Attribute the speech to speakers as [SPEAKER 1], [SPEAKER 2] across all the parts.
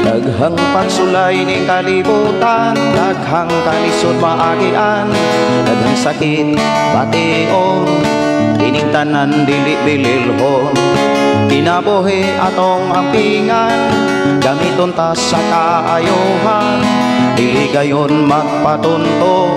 [SPEAKER 1] Daghang pagsulay ning kalibutan, daghang kalisod maagian, daghang sakit bation, kining tanan dili bililhon. Kinabuhi atong ampingan, gamiton ta sa kaayohan, dili gayon magpatunto,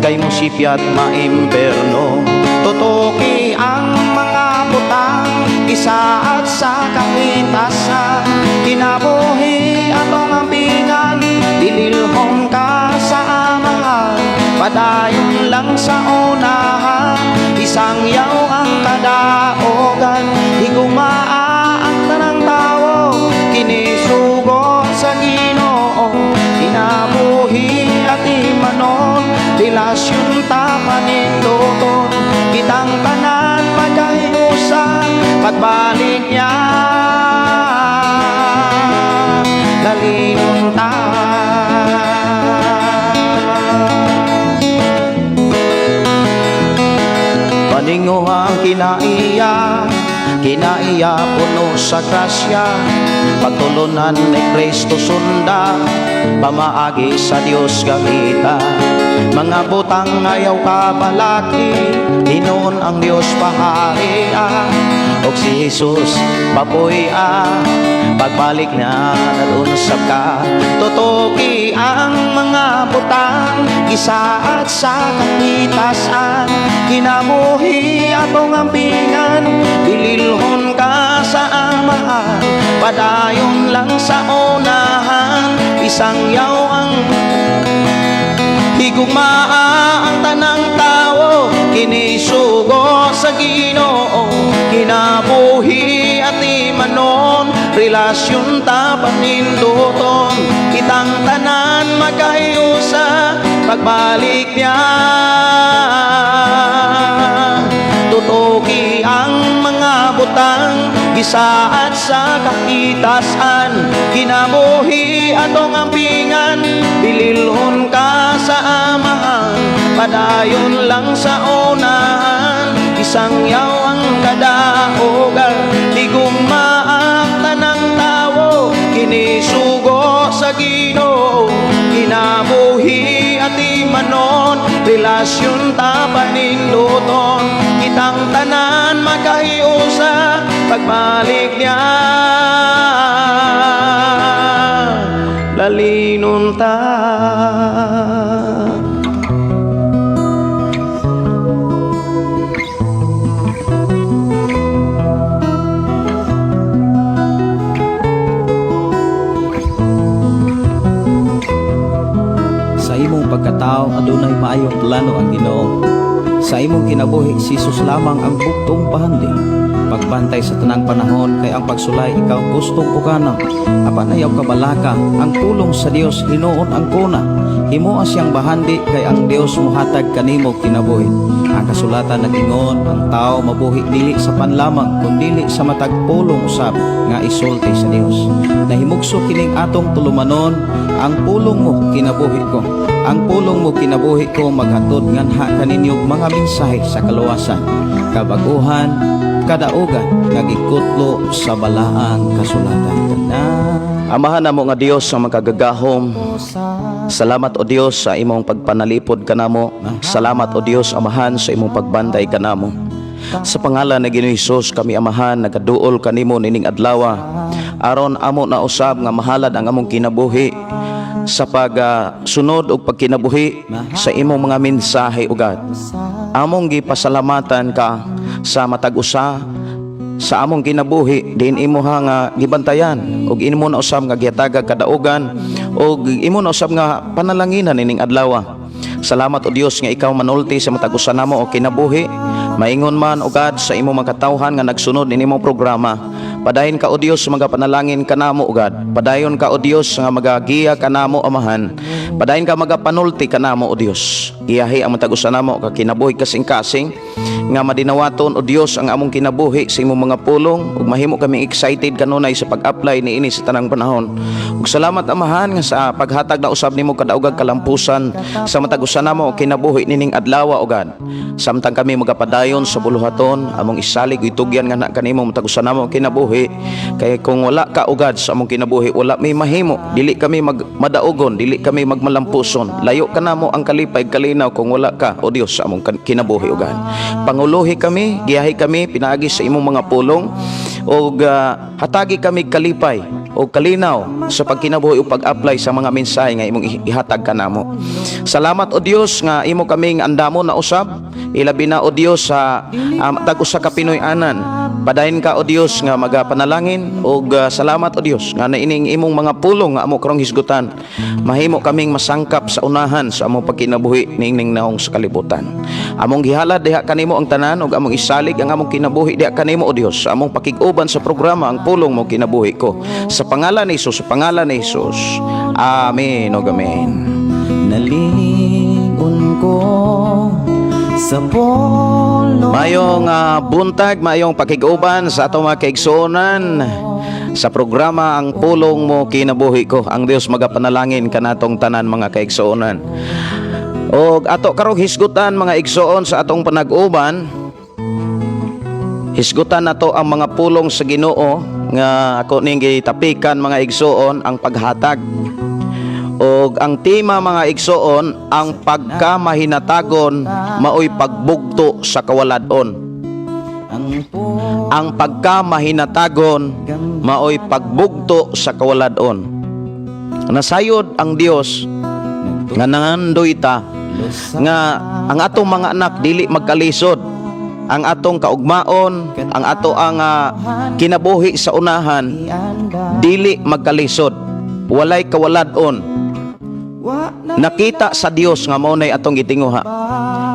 [SPEAKER 1] kay musipyat maimperno. Tutuki ang mga butang, isaad sa kahitasan, kinabuhi atong ampingan, dililhon ka sa amahan, padayon lang sa unahan, isang yaw ang kadaogan, higumaa ang tanang tawo, kinisugo sa Ginoo, kinabuhi at imanon, relasyon ta paninduton, kitang tanan magkahiusa, pagbalik niya, lalinon ta. Paninguha ang kinaiya, kinaiya puno sa grasya, pagtulunan ni Kristo sunda, pamaagi sa Dios gamita. Mga butang ayaw kabalaki, hinuon ang Dios paharia, og si Jesus papuy-a, pagbalik na nalunsab ka. Tutuki ang mga butang, gisaad sa kahitasan, kinabuhi atong ampingan, bililhon ka sa amahan, padayon lang sa unahan, isang yaw ang higugmaa ang tanang tawo, kinisugo sa Ginoo, kinabuhi at imanon, relasyon ta paninduton, kitang tanan magkahiusa, pagbalik niya. Tutuki ang mga butang, gisaad sa kahitasan, kinabuhi atong ampingan, bililhon ka sa amahan, padayon lang sa unahan, isang yaw ang kadaogan, higugma ang tanang tawo, kinisugo sa Ginoo, kinabuhi at imanon, relasyon ta paninduton, kitang tanan magkahiusa, pagbalik niya, lalinon ta.
[SPEAKER 2] Sa imong pagkatao adunay maayong plano ang Ginoo. Sa imong kinabuhi, si Jesus lamang ang bugtong bahandi. Pagbantay sa tanang panahon kay ang pagsulay ikaw gustong pukana. Apan ayaw kabalaka, ang pulong sa Dios hinuon ang kuna. Himoa siyang bahandi kay ang Dios muhatag kanimo kinabuhi. Ang kasulatan nag-ingon, ang tao mabuhi dili sa panlamang kundili sa matag pulong usab nga isulti sa Dios. Nahimugso kining atong tulumanon, ang pulong mo kinabuhi ko. Ang pulong mo kinabuhi ko maghatod nganha kaninyo mga mensahe sa kaluwasan, kabaguhan, kadaugan nga gikutlo sa balaang kasulatan. Tanan
[SPEAKER 1] Amahan namo nga Dios ang makagagahom. Salamat, o Dios, sa imong pagpanalipod kanamo. Salamat, o Dios Amahan, sa imong pagbantay kanamo. Sa pangalan ni Ginoong Hesus, kami, Amahan, nagaduol kanimo nining adlaw. Aron amo na usab nga mahalad ang among kinabuhi sa pagsunod og pagkinabuhi sa imong mga mensahe, O God. Among gipasalamatan ka sa matag usa sa among kinabuhi diin imo ha nga gibantayan ug imo na usab nga gihatagag kadaugan ug imo na usab nga panalanginan ining adlaw. Salamat, O Dios, nga ikaw manulti sa matag usa namo o kinabuhi, maingon man, O God, sa imong mga katawhan nga nagsunod ini imong programa. Padayon ka, O Dios, mga panalangin kanamo, O God. Padayon ka, O Dios, nga magagiya kanamo, Amahan. Padayon ka magapanulti kanamo, O Dios. Giyahi ang matag usa namo ka kinabuhi kasing-kasing nga madinawaton, O Dios, ang among kinabuhi sa imong mga pulong ug mahimo kami excited kanunay sa pag-apply niini sa tanang panahon. Ug salamat, Amahan, nga sa paghatag na usab nimo kadaugag kalampusan sa matag usa namo kinabuhi nining adlaw, O God. Samtang kami magapadayon sa buluhaton, among isalig ug itugyan nga na kanimo matag usa namo kinabuhi, kay kung wala ka, O God, sa among kinabuhi, wala may mahimo. Dili kami mag madaugon, dili kami magmalampuson. Layo kanamo ang kalipay, kalinaw kung wala ka, O Dios, sa among kinabuhi, O God. Panguluhi kami, giyahi kami pinaagi sa imong mga pulong ug hatagi kami kalipay o kalinaw sa pagkinabuhi o pag-apply sa mga mensahe nga imong ihatag kanamo. Salamat, O Dios, nga imo kaming andamo na usab, ilabi na, O Dios, sa tag usa ka Pinoy-anan. Padayon ka, O Dios, nga magapanalangin ug salamat, O Dios, nga naining imong mga pulong nga amo karong hisgutan mahimo kaming masangkap sa unahan sa among pagkinabuhi niining naong sa kalibutan. Among gihalad diha kanimo ang tanan ug among isalig ang among kinabuhi diha kanimo, O Dios, sa among pakig-uban sa programa Ang Pulong Mo Kinabuhi Ko. Sa pangalan ni Jesus, sa pangalan ni Jesus. Amen ug amen.
[SPEAKER 2] Nalingon ko sa polo.
[SPEAKER 1] Mayong buntag, mayong pakig-uban sa atong mga kaigsuonan sa programa Ang Pulong Mo Kinabuhi Ko. Ang Dios magapanalangin kanatong tanan, mga kaigsuonan. Og ato karong hisgutan, mga igsoon, sa atong panag-uban, hisgutan nato ang mga pulong sa Ginoo nga ako ning gitapikan, mga igsoon, ang paghatag. Og ang tema, mga igsoon, ang pagkamahinatagon maoy pagbugto sa kawaladon.
[SPEAKER 2] Ang pulong.
[SPEAKER 1] Ang pagkamahinatagon maoy pagbugto sa kawaladon. Nasayod ang Dios nga nangandoy ta nga ang atong mga anak dili magkalisod, ang atong kaugmaon, ang ato ang kinabuhi sa unahan dili magkalisod, walay kawaladon. Nakita sa Dios nga mao nay atong gitinguha,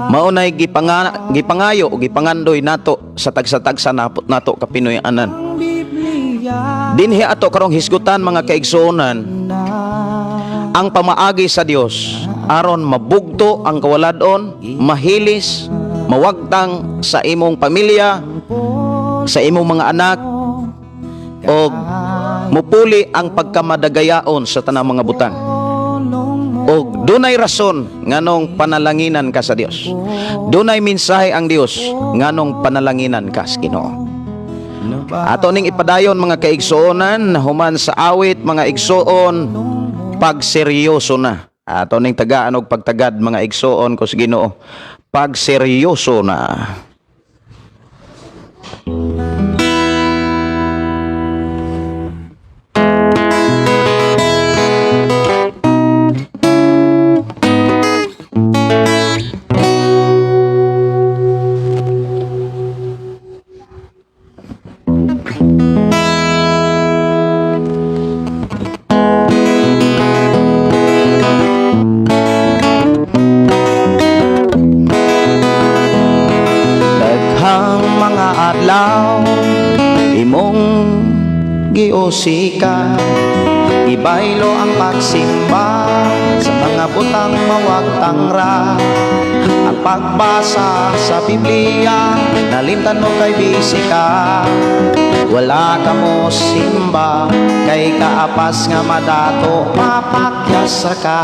[SPEAKER 1] mao nay gipangayo o gipangandoy nato sa tagsa-tagsa nato ka Pinoy-anan. Dinhi ato karong hisgutan, mga kaigsuonan, ang pamaagi sa Dios aron mabugto ang kawaladon, mahilis, mawagtang sa imong pamilya, sa imong mga anak, og mupuli ang pagkamadagayaon sa tanang mga butang. Og dunay rason nganong panalanginan ka sa Dios. Dunay mensahe ang Dios nganong panalanginan ka sa Ginoo. Ato ning ipadayon, mga kaigsuonan, human sa awit, mga igsuon, "Pagseryoso Na". Ato ning tagaan og pagtagad, mga igsuon ko sa Ginoo. "Pagseryoso Na". Giusika. Ibaylo ang pagsimba sa mga butang mawagtang ra. Ang pagbasa sa Biblia, nalimtan mo kay busy ka. Wala ka mo simba kay kaapas nga madato, mapakyas ra ka.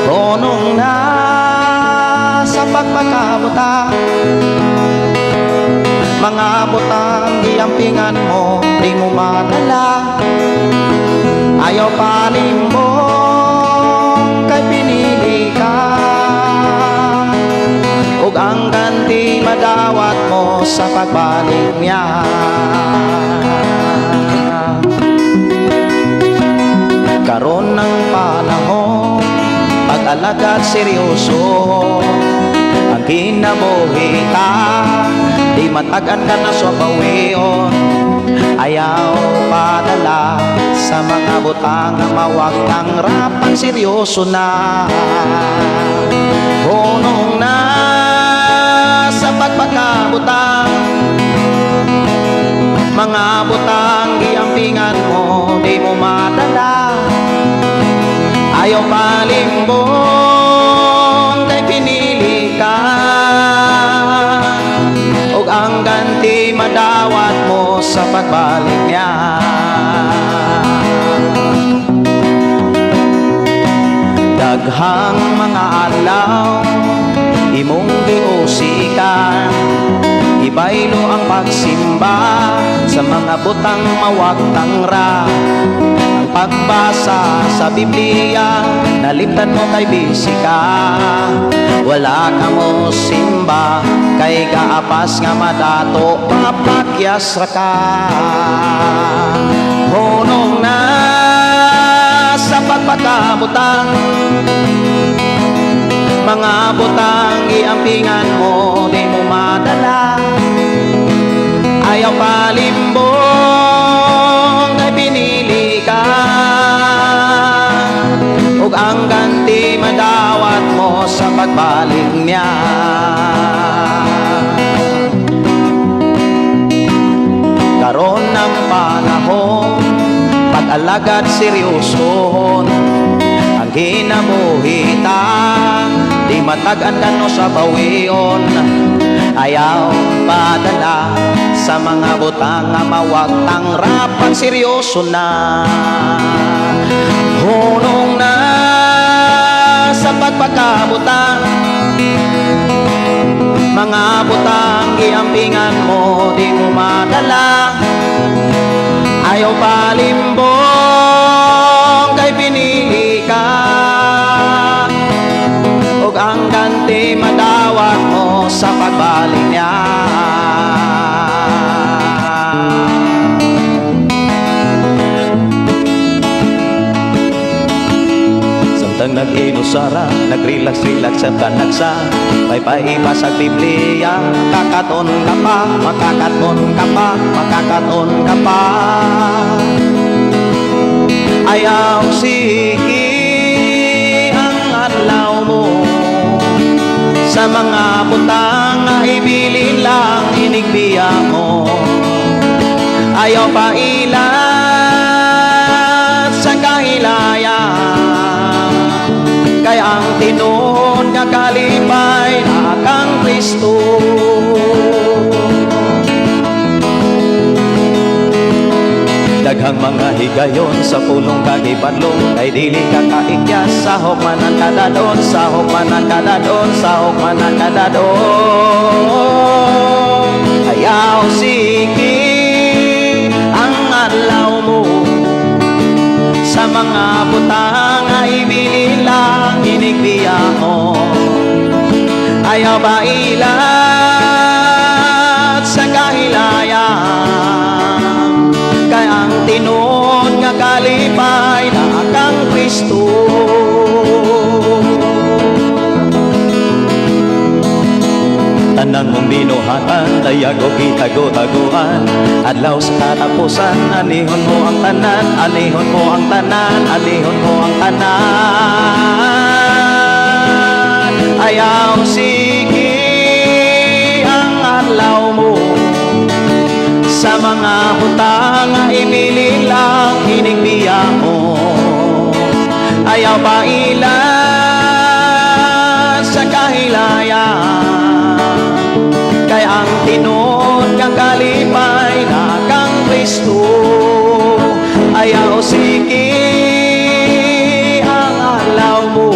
[SPEAKER 1] Hunong na sa pagpakabuta. Mga butang giampingan mo, di mo madala. Ayaw palimbong kay pinili ka, ug ang ganti madawat mo sa pagbalik niya. Karon ng panahon, pag-alagad seryoso ang kinabuhi ta. Di matagan ka na sa bawion. Ayaw padala sa mga butang nga mawagtang ra. Pag seryoso na. Hunong na sa pagpakabutang. Mga butang giampingan mo, di mo madala. Ayaw palimbong kay pinili ka, ug ang ganti madawat mo sa pagbalik niya. Daghang mga adlaw imong giusikan. Ibaylo ang pagsimba sa mga butang mawagtang ra. Ang pagbasa sa Biblia, nalimtan mo kay busy ka. Wala ka mo simba kay kaapas nga madato, mapakyas ra ka. Hunong na sa pagpakabutang. Mga butang giampingan mo, di mo madala. Ayaw palimbong kay pinili ka, ug ang ganti madawat mo sa pagbalik niya. Karon ng panahon, pag-alagad seryosohon ang kinabuhi ta. Di matag-an kano sa bawion. Ayaw padala sa mga butang nga mawagtang ra. Pag seryoso na. Hunong na sa pagpakabutang. Mga butang giampingan mo, di mo madala. Ayaw palimbong kay pinili ka, ug ang ganti madawat mo sa pagbalik niya. Samtang nag-inusara, nag-relax-relax sa kanagsa, may paibasag Biblia, kakaton ka pa, makakaton ka pa, makakaton ka pa. Ayaw sige ang adlaw mo sa mga butang nga ibilin lang inigbiya mo. Ayaw pailat sa kahilayan kay ang tinuod nga kalipay na kang Kristo. Daghang mga higayon sa pulong kagibadlong kay dili ka kaikyas, sahog man ang kadadon, sahog man ang kadadon, sahog man ang kadadon. Ayaw sige ang adlaw mo sa mga butang nga ibilin lang inigbiya mo. Ayaw ba ilat sa kahilayan kay ang tinuod nga kalipay na kang Kristo. Tanang mong binuhatan, dayag o gitago-taguan, adlaw sa katapusan, anihon mo ang tanan, anihon mo ang tanan, anihon mo ang tanan. Ayaw sige ang adlaw mo sa mga butang Ayaw paila sa kahilayan, kay ang tinuod nga kalipay na kang Kristo. Ayaw siki ang adlaw mo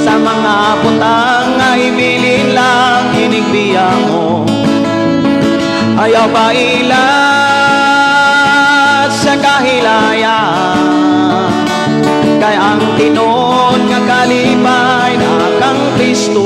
[SPEAKER 1] sa mga butang nga ibilin lang inigbiya mo. Ayaw paila sa kahilayan, kay ang tinuod nga kalipay na kang Kristo.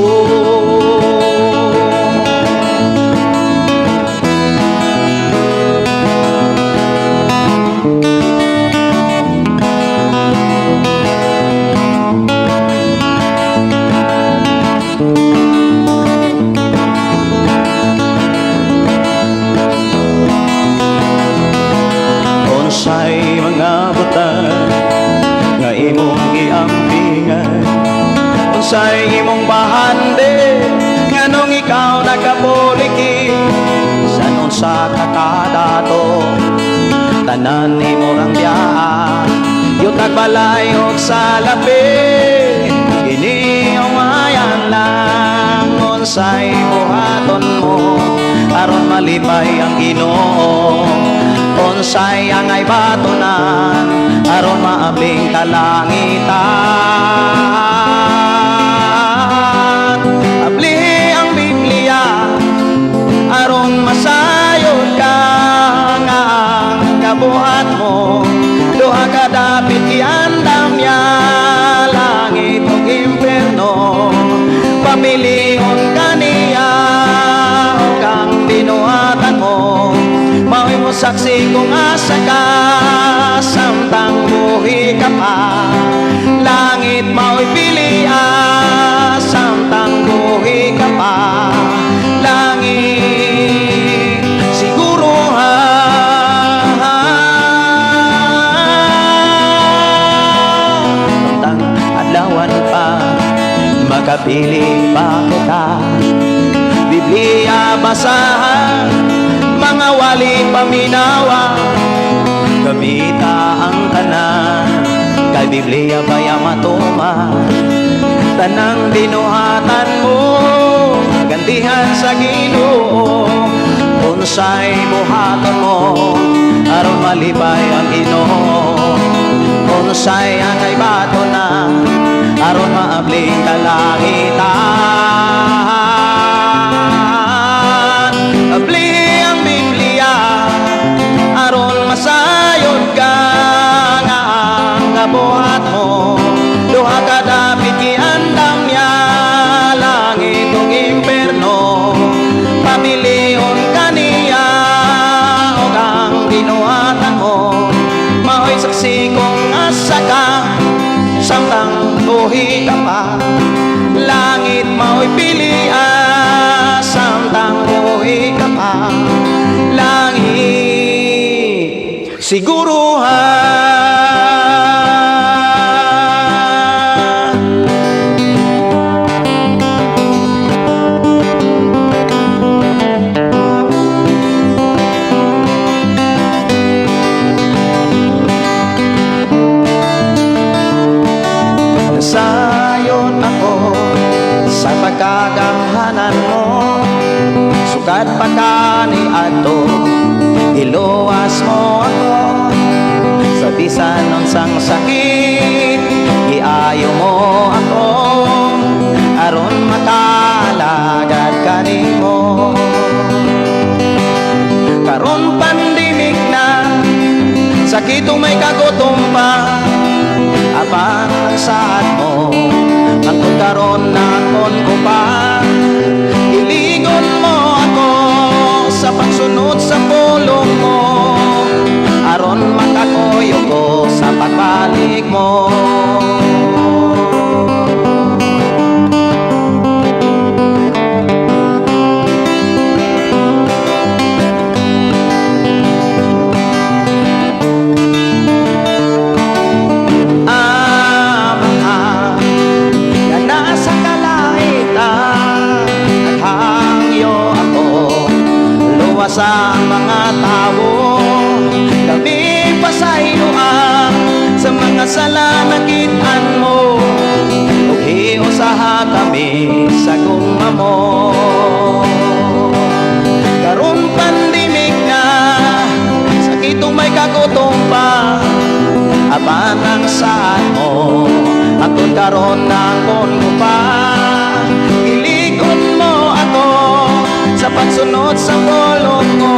[SPEAKER 1] Unsay mga butang nga imong giampingan? Unsay imong bahandi nganong ikaw nagkapuliki? Sa unsa ka kadato, tanan nimo rang biyaa, yutag, balay og salapi, kini ungayan lang. Unsay buhaton mo aron malipay ang Ginoo? Unsay angay batonan aron maabling kalangitan? Abli ang Biblia aron masayod ka nga ang kabuhat mo duha ka dapit giandam niya, langit ug impierno. Pamilion kaniya ug ang binuhatan mo mao'y mo saksi kung asa ka samtang buhi ka pa. Langit mao'y pilia samtang buhi ka pa. Langit siguro ha, samtang adlawan pa, makapili pa kita. Biblia basahan, mga wali paminawa, gamita ang tanan kay Biblia baya matuma. Tanang binuhatan mo, gantihan sa Ginoo. Unsay buhaton mo aron malipay ang Ginoo? Unsay angay bato na aron maabling kalangitan? Abli ang Biblia aron masayod ka nga ang kabuhat mo duha ka dapit giandam niya, langit ug impierno. Pamilion kaniya ug ang binuhatan mo mao'y saksi kung asa ka samtang buhi ka pa. Langit mao'y pilia samtang buhi ka pa. Langit siguro ha. Nasayon ako sa pagkagamhanan mo. Sukad pa kaniadto, iluwas mo ako. Sa bisan unsang sakit, giayo mo ako aron makalagad kanimo. Karon pandemic na, sakitong may kagutom pa, apan ang saad mo hangtod karon nakon ko pa. Iligon mo ako sa pagsunod sa pulong mo aron makakuyo ko sa pagbalik mo. Ama nga nasa kalangitan, naghangyo ako, luwasa ang mga tao. Kami pasayloa sa mga sala. mo. Karon pandemic na, sakitong may kagutom pa, apan ang saad mo aton karon nakon ko pa. Iligon mo ako sa pagsunod sa pulong mo,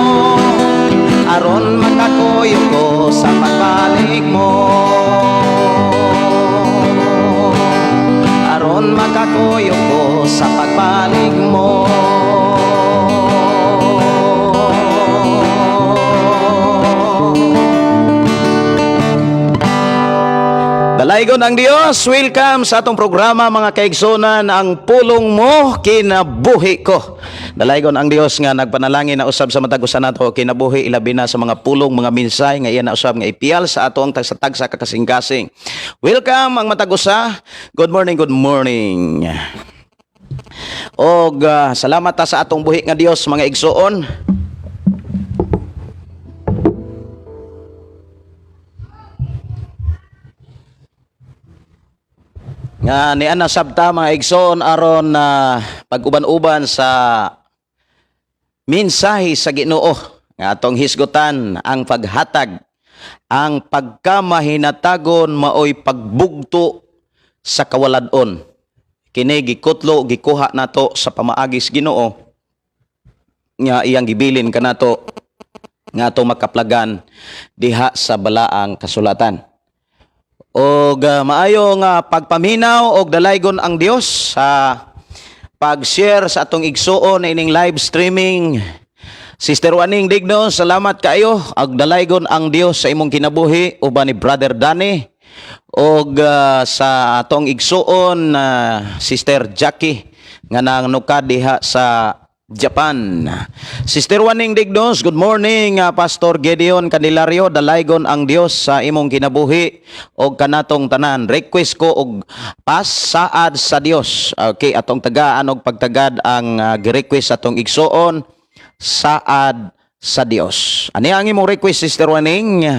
[SPEAKER 1] aron makakuyog ko sa pagbalik mo, aron makakuyog ko sa pagbalik mo. Dalaygon ang Dios, welcome sa atong programa, mga kaigsunan, Ang Pulong Mo Kinabuhi Ko. Dalaygon ang Dios nga nagpanalangin na usab sa matag usa nato kinabuhi, ilabi na sa mga pulong, mga mensahe nga iya na usab nga ipiyal sa ato ang tagsa-tagsa ka kasing-kasing. Welcome ang matag usa. Good morning, good morning. Og salamat ta sa atong buhi nga Dios, mga igsuon. Nga niana sabta, mga igsoon, aron na pag-uban-uban sa mensahe sa Ginoo nga atong hisgutan ang paghatag, ang pagkamahinatagon maoy pagbugto sa kawalad-on. Kini gikutlo, gikuha nato sa pamaagi sa Ginoo nga iyang gibilin kanato nga ato makaplagan diha sa balaang kasulatan. Og maayo nga pagpaminaw og dalaygon ang Dios sa pag-share sa atong igsuon ining live streaming. Sister Waning Digno, salamat kaayo. Ag dalaygon ang Dios sa imong kinabuhi uban ni Brother Danny og sa atong igsuon, Sister Jackie nga nangnukad diha sa Japan. Sister Waning Dignos, good morning, Pastor Gideon Candelario, dalaygon ang Dios sa imong kinabuhi og kanatong tanan. Request ko og pasaad sa Dios. Okay, atong tagaan og pagtagad ang gi-request sa atong igsuon, Saad sa Dios. Ani ang imong request, Sister Waning?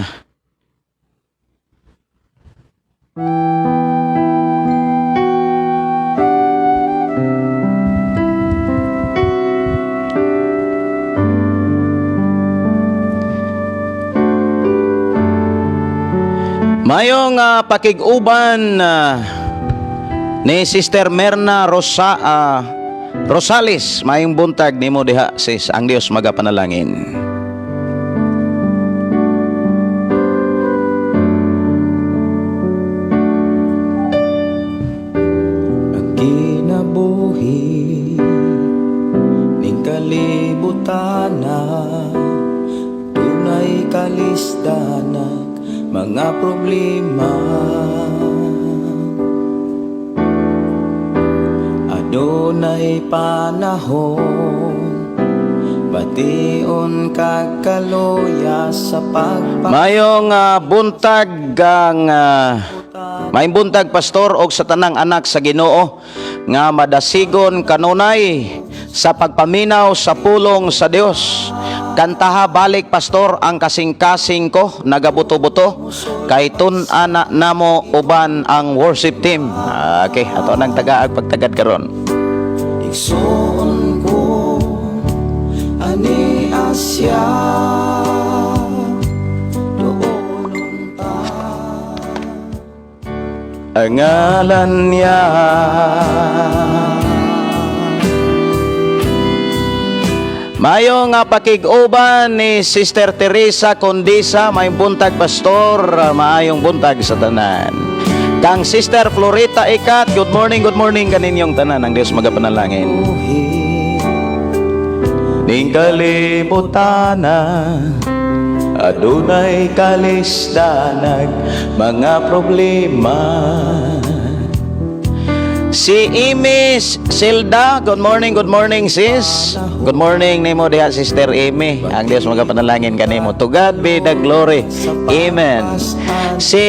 [SPEAKER 1] Mayong pakig-uban ni Sister Merna Rosales, mayong buntag nimo diha, sis. Ang Dios magapanalangin.
[SPEAKER 2] Ang kinabuhi ning kalibutana, dunay kalisdanak mga problema. Adunay panahon bation kag kaluya sa pagpa
[SPEAKER 1] Mayong buntag ang mayong buntag, pastor, og sa tanang anak sa Ginoo nga madasigon kanunay sa pagpaminaw sa pulong sa Dios. Kantaha balik, pastor, ang Kasing-kasing Ko Nagabuto-buto kay tun-ana namo uban ang worship team. Okay, ato nang tagaag pagtagad karon.
[SPEAKER 2] Igsoon ko ani Asya doon ta.
[SPEAKER 1] Ang ngalan niya. Mayo nga pakig-uban ni Sister Teresa Condisa, may buntag, pastor, maayong buntag sa tanan. Kang Sister Florita Ikat, good morning kaninyong tanan, ang Dios magapanalangin. Ning kalibutana, adunay kalisdanag mga problema. Si Amy Silda, good morning, sis. Good morning nimo diha, Sister Amy. Ang Dios magapanalangin kanimo. To God be the glory. Amen. Si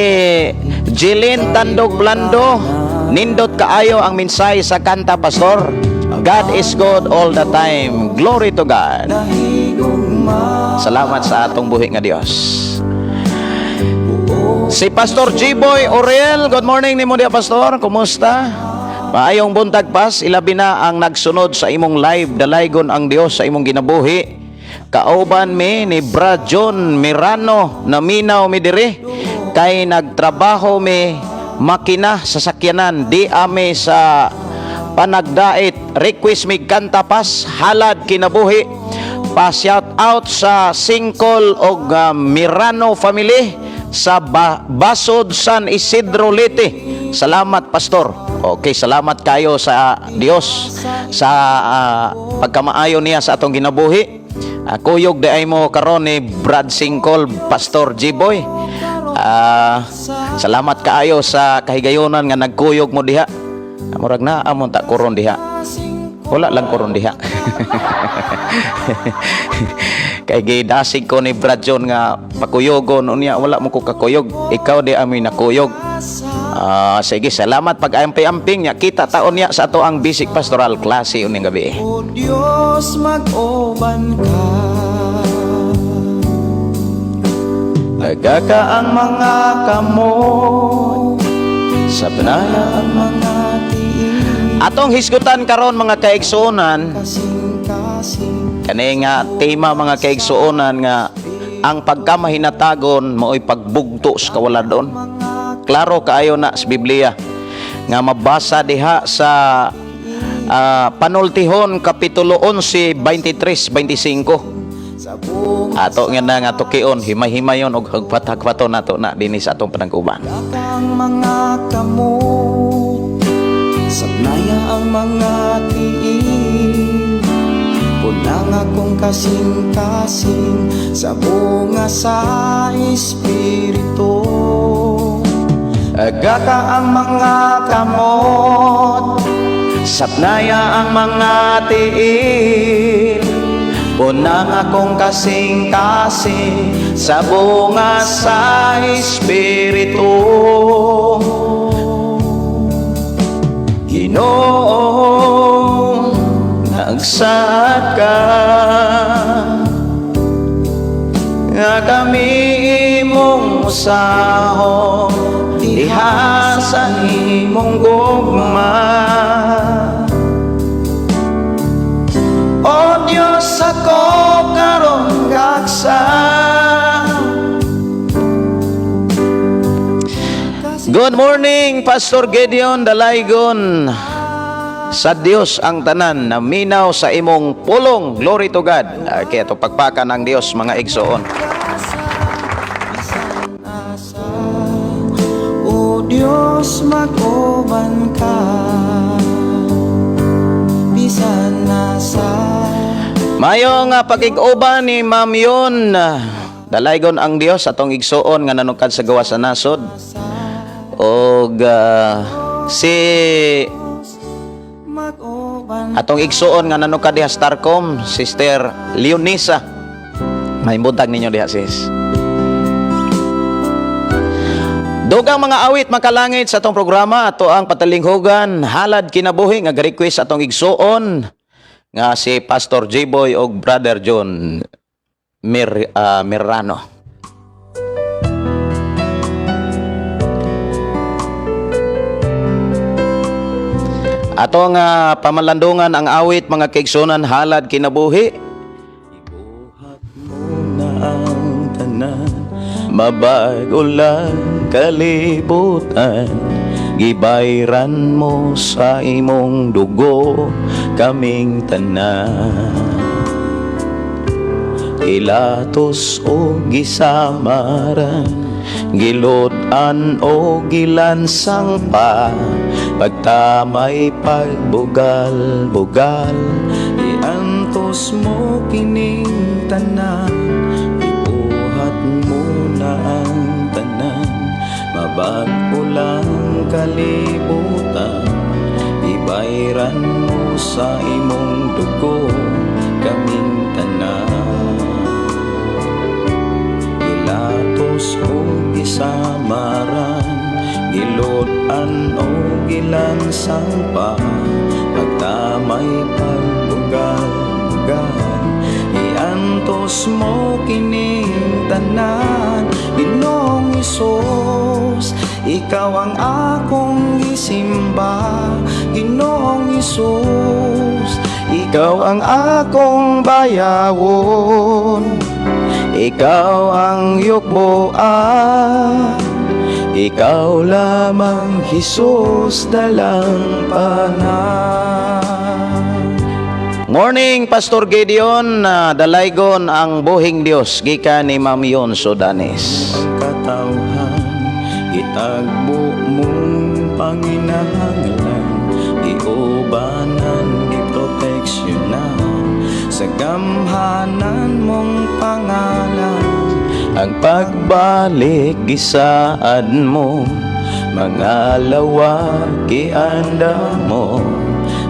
[SPEAKER 1] Jeline Tandog Blando, nindot kaayo ang mensahe sa kanta, pastor. God is good all the time. Glory to God. Salamat sa atong buhi nga Dios. Si Pastor G-Boy Oriel, good morning nimo diha, pastor. Kumusta? Maayong buntag, Pas, ilabi na ang nagsunod sa imong live, dalaygon ang Dios sa imong ginabuhi. Kauban mi ni Brad John Mirano, naminaw mi diri kay nagtrabaho mi makina sa sakyanan di ami sa panagdait. Request mi kanta, Pas, "Halad Kinabuhi." Pa shout out sa Singkol og Mirano family sa Basod, San Isidro, Leyte. Salamat, Pastor. Okay, salamat kayo sa Dios sa pagkamaayo niya sa atong ginabuhi. Kuyog di ay mo karon ni Brad Singkol, Pastor G-Boy. Salamat kaayo sa kahigayonan nga nagkuyog mo diha. Murag na amon ta koron diha. Wala lang koron diha. Kay gidasig ko ni Brad John nga pakuyogon unya wala mo ko kakuyog. Ikaw di amoy nakuyog. Sige, salamat pag amping-amping nya kita taon niya sa ato ang basic pastoral klase uning gabi.
[SPEAKER 3] O Diyos, mag-uban ka.
[SPEAKER 1] Agaka ang mga kamot sa panaya
[SPEAKER 3] ang mga tiil.
[SPEAKER 1] Atong hisgutan karon, mga kaigsuonan,
[SPEAKER 3] Kasing-kasing.
[SPEAKER 1] Kani nga tema, mga kaigsuonan, nga ang pagkamahinatagon mao'y pagbugto sa kawaladon. Klaro kaayo na sa Biblia nga mabasa diha sa Panultihon kapitulo 11, 23, 25.
[SPEAKER 3] Sa buong
[SPEAKER 1] Ato nga na nga tukion, himay-himayon og hagpat-hagpaton nato na dinhi sa atong panagkuban.
[SPEAKER 3] Ang mga kamot, sablaya ang mga tiil. Punang akong kasing-kasing sa bunga sa Espiritu.
[SPEAKER 1] Agaka ang mga kamot, sapnaya ang mga tiil. Punang akong kasing-kasing sa bunga sa Espiritu. Ginoo, nagsaad ka nga kami imong usahon diha sa imong gugma. O Diyos, ako karon gaksa. Good morning, Pastor Gideon Dalaygon. Sa Dios ang tanan, naminaw sa imong pulong. Glory to God. Okay, ito pagpakan ng Dios, mga igsoon.
[SPEAKER 3] Bisan asa, O Diyos, mag-uban ka. Bisan asa.
[SPEAKER 1] Mayo nga pakig-uban ni Ma'am Yon. Dalaygon ang Dios atong igsoon nga nanukad sa gawas sa nasod. Og si
[SPEAKER 3] Mag-uban
[SPEAKER 1] atong igsoon nga nanukad diha sa Starcom, Sister Leonisa. May buntag ninyo diha, sis. Dugang mga awit makalangit sa atong programa, ato ang patalinghugan "Halad Kinabuhi" nga request atong igsoon nga si Pastor J-Boy og Brother John Mirano. Ato nga pamalandungan ang awit, mga kaigsunan, "Halad Kinabuhi." Ibuhat mo na ang tanan, mabago lang kalibutan. Gibayran mo sa imong dugo kaming tanan. Gilatos o gisamaran, gilud-an o gilansang pa, pagtamay, pagbugal-bugal,
[SPEAKER 3] Iantos mo kining tanan.
[SPEAKER 1] Ibuhat mo na ang tanan, mabago lang kalibutan. Ibayran mo sa imong dugo kaming tanan. Gilatos o gisamaran, gilud-an o gilansang pa, pagtamay, pagbugal-bugal,
[SPEAKER 3] Iantos mo kining tanan. Ginoong Hesus, ikaw ang akong gisimba. Hesus, ikaw ang akong bayawon. Ikaw ang yukboan. Ikaw lamang, Jesus, dalampanan.
[SPEAKER 1] Morning, Pastor Gideon, dalaygon ang buhing Dios, gikan ni Ma'am Yon Sudanes.
[SPEAKER 3] Katawhan, itagbo mong panginahanglan, giubanan, giproteksyonan sa gamhanan mong pangalan.
[SPEAKER 1] Ang pagbalik gisaad mo, mga lawag gianda mo,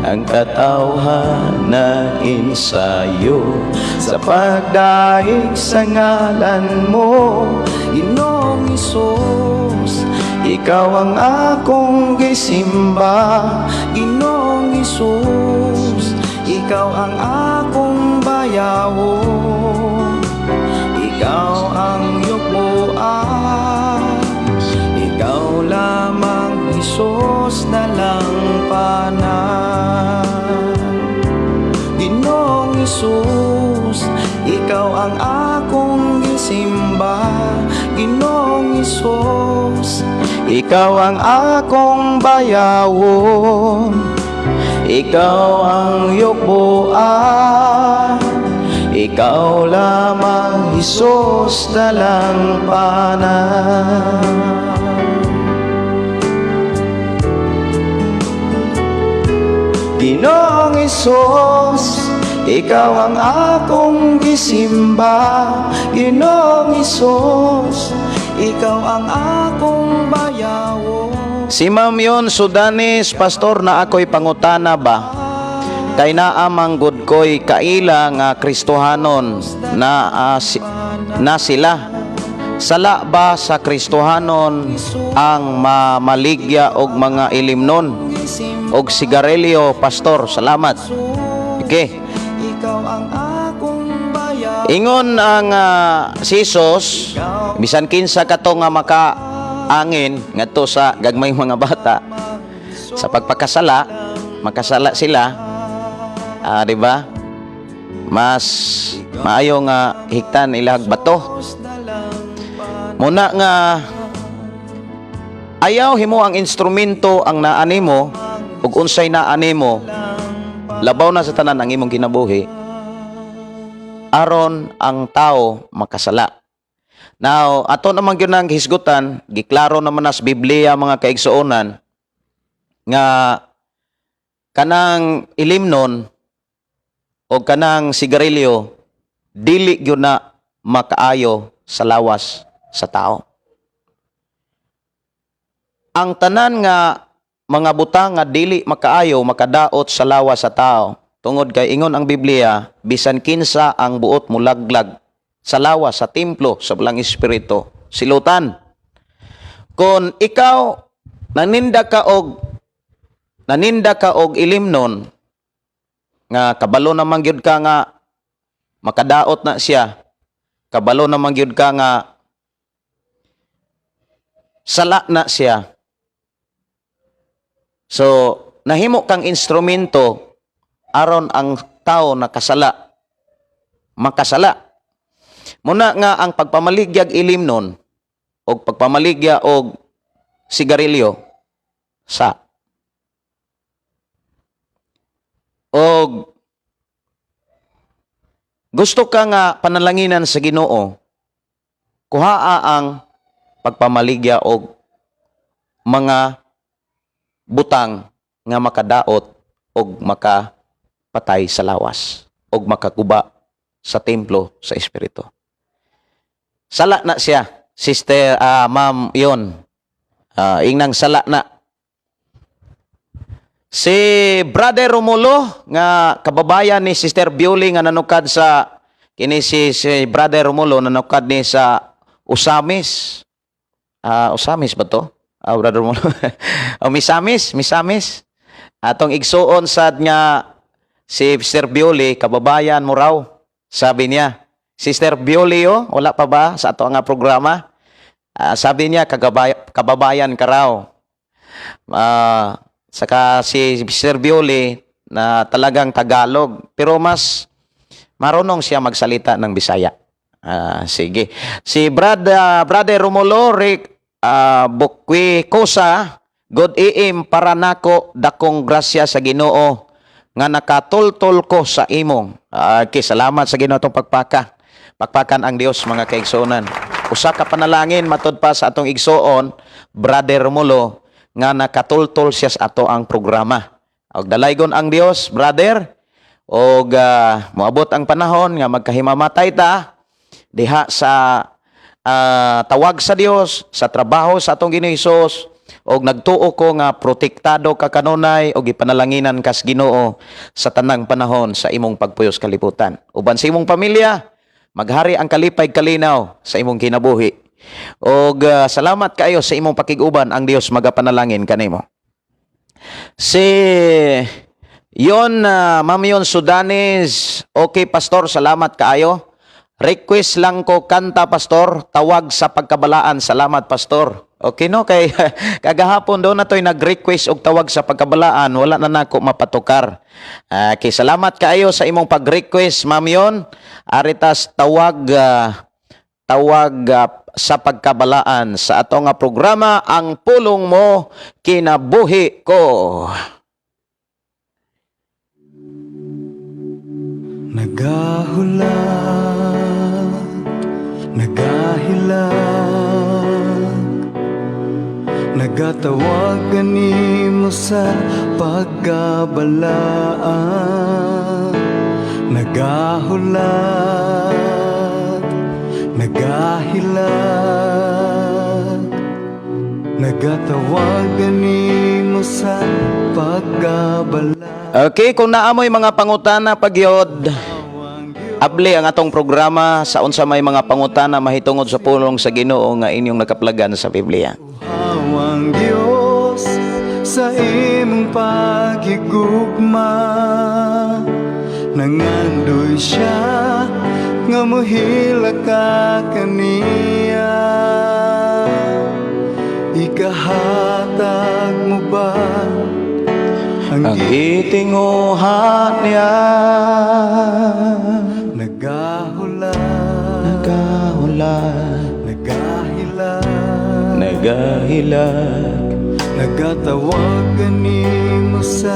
[SPEAKER 1] ang katawhan na ensayo sa pagdaig sa ngalan mo.
[SPEAKER 3] Ginoong Hesus,
[SPEAKER 1] ikaw ang akong gisimba.
[SPEAKER 3] Ginoong Hesus, ikaw ang akong bayawon. Ikaw ang yukboan. Ikaw lamang, Hesus, dalampanan. Ginoong Hesus, ikaw ang akong gisimba. Ginoong Hesus,
[SPEAKER 1] ikaw ang akong bayawon. Ikaw ang yukboan. Ikaw lamang, Hesus, dalampanan. Ginoong Hesus, ikaw ang akong gisimba. Ginoong Hesus,
[SPEAKER 3] ikaw ang akong bayawon.
[SPEAKER 1] Si Ma'am Yon Sudanis, "Pastor, na ako'y pangutana ba? Kay naa man gud ko'y kaila nga Kristohanon na sila. Sala ba sa Kristohanon ang mamaligya og mga ilimnon og sigarilyo, Pastor? Salamat." Okay.
[SPEAKER 3] Ikaw ang akong bayawon.
[SPEAKER 1] Ingon ang si Jesus, bisan kinsa kato nga makaangin ngadto sa gagmay mga bata sa pagpakasala, makasala sila, di ba? Mas maayo nga hiktan ilag bato. Muna nga ayaw himo ang instrumento ang naa nimo ug unsay naa nimo, labaw na sa tanan ang imong kinabuhi, aron ang tao makasala. Now, ato naman gyud ang hisgutan, giklaro naman na sa Biblia, mga kaigsuonan, nga kanang ilimnon o kanang sigarilyo dili gyud na makaayo sa lawas sa tao. Ang tanan nga mga butang nga dili makaayo makadaot sa lawas sa tao tungod kay ingon ang Biblia, bisan kinsa ang buot mulaglag sa lawas, sa templo sa Balang Espiritu, silutan. Kung ikaw naninda ka og ilimnon nga kabalo naman gyud ka nga makadaot na siya, kabalo naman gyud ka nga sala na siya, so nahimo kang instrumento aron ang tao nakasala, makasala. Muna nga ang pagpamaligyag ilimnon o pagpamaligya og sigarilyo sa og gusto ka nga panalanginan sa Ginoo, kuhaa ang pagpamaligya og mga butang nga makadaot og makapatay sa lawas og makaguba sa templo sa Espiritu. Sala na siya, Sister, Ma'am Yon. Ingnang sala na. Si Brother Romulo nga kababayan ni Sister Bioli nga nanukad sa kini si Brother Romulo, nanukad ni sa Ozamis. Ozamis ba to? Brother Romulo. O Misamis, Misamis. Atong igsuon sad nga si Sister Bioli, kababayan mo raw. Sabi niya, Sister Bioli, oh, wala pa ba sa ato nga programa? Sabi niya, kababayan ka raw. Saka si Sister Bioli, na talagang Tagalog, pero mas marunong siya magsalita ng Bisaya. Sige. Si Brother Romulo Rick Bukwi Kosa, good AM para nako, dakong grasya sa Ginoo nga nakatultol ko sa imong. Okay, salamat sa Ginoo atong pagpaka. Pakpakan ang Dios, mga kaigsuonan. Usa ka panalangin matud pa sa atong igsuon, Brother Romulo, nga nakatultol siya sa ato ang programa. Og dalaygon ang Dios, brother, og moabot ang panahon nga magkahimamatay ta diha sa tawag sa Dios, sa trabaho sa atong Ginoo Hesus, og nagtuo ko nga protektado ka kanunay og ipanalanginan kas Ginoo sa tanang panahon sa imong pagpuyos kalibutan. Uban sa imong pamilya, maghari ang kalipay kalinaw sa imong kinabuhi. Og salamat kaayo sa imong pakig-uban, ang Dios magapanalangin kanimo. Si Yon, Ma'am Yon Sudanes, "Okay Pastor, salamat kaayo. Request lang ko kanta, Pastor, Tawag sa Pagkabalaan. Salamat, Pastor." Okay no, kay kagahapon doon na to'y nag-request og Tawag sa Pagkabalaan, wala na nako mapatukar. Okay, salamat kaayo sa imong pag-request, Ma'am Yon. Aritas Tawag sa Pagkabalaan sa ato nga programa Ang Pulong Mo Kinabuhi Ko.
[SPEAKER 3] Nagahulat, nagahilak, nagatawag kanimo sa pagkabalaan. Nagahulat, nagahilak, Nagatawag kanimo sa pagkabalaan.
[SPEAKER 1] Okay, kung naamoy mga pangutana pagyod, abli ang atong programa sa unsa may mga pangutana mahitungod sa pulong sa Ginoo nga inyong nakaplagan sa Biblia.
[SPEAKER 3] Hawang Diyos sa imong paghigugma, nangandoy siya nga mohilak ka kaniya. Ikahatag mo ba ang
[SPEAKER 1] Ang gitinguha niya.
[SPEAKER 3] Nagahulat,
[SPEAKER 1] Nagahulat,
[SPEAKER 3] nagahilak,
[SPEAKER 1] nagahilak,
[SPEAKER 3] nagatawag kanimo sa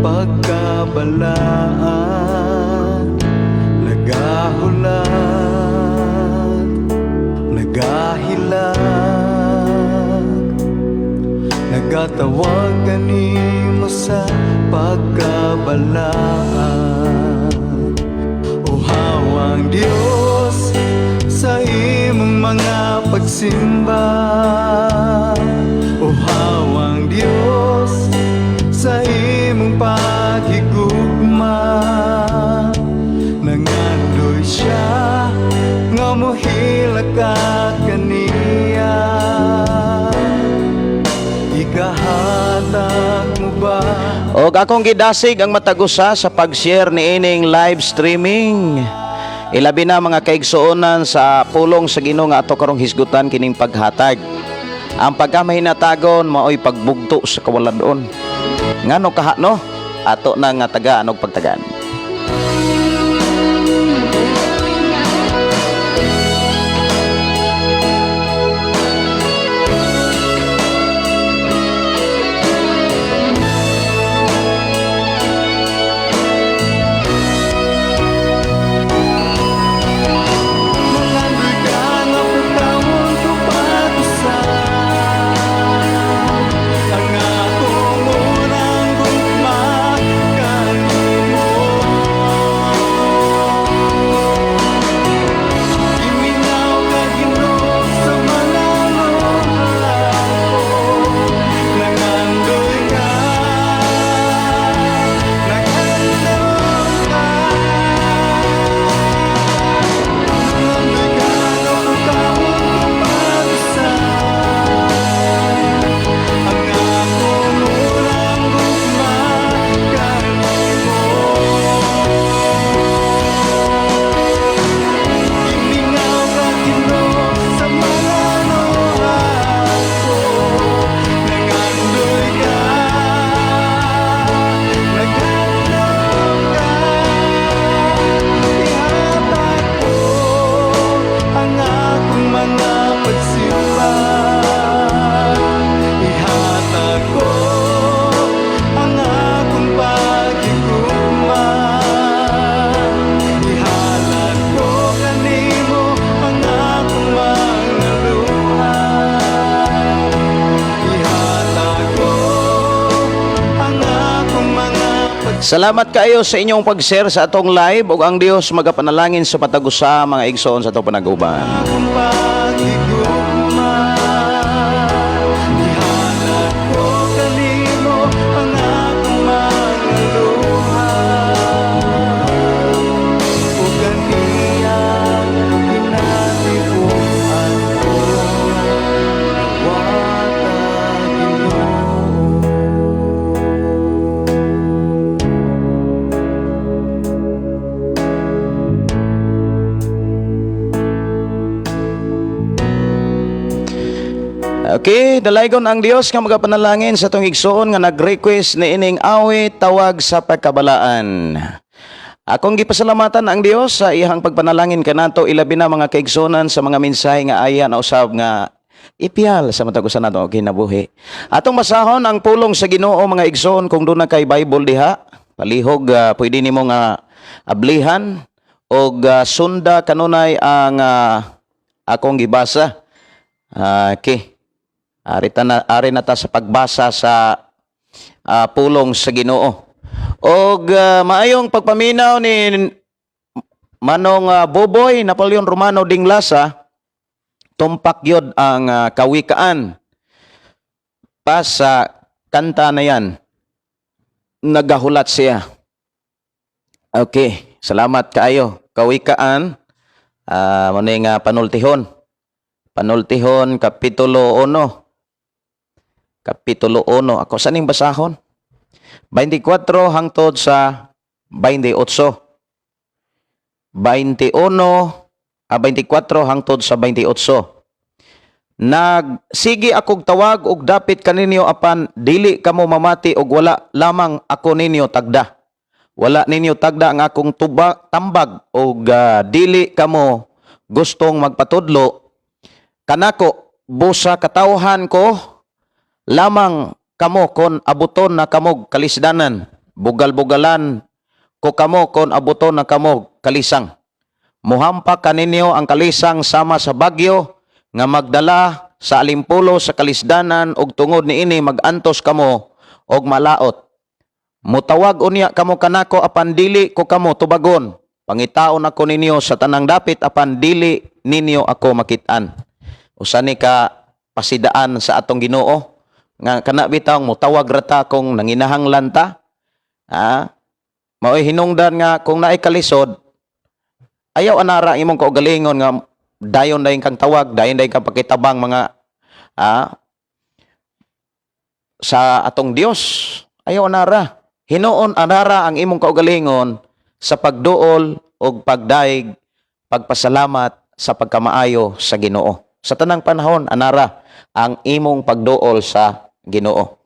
[SPEAKER 3] pagkabalaan. Nagahulat, nagahilak, Nagatawag kanimo sa pagkabalaan. O hawang Diyos sa imong mga pagsimba, O hawang Diyos sa imong paghigugma, nangandoy siya nga mohilak ka kaniya. Ikahatag mo ba
[SPEAKER 1] Og akong gidasig ang matag usa sa pag-share niining live streaming. Ilabi na mga kaigsuonan sa pulong sa Ginoo nga ato karong hisgutan kining paghatag. Ang pagkamahinatagon maoy pagbugto sa kawaladon. Ngano kaha no? Ato na nga tagaan og pagtagaan.
[SPEAKER 3] Nangandoy ka nga putawon ko pag-usap ang akong unang gugma kanimo.
[SPEAKER 1] Salamat kayo sa inyong pag-share sa atong live ug ang Dios magapanalangin sa matag usa, mga igsoon, sa atong panag-uban.
[SPEAKER 3] Akong paghigugma, Gihalad ko kanimo ang akong mga luha ug ang iyang kinatibuk-an ko Diwata, Ginoo.
[SPEAKER 1] Okay, dalaygon ang Dios nga magapanalangin sa atong igsoon nga nag-request ni ining awit, "Tawag sa Pagkabalaan." Akong gipasalamatan ang Dios sa iyang pagpanalangin kanato, ilabi na, mga kaigsuonan, sa mga mensahe nga aya na usab nga ipiyal sa matag usa nato kinabuhi. Atong basahon ang pulong sa Ginoo, mga igsoon. Kung duna kay Bible diha, palihog pwede nimo nga ablihan og sunda kanunay ang akong gibasa. Okay. Ari na ta sa pagbasa sa pulong sa Ginoo. Og maayong pagpaminaw ni Manong Boboy Napoleon Romano Dinglasa, tumpak yod ang kawikaan pa sa kanta na yan. Nagahulat siya. Okay, salamat kaayo. Kawikaan, mao nga panultihon. Panultihon, Kapitulo 1. Kapitulo 1. Ako sa ning basahon. 24 hangtod sa 28. 21, 24 hangtod sa 28. Nagsige akog tawag og dapit kaninyo apan dili kamo mamati og wala lamang ako ninyo tagda. Wala ninyo tagda ang akong tambag og dili kamo gustong magpatudlo kanako. Busa katawhan ko lamang kamo kon abuton na kamog kalisdanan. Bugal-bugalan ko kamo kon abuton na kamog kalisang. Muhampak kaninyo ang kalisang sama sa bagyo nga magdala sa alimpulo sa kalisdanan ug tungod niini magantos kamo og malaot. Mutawag unya kamo kanako apan dili ko kamo tubagon. Pangitaon ako ninyo sa tanang dapit apan dili ninyo ako makit-an. Usa ni ka pasidaan sa atong Ginoo nga kana bitawng mutawag ra ta kung nanginahanglan ta. Mao'y hinungdan nga kung naay kalisod, ayaw anara ang imong kaugalingon nga dayon dayon kang tawag, dayon dayon kang pakitabang mga sa atong Dios. Ayaw anara. Hinuon anara ang imong kaugalingon sa pagduol og pagdaig, pagpasalamat sa pagkamaayo sa Ginoo. Sa tanang panahon anara ang imong pagduol sa Ginoo.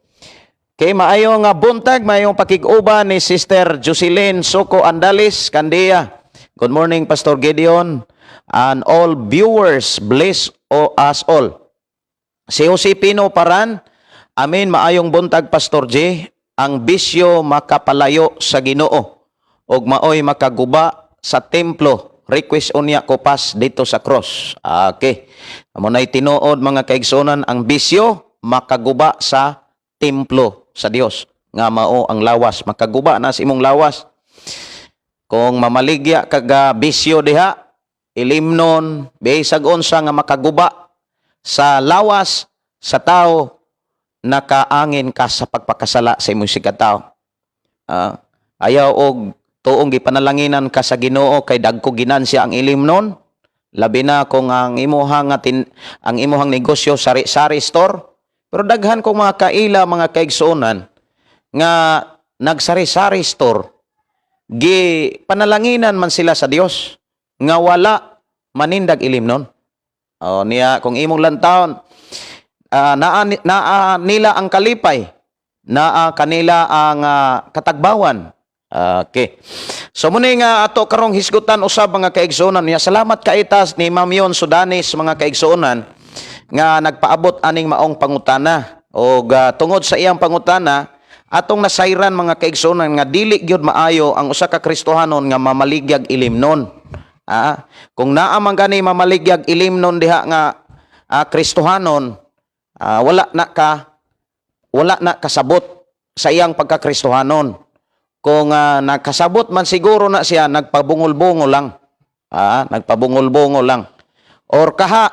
[SPEAKER 1] Kay maayo nga buntag, maayong pakig-uban ni Sister Jocelyn Soco Andalis Candia. Good morning, Pastor Gideon and all viewers. Bless us all. Si Jose Pino Paran, amen, maayong buntag, Pastor J. Ang bisyo makapalayo sa Ginoo ug maoy makaguba sa templo. Request unya ko pas dito sa cross. Okay. Amo nay tinuod, mga kaigsuonan, ang bisyo makaguba sa templo sa Dios nga mao ang lawas, makaguba na sa imong lawas. Kung mamaligya kaga bisyo diha, ilimnon, bisag unsa nga makaguba sa lawas sa tao, nakaangin ka sa pagpakasala sa imong sikatao. Ayaw og tuong gipanalanginan ka sa Ginoo kay dagko ginansya ang ilimnon, labi na kung ang imuhang negosyo sari-sari store. Pero daghan kong mga kaila, mga kaigsuonan, nga nagsari-sari store, gi panalanginan man sila sa Dios nga wala manindag ilimnon. O niya kung imong lantawon, naa, naa nila ang kalipay, naa kanila ang katagbawan. Okay. So muni nga ato karong hisgutan usab, mga kaigsuonan niya. Salamat kaitas ni Ma'am Yon Sudanis, mga kaigsuonan, nga nagpaabot aning maong pangutana. Og tungod sa iyang pangutana, atong nasayran, mga kaigsuonan, nga dili gyud maayo ang usa ka Kristohanon nga mamaligyag ilimnon. Kung naa man gani mamaligyag ilimnon diha nga Kristohanon, wala na kasabot sa iyang pagkakristohanon. Kung nakasabot man siguro na siya, nagpabungol-bungol lang. Nagpabungol-bungol lang. Or kaha,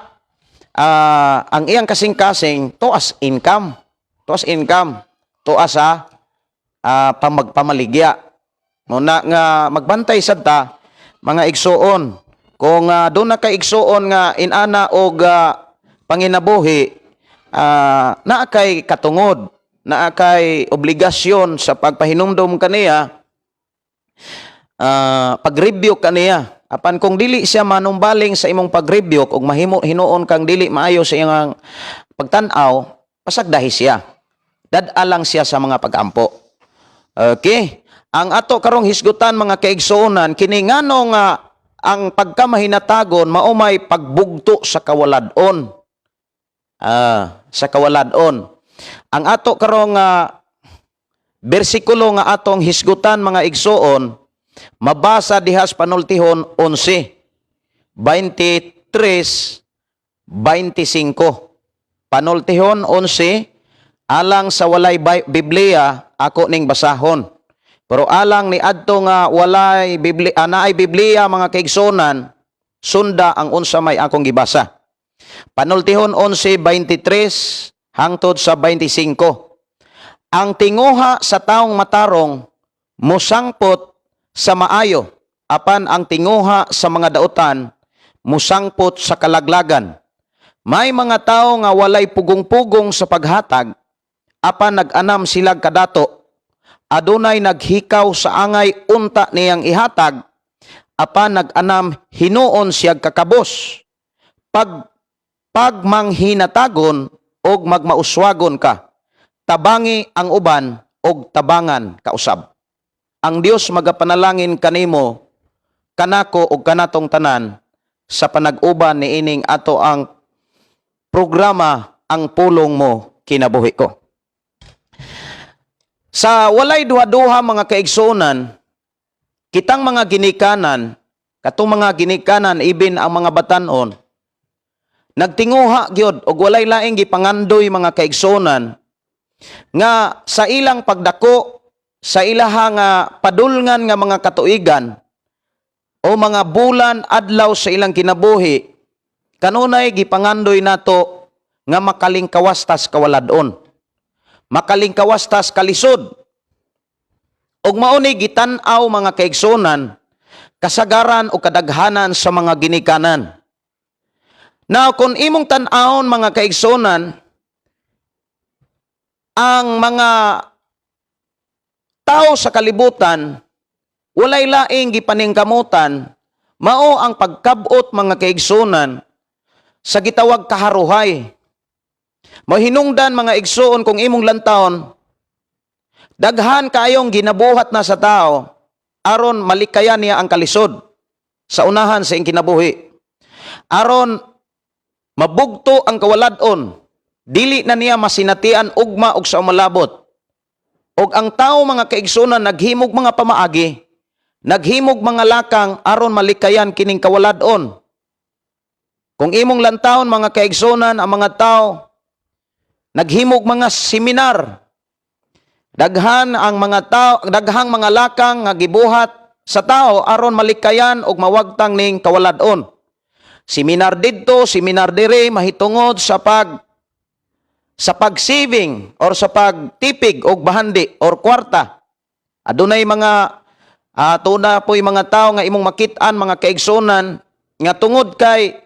[SPEAKER 1] ang iyang kasing-kasing, tuas income. Tuas income. Tuas sa pamagpamaligya. Muna nga magbantay sad ta, mga igsuon. Kung doon na kay igsuon nga inana og panginabuhi, naa kay katungod, naa kay obligasyon sa pagpahinumdom kaniya, pag-review kaniya. Apan kung dili siya manumbaling sa imong pag-review ug mahimo hinuon kang dili maayo sa iyang pagtan-aw, pasagdahi siya. Dad-a lang siya sa mga pag-ampo. Okay. Ang ato karong hisgutan, mga kaigsuonan, kini ngano nga ang pagkamahinatagon mao may pagbugto sa kawalad-on. Sa kawalad-on. Ang ato karong bersikulo nga atong hisgutan, mga igsuon, mabasa diha sa Panultihon 11 23 25. Panultihon 11. Alang sa walay Biblia, ako ning basahon. Pero alang ni adto nga walay Biblia, naay Biblia, mga kaigsuonan, sunda ang unsa may akong gibasa. Panultihon 11:23 hangtod sa 25. Ang tinguha sa taong matarong musangpot sa maayo, apan ang tinguha sa mga dautan musangpot sa kalaglagan. May mga tao nga walay pugong-pugong sa paghatag, apan nag-anam sila kadato. Adunay naghikaw sa angay unta niyang ihatag, apan nag-anam hinuon siyag kakabos. Pagmanghinatagon og magmauswagon ka, tabangi ang uban og tabangan kausab. Ang Dios magapanalangin kanimo, kanako og kanatong tanan sa panag-uban niining ato ang programa, Ang Pulong Mo Kinabuhi Ko. Sa walay duha-duha, mga kaigsuonan, kitang mga ginikanan, katong mga ginikanan, ibin ang mga batanon, nagtinguha gyud og walay laing gipangandoy, mga kaigsuonan, nga sa ilang pagdako, sa ilaha nga padulngan nga mga katuigan o mga bulan, adlaw sa ilang kinabuhi, kanunay gipangandoy nato nga makalingkawas tas kawaladon, makalingkawas tas kalisod. Ug mao ni gitan-aw, mga kaigsuonan, kasagaran o kadaghanan sa mga ginikanan. Now, kung imong tan-awon, mga kaigsuonan, ang mga tao sa kalibutan, walay laing gipaningkamutan, mao ang pagkabot, mga kaigsuonan, sa gitawag kaharuhay. Mahinungdan, mga igsuon, kung imong lantawon, daghan kaayong ginabuhat na sa tao aron malikayan niya ang kalisod sa unahan sa iyang kinabuhi. Aron mabugto ang kawaladon, dili na niya masinatian ugma og sa umalabot. Og ang tao, mga kaigsunan, naghimog mga pamaagi, naghimog mga lakang aron malikayan kining kawaladon. Kung imong lantawon, mga kaigsunan, ang mga tao naghimog mga seminar. Daghan ang mga tao, daghang mga lakang nga gibuhat sa tao aron malikayan og mawagtang ning kawaladon. Seminar didto, seminar dire, mahitungod sa pag-saving or sa pagtipig og bahandi or kwarta. Adunay mga tuna po'y mga tao nga imong makit-an, mga kaigsunan, nga tungod kay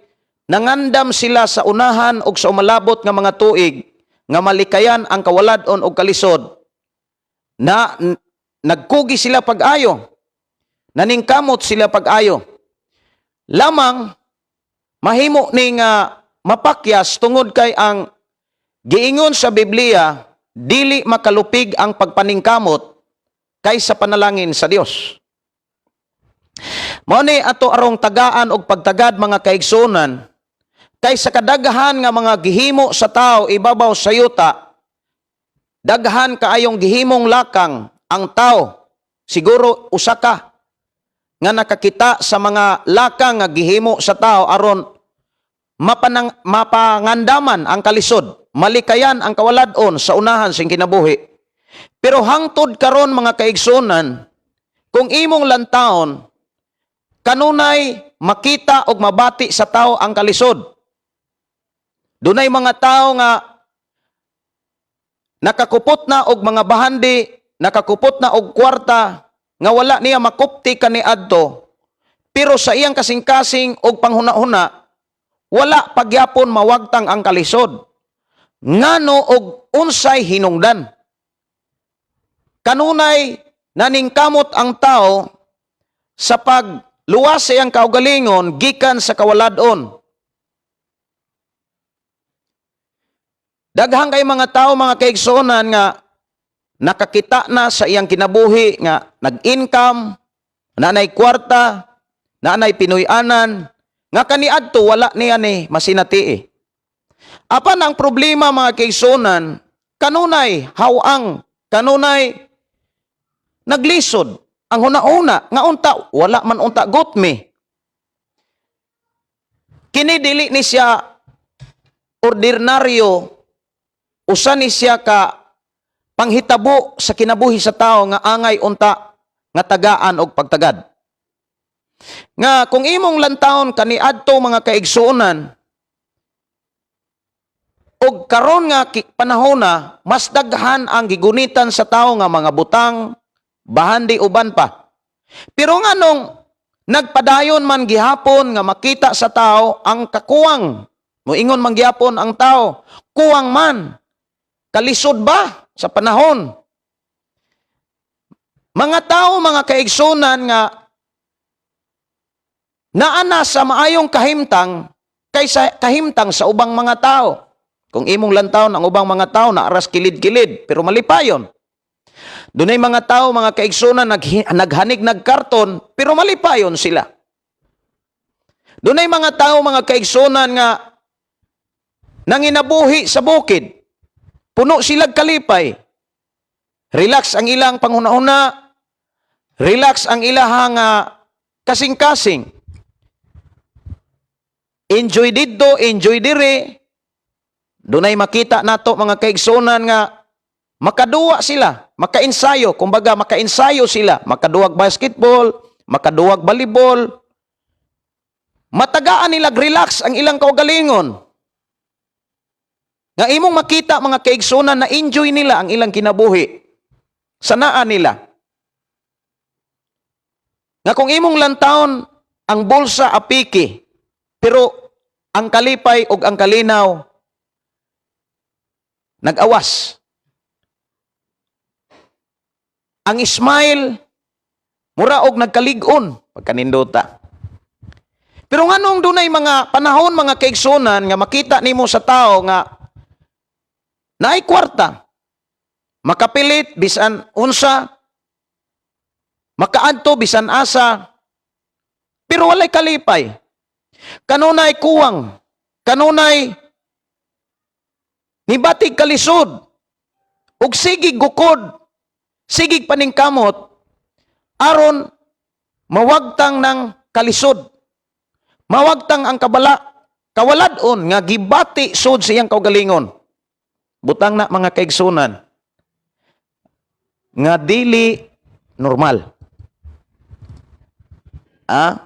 [SPEAKER 1] nangandam sila sa unahan og sa umalabot nga mga tuig nga malikayan ang kawaladon og kalisod na nagkugi sila pag-ayo, naningkamot sila pag-ayo, lamang mahimo ning mapakyas tungod kay ang giingon sa Biblia, dili makalupig ang pagpaningkamot kaysa panalangin sa Dios. Mao ni ato arong tagaan og pagtagad, mga kaigsunan, kay sa kadaghan nga mga gihimo sa tao ibabaw sa yuta, daghan kaayong gihimong lakang ang tao. Siguro usa ka nga nakakita sa mga lakang nga gihimo sa tao aron mapangandaman ang kalisod, malikayan ang kawaladon sa unahan sing kinabuhi. Pero hangtod karon, mga kaigsunan, Kung imong lantawon, kanunay makita og mabati sa tao ang kalisod. Dunay mga tao nga nakakupot na og mga bahandi, nakakupot na og kwarta, nga wala niya makupti kaniadto, pero sa iyang kasing-kasing og panghuna-huna, wala pagyapon mawagtang ang kalisod. Ngano og unsay hinungdan? Kanunay naningkamot ang tao sa pagluwas sa iyang kaugalingon gikan sa kawaladon. Daghang kay mga tao, mga kaigsuonan, nga nakakita na sa iyang kinabuhi nga nag-income, nanay kwarta, nanay Pinoy-anan, nga kaniadto wala niya ni masinati. Apan ang problema, mga kaigsuonan, kanunay hawang, kanunay naglisod ang huna-huna nga unta wala man unta gutmi. Kini dili ni siya ordinaryo, usa ni siya ka panghitabo sa kinabuhi sa tao nga angay unta nga tagaan og pagtagad. Nga kung imong lantawon kaniadto, mga kaigsuonan, og karon nga panahona, mas daghan ang gigunitan sa tao nga mga butang, bahandi, uban pa. Pero nganong nagpadayon man gihapon nga makita sa tao ang kakuwang? Moingon man gihapon ang tao, kuwang man. Kalisod ba sa panahon? Mga tao, mga kaigsunan, nga naana sa maayong kahimtang kaysa kahimtang sa ubang mga tao. Kung imong lantawon ang ubang mga tao na aras kilid-kilid pero malipayon. Dunay mga tao, mga kaigsunan, naghanig nagkarton pero malipayon sila. Dunay mga tao, mga kaigsunan, nga nanginabuhi sa bukid. Puno sila kalipay. Relax ang ilang panghuna-huna. Relax ang ilahang kasing-kasing. Enjoy didto, enjoy dire. Dunay makita nato, mga kaigsunan, nga makaduwa sila, makaensayo, kumbaga makaensayo sila, makaduwag basketball, makaduwag volleyball. Matagaan nila relax ang ilang kaugalingon. Nga imong makita, mga kaigsunan, na enjoy nila ang ilang kinabuhi. Sanaan nila. Nga kung imong lantawon ang bulsa apiki, pero ang kalipay ug ang kalinaw nag-awas. Ang smile mura og nagkalig-on pagkanindota. Pero nganong dunay mga panahon, mga kaigsunan, nga makita nimo sa tao nga naay kwarta, makapilit bisan unsa, makaadto bisan asa, pero walay kalipay? Kanunay kuwang, kanunay nibatig kalisod, ug sigig gukod, sigig paningkamot, aron mawagtang ng kalisod, mawagtang ang kabala, kawaladon nga gibati sud sa iyang kaugalingon? Butang na, mga kaigsunan, nga dili normal. Ah?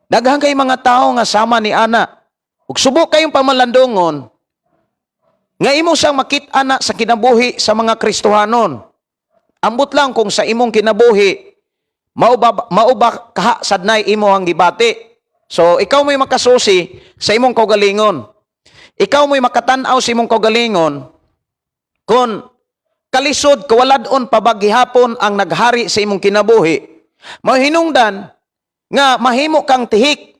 [SPEAKER 1] Daghan kay mga tao nga sama ni ana. Ug subo kayong pamalandungon nga imo siyang makit-a na sa kinabuhi sa mga Kristohanon. Ambot lang kung sa imong kinabuhi mao ba kaha sadnay imo ang gibati. So ikaw mo'y makasusi sa imong kaugalingon. Ikaw mo'y makatan-aw sa imong kaugalingon kung kalisod, kawaladon pa ba gihapon ang naghari sa imong kinabuhi. Mahinungdan nga mahimo kang tihik.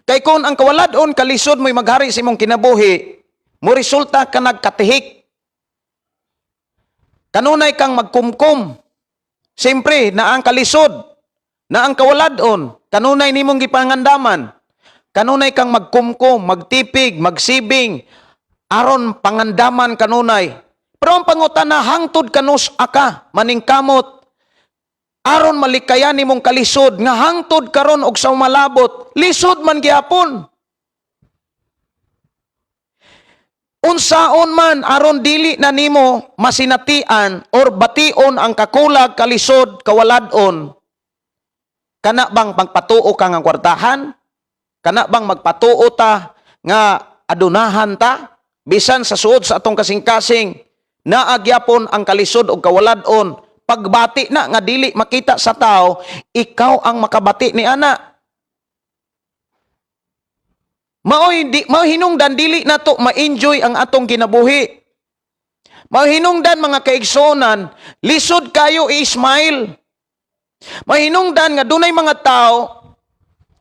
[SPEAKER 1] Kay kung ang kawaladon, kalisod mo'y maghari sa imong kinabuhi, mo resulta ka nagkatihik. Kanunay kang magkumkum. Siyempre, na ang kalisod, na ang kawaladon, kanunay nimong gipangandaman. Kanunay kang magkumkum, magtipig, magsibing, aron pangandaman kanunay. Pero ang pangutana, hangtod kanus aka, maningkamot, aron malikayan nimong kalisod, nga hangtod karon og sa malabot, lisod man gihapon. Unsaon man aron dili na nimo masinatian or bation ang kakulag, kalisod, kawalad-on? Kana bang magpatuo ka nga kwartahan? Kana bang magpatuo ta nga adunahan ta? Bisan sa suod sa atong kasing-kasing, naa gyapon ang kalisod o kawalad-on, pagbati na nga dili makita sa tao, ikaw ang makabati ni ana. Maoy di mao hinungdan dili nato ma-enjoy ang atong kinabuhi. Mao hinungdan, mga kaigsuonan, lisod kayo i-smile. Mahinungdan nga dunay mga tao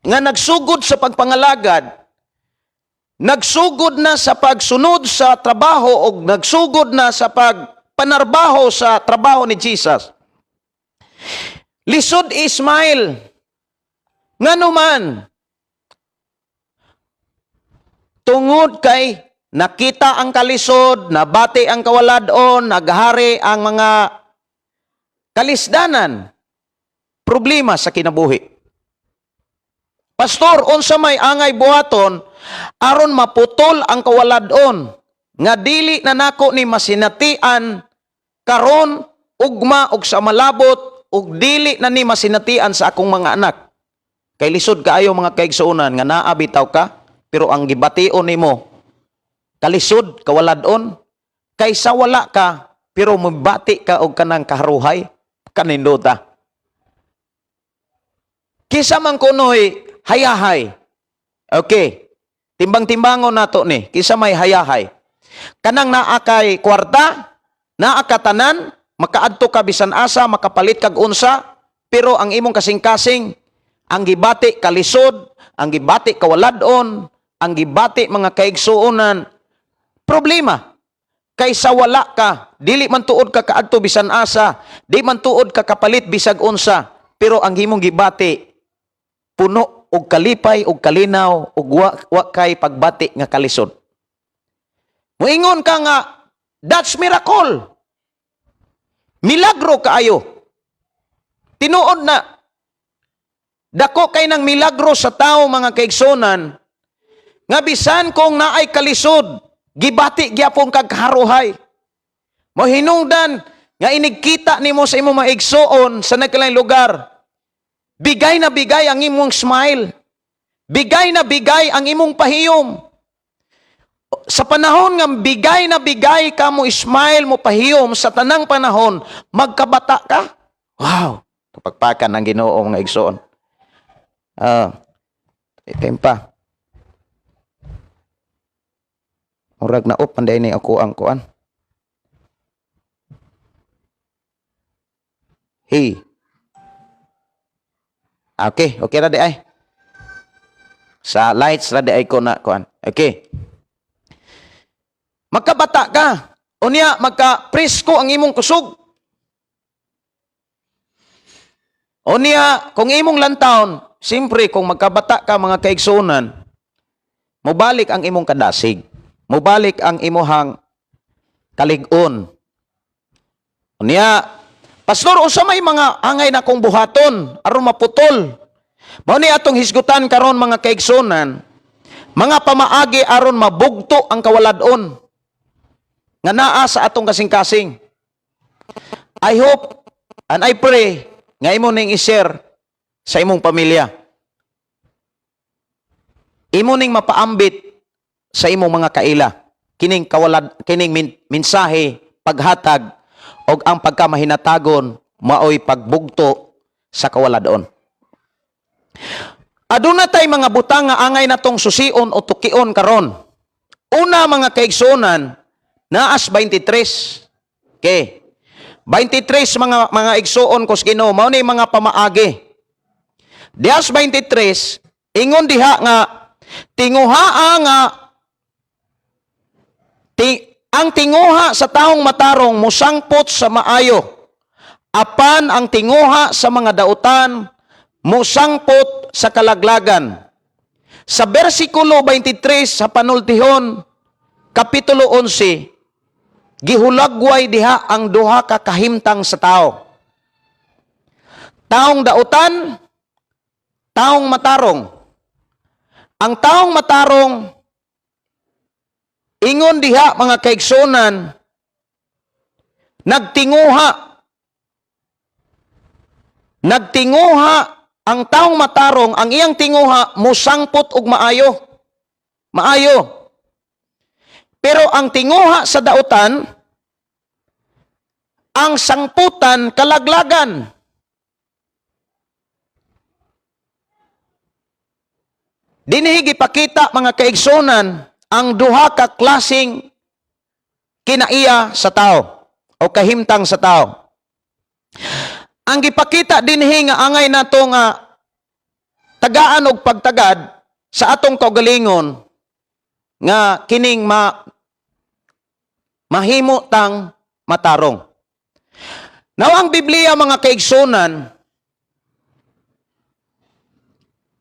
[SPEAKER 1] nga nagsugod sa pagpangalagad, nagsugod na sa pagsunod sa trabaho o nagsugod na sa pagpanarbaho sa trabaho ni Jesus. Lisod i-smile. Ngano man? Tungod kay nakita ang kalisod, nabati ang kawaladon, naghari ang mga kalisdanan, problema sa kinabuhi. Pastor, unsa may angay buhaton aron maputol ang kawaladon nga dili na nako ni masinatian karon, ugma ug sa malabot, ug dili na ni masinatian sa akong mga anak? Kay lisod kaayo, mga kaigsuonan, nga naa bitaw ka pero ang gibation nimo kalisod, kawaladon, kaysa wala ka pero mabati ka og kanang kaharuhay, kanindota. Kisa man kunoy hayahay. Okay. Timbang-timbangon nato ni, kisa may hayahay. Kanang naa kay kwarta, naa ka tanan, makaadto ka bisan asa, makapalit kag unsa, pero ang imong kasing-kasing, ang gibati kalisod, ang gibati kawaladon, ang gibati, mga kaigsuonan, problema. Kaysa wala ka, dili man tuod ka kaadto bisan asa, di man tuod ka kapalit bisag unsa, pero ang imong gibati puno og kalipay og kalinaw ug wa kay pagbati nga kalisod. Moingon ka nga that's miracle. Milagro kaayo. Tinuod na dako kay ng milagro sa tao, mga kaigsuonan, nga bisan kung naay kalisod, gibati gyapon kag haruhay. Mohinungdan nga inigkita nimo sa imong mga igsuon sa nagkalaing lugar, bigay na bigay ang imong smile. Bigay na bigay ang imong pahiyom. Sa panahon nga bigay na bigay ka mo smile, mo pahiyom sa tanang panahon, magkabata ka. Wow! Kapakpakan ang Ginoo, mga igsoon. Ah, item pa. Murag na op panday ni ako ang kuan. Hey. Okay, okay ra di ay. Sa lights ra di ay ko na kuan. Okay. Magkabata ka. Unya magka presko ang imong kusog. Unya kung imong lantawon, siyempre kung magkabata ka, mga kaigsuonan, mobalik ang imong kadasig. Mobalik ang imuhang kalig-on. Unya, "Pastor, unsa may mga angay na kong buhaton aron maputol?" Mao ni atong hisgutan karon, mga kaigsuonan, mga pamaagi aron mabugto ang kawaladon nga naa sa atong kasing-kasing. I hope and I pray nga imo ning i-share sa imong pamilya. Imo ning mapaambit sa imong mga kaila kining kawalad, kining mensahe, paghatag og ang pagkamahinatagon maoy pagbugto sa kawaladon. Aduna tay mga butang nga angay natong susion o tukion karon. Una, mga kaigsuonan, naas 23. Okay. 23, mga igsuon ko sa Ginoo, mao ni mga pamaagi. Dias 23, ingon diha nga tinguhaa nga ang tinguha sa taong matarong musangpot sa maayo. Apan ang tinguha sa mga dautan musangpot sa kalaglagan. Sa versikulo 23 sa panultihon, kapitulo 11, gihulagway diha ang duha ka kahimtang sa tao. Taong dautan, taong matarong. Ang taong matarong Ingon diha, mga kaigsunan, nagtinguha. Nagtinguha ang taong matarong, ang iyang tinguha musangpot og maayo. Maayo. Pero ang tinguha sa dautan, ang sangputan kalaglagan. Dinhi gipakita, mga kaigsunan, ang duha ka klaseng kinaiya sa tao o kahimtang sa tao. Ang gipakita dinhi nga angay nato nga tagaan og pagtagad sa atong kaugalingon nga kining mahimo tang matarong. Now, ang Biblia, mga kaigsunan,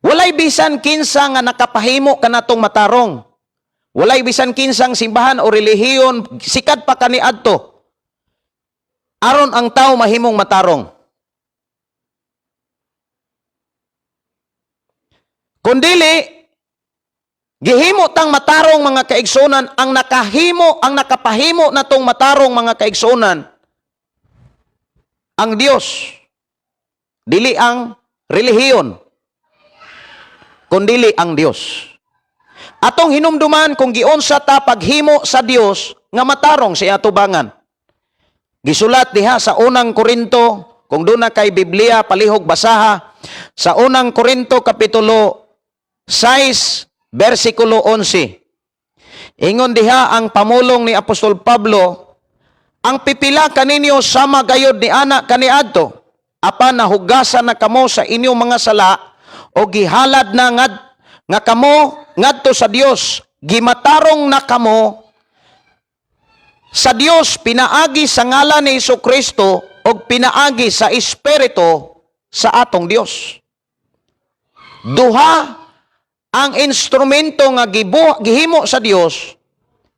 [SPEAKER 1] walay bisan kinsa nga nakapahimo kanatong matarong. Walay bisan kinsang simbahan o relihiyon, sikat pa kaniadto, aron ang tao mahimong matarong. Kundili gihimo tang matarong, mga kaigsunan, ang nakahimo, ang nakapahimo natong matarong, mga kaigsunan, ang Dios. Dili ang relihiyon, kundili ang Dios. Atong hinumduman kung giunsa ta paghimo sa Dios nga matarong sa atubangan. Gisulat diha sa Unang Korinto, kung duna kay Biblia, palihog basaha sa Unang Korinto kapitulo 6 versikulo 11. Ingon diha ang pamulong ni Apostol Pablo, "Ang pipila kaninyo sama gayod ni ana kaniadto, apan nahugasan na kamo sa inyong mga sala o gihalad na nga kamo ngadto sa Dios, gimatarong na kamo sa Dios pinaagi sa ngalan ni Hesus Kristo ug pinaagi sa Espiritu sa atong Dios." Duha ang instrumento nga gihimo sa Dios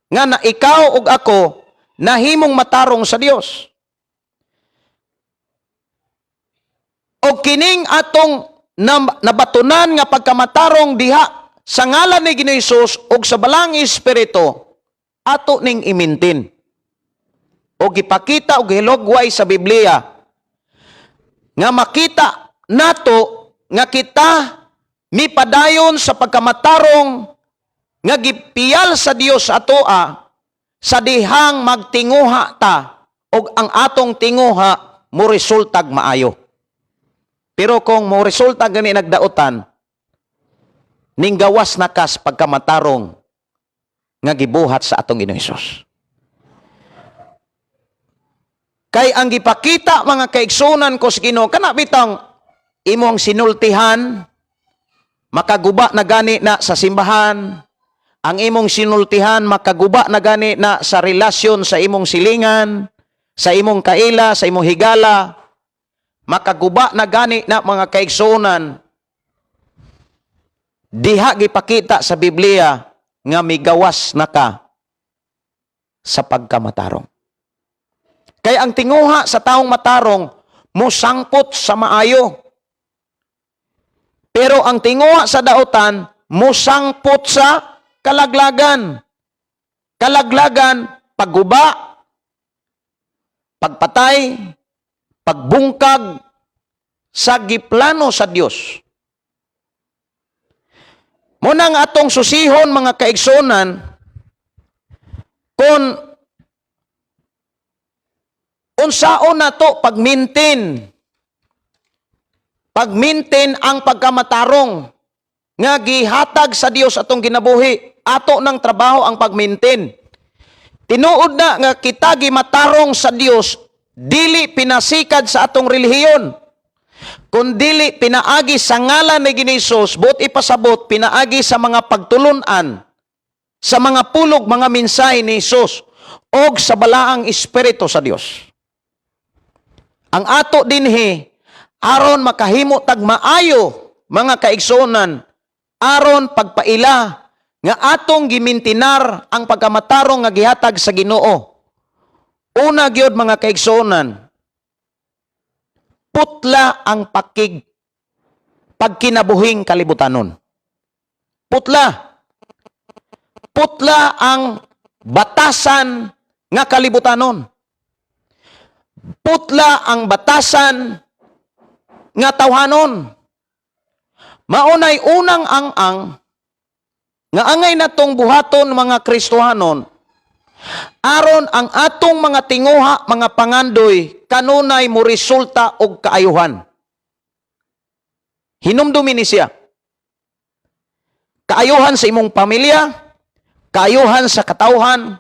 [SPEAKER 1] nga na ikaw ug ako nahimong matarong sa Dios. O kining atong nabatunan nga pagkamatarong diha sa ngalan ni Ginoong Hesus ug sa Balaang Espiritu, ato ning i-maintain. O gipakita og gihilugway sa Biblia nga makita nato nga kita mipadayon sa pagkamatarong nga gipiyal sa Dios sa atoa sa dihang magtinguha ta og ang atong tinguha mo resultag maayo. Pero kung mo resulta gani nagdaotan, ninggawas na kas pagkamatarong nga gibuhat sa atong Ginoong Hesus. Kay ang gipakita, mga kaigsunan ko sa Ginoo, kana bitang imong sinultihan makaguba na gani na sa simbahan, ang imong sinultihan makaguba na gani na sa relasyon sa imong silingan, sa imong kaila, sa imong higala, makaguba na gani na, mga kaigsunan, diha gipakita sa Biblia nga migawas na ka sa pagkamatarong. Kay ang tinguha sa taong matarong musangpot sa maayo. Pero ang tinguha sa daotan musangpot sa kalaglagan. Kalaglagan, pagguba, pagpatay, pagbungkag sa giplano sa Dios. Muna nga atong susihon, mga kaigsunan, kung unsaon nato pag-maintain pag-maintain ang pagkamatarong nga gihatag sa Dios atong ginabuhi. Ato ng trabaho ang pag-maintain. Tinuod na nga kita gimatarong sa Dios dili pinasikad sa atong relihiyon, kundili pinaagi sa ngalan ni Ginoong Hesus, buot ipasabot, pinaagi sa mga pagtulunan, sa mga pulog, mga mensahe ni Hesus og sa Balaang Espiritu sa Dios. Ang ato dinhi aron makahimo tag maayo, mga kaigsuonan, aron pagpaila nga atong gimintinar ang pagkamatarong nga gihatag sa Ginoo. Una gyud, mga kaigsuonan, putla ang pagkinabuhing kalibutanon. Putla. Putla ang Batasan nga kalibutanon. Putla ang batasan nga tawhanon. Maunay unang ang-ang nga angay natong buhaton, mga Kristohanon, aron ang atong mga tinguha, mga pangandoy, kanunay mo resulta og kaayuhan. Hinumdumi ni siya. Kaayuhan sa imong pamilya, kaayuhan sa katawhan,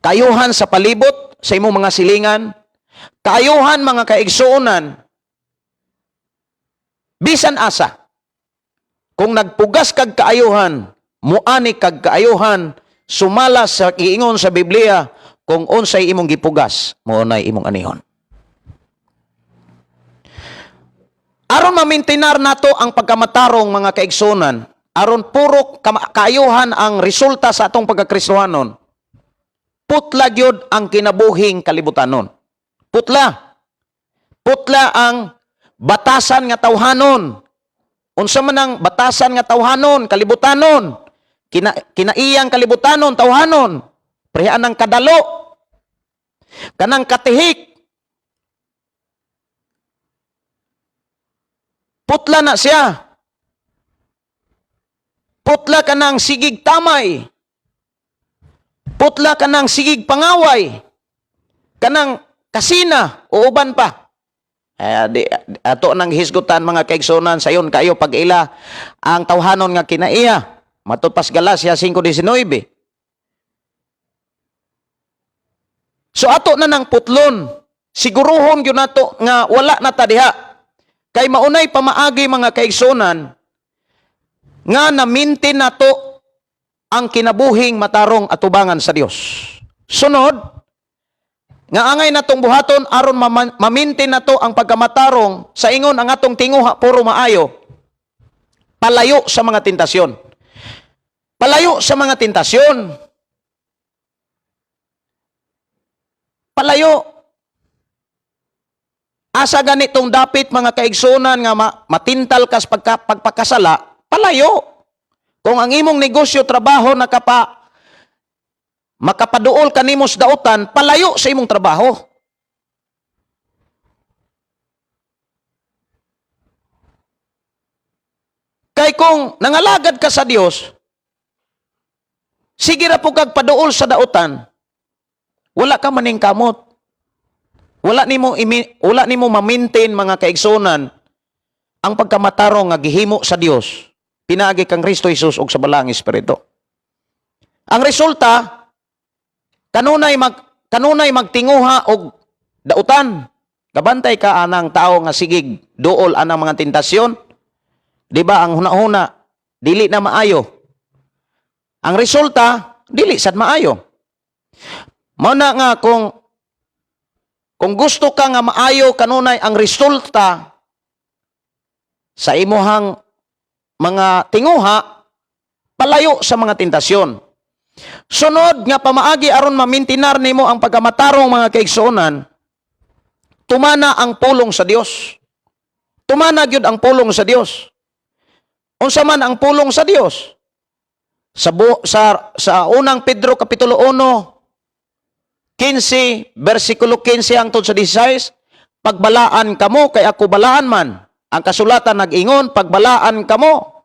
[SPEAKER 1] kaayuhan sa palibot, sa imong mga silingan, kaayuhan, mga kaigsuonan, bisan asa. Kung nagpugas kag kaayuhan, muani kag kaayuhan, sumala sa giingon sa Biblia, kung unsay imong gipugas, mao nay imong anihon. Aron mamintinar nato ang pagkamatarong, mga kaigsuonan, aron puro kaayuhan ang resulta sa atong pagkakristohanon, putla gyud ang kinabuhing kalibutanon. Putla. Putla ang batasan nga tawhanon. Unsa man ang batasan nga tawhanon, kalibutanon? Kinaiyang kalibutanon, tawhanon. Prehan ang kadalo. Kanang katihik. Putla na siya. Putla kanang sigig tamay. Putla kanang sigig pangaway. Kanang kasina o uban pa. Eh, di, ato nang hisgutan, mga kaigsunan, sayon kayo pag-ila ang tawhanon nga kinaiya. Matud pas Galacia 5:19. So ato na nang putlon. Siguruhon gyud nato nga wala na ta diha. Kay maunay pamaagi, mga kaigsunan, nga na-maintain nato ang kinabuhing matarong atubangan sa Dios. Sunod, nga angay natong buhaton aron ma-maintain nato ang pagkamatarong sa ingon ang atong tinguha puro maayo. Palayo sa mga tentasyon. Palayo sa mga tentasyon. Palayo. Asa ganitong dapit, mga kaigsunan, nga matintal kas pagpakasala, palayo. Kung ang imong negosyo, trabaho makapaduol kanimo sa dautan, palayo sa imong trabaho. Kay kung nangalagad ka sa Dios, sige ra po kag paduol sa dautan, wala ka maning kamot. Wala nimo ma-maintain, mga kaigsunan, ang pagkamatarong nga gihimo sa Dios pinaagi kang Kristo Jesus ug sa Balaang Espiritu. Ang resulta, kanunay magtinguha og dautan. Kabantay ka anang tao nga sigig duol anang mga tentasyon. Di ba ang hunahuna dili na maayo? Ang resulta dili sad maayo. Mao na nga kung gusto ka nga maayo kanunay ang resulta sa imuhang mga tinguha, palayo sa mga tentasyon. Sunod nga pamaagi aron mamintinar nimo ang pagkamatarong, mga kaigsuonan, tumana ang pulong sa Dios. Tumana gyud ang pulong sa Dios. Unsa man ang pulong sa Dios? Sa Unang Pedro kapitulo 1 15 bersikulo 15 hangtod sa 16, "Pagbalaan kamo kay ako balaan man." Ang kasulatan nag-ingon, "Pagbalaan kamo."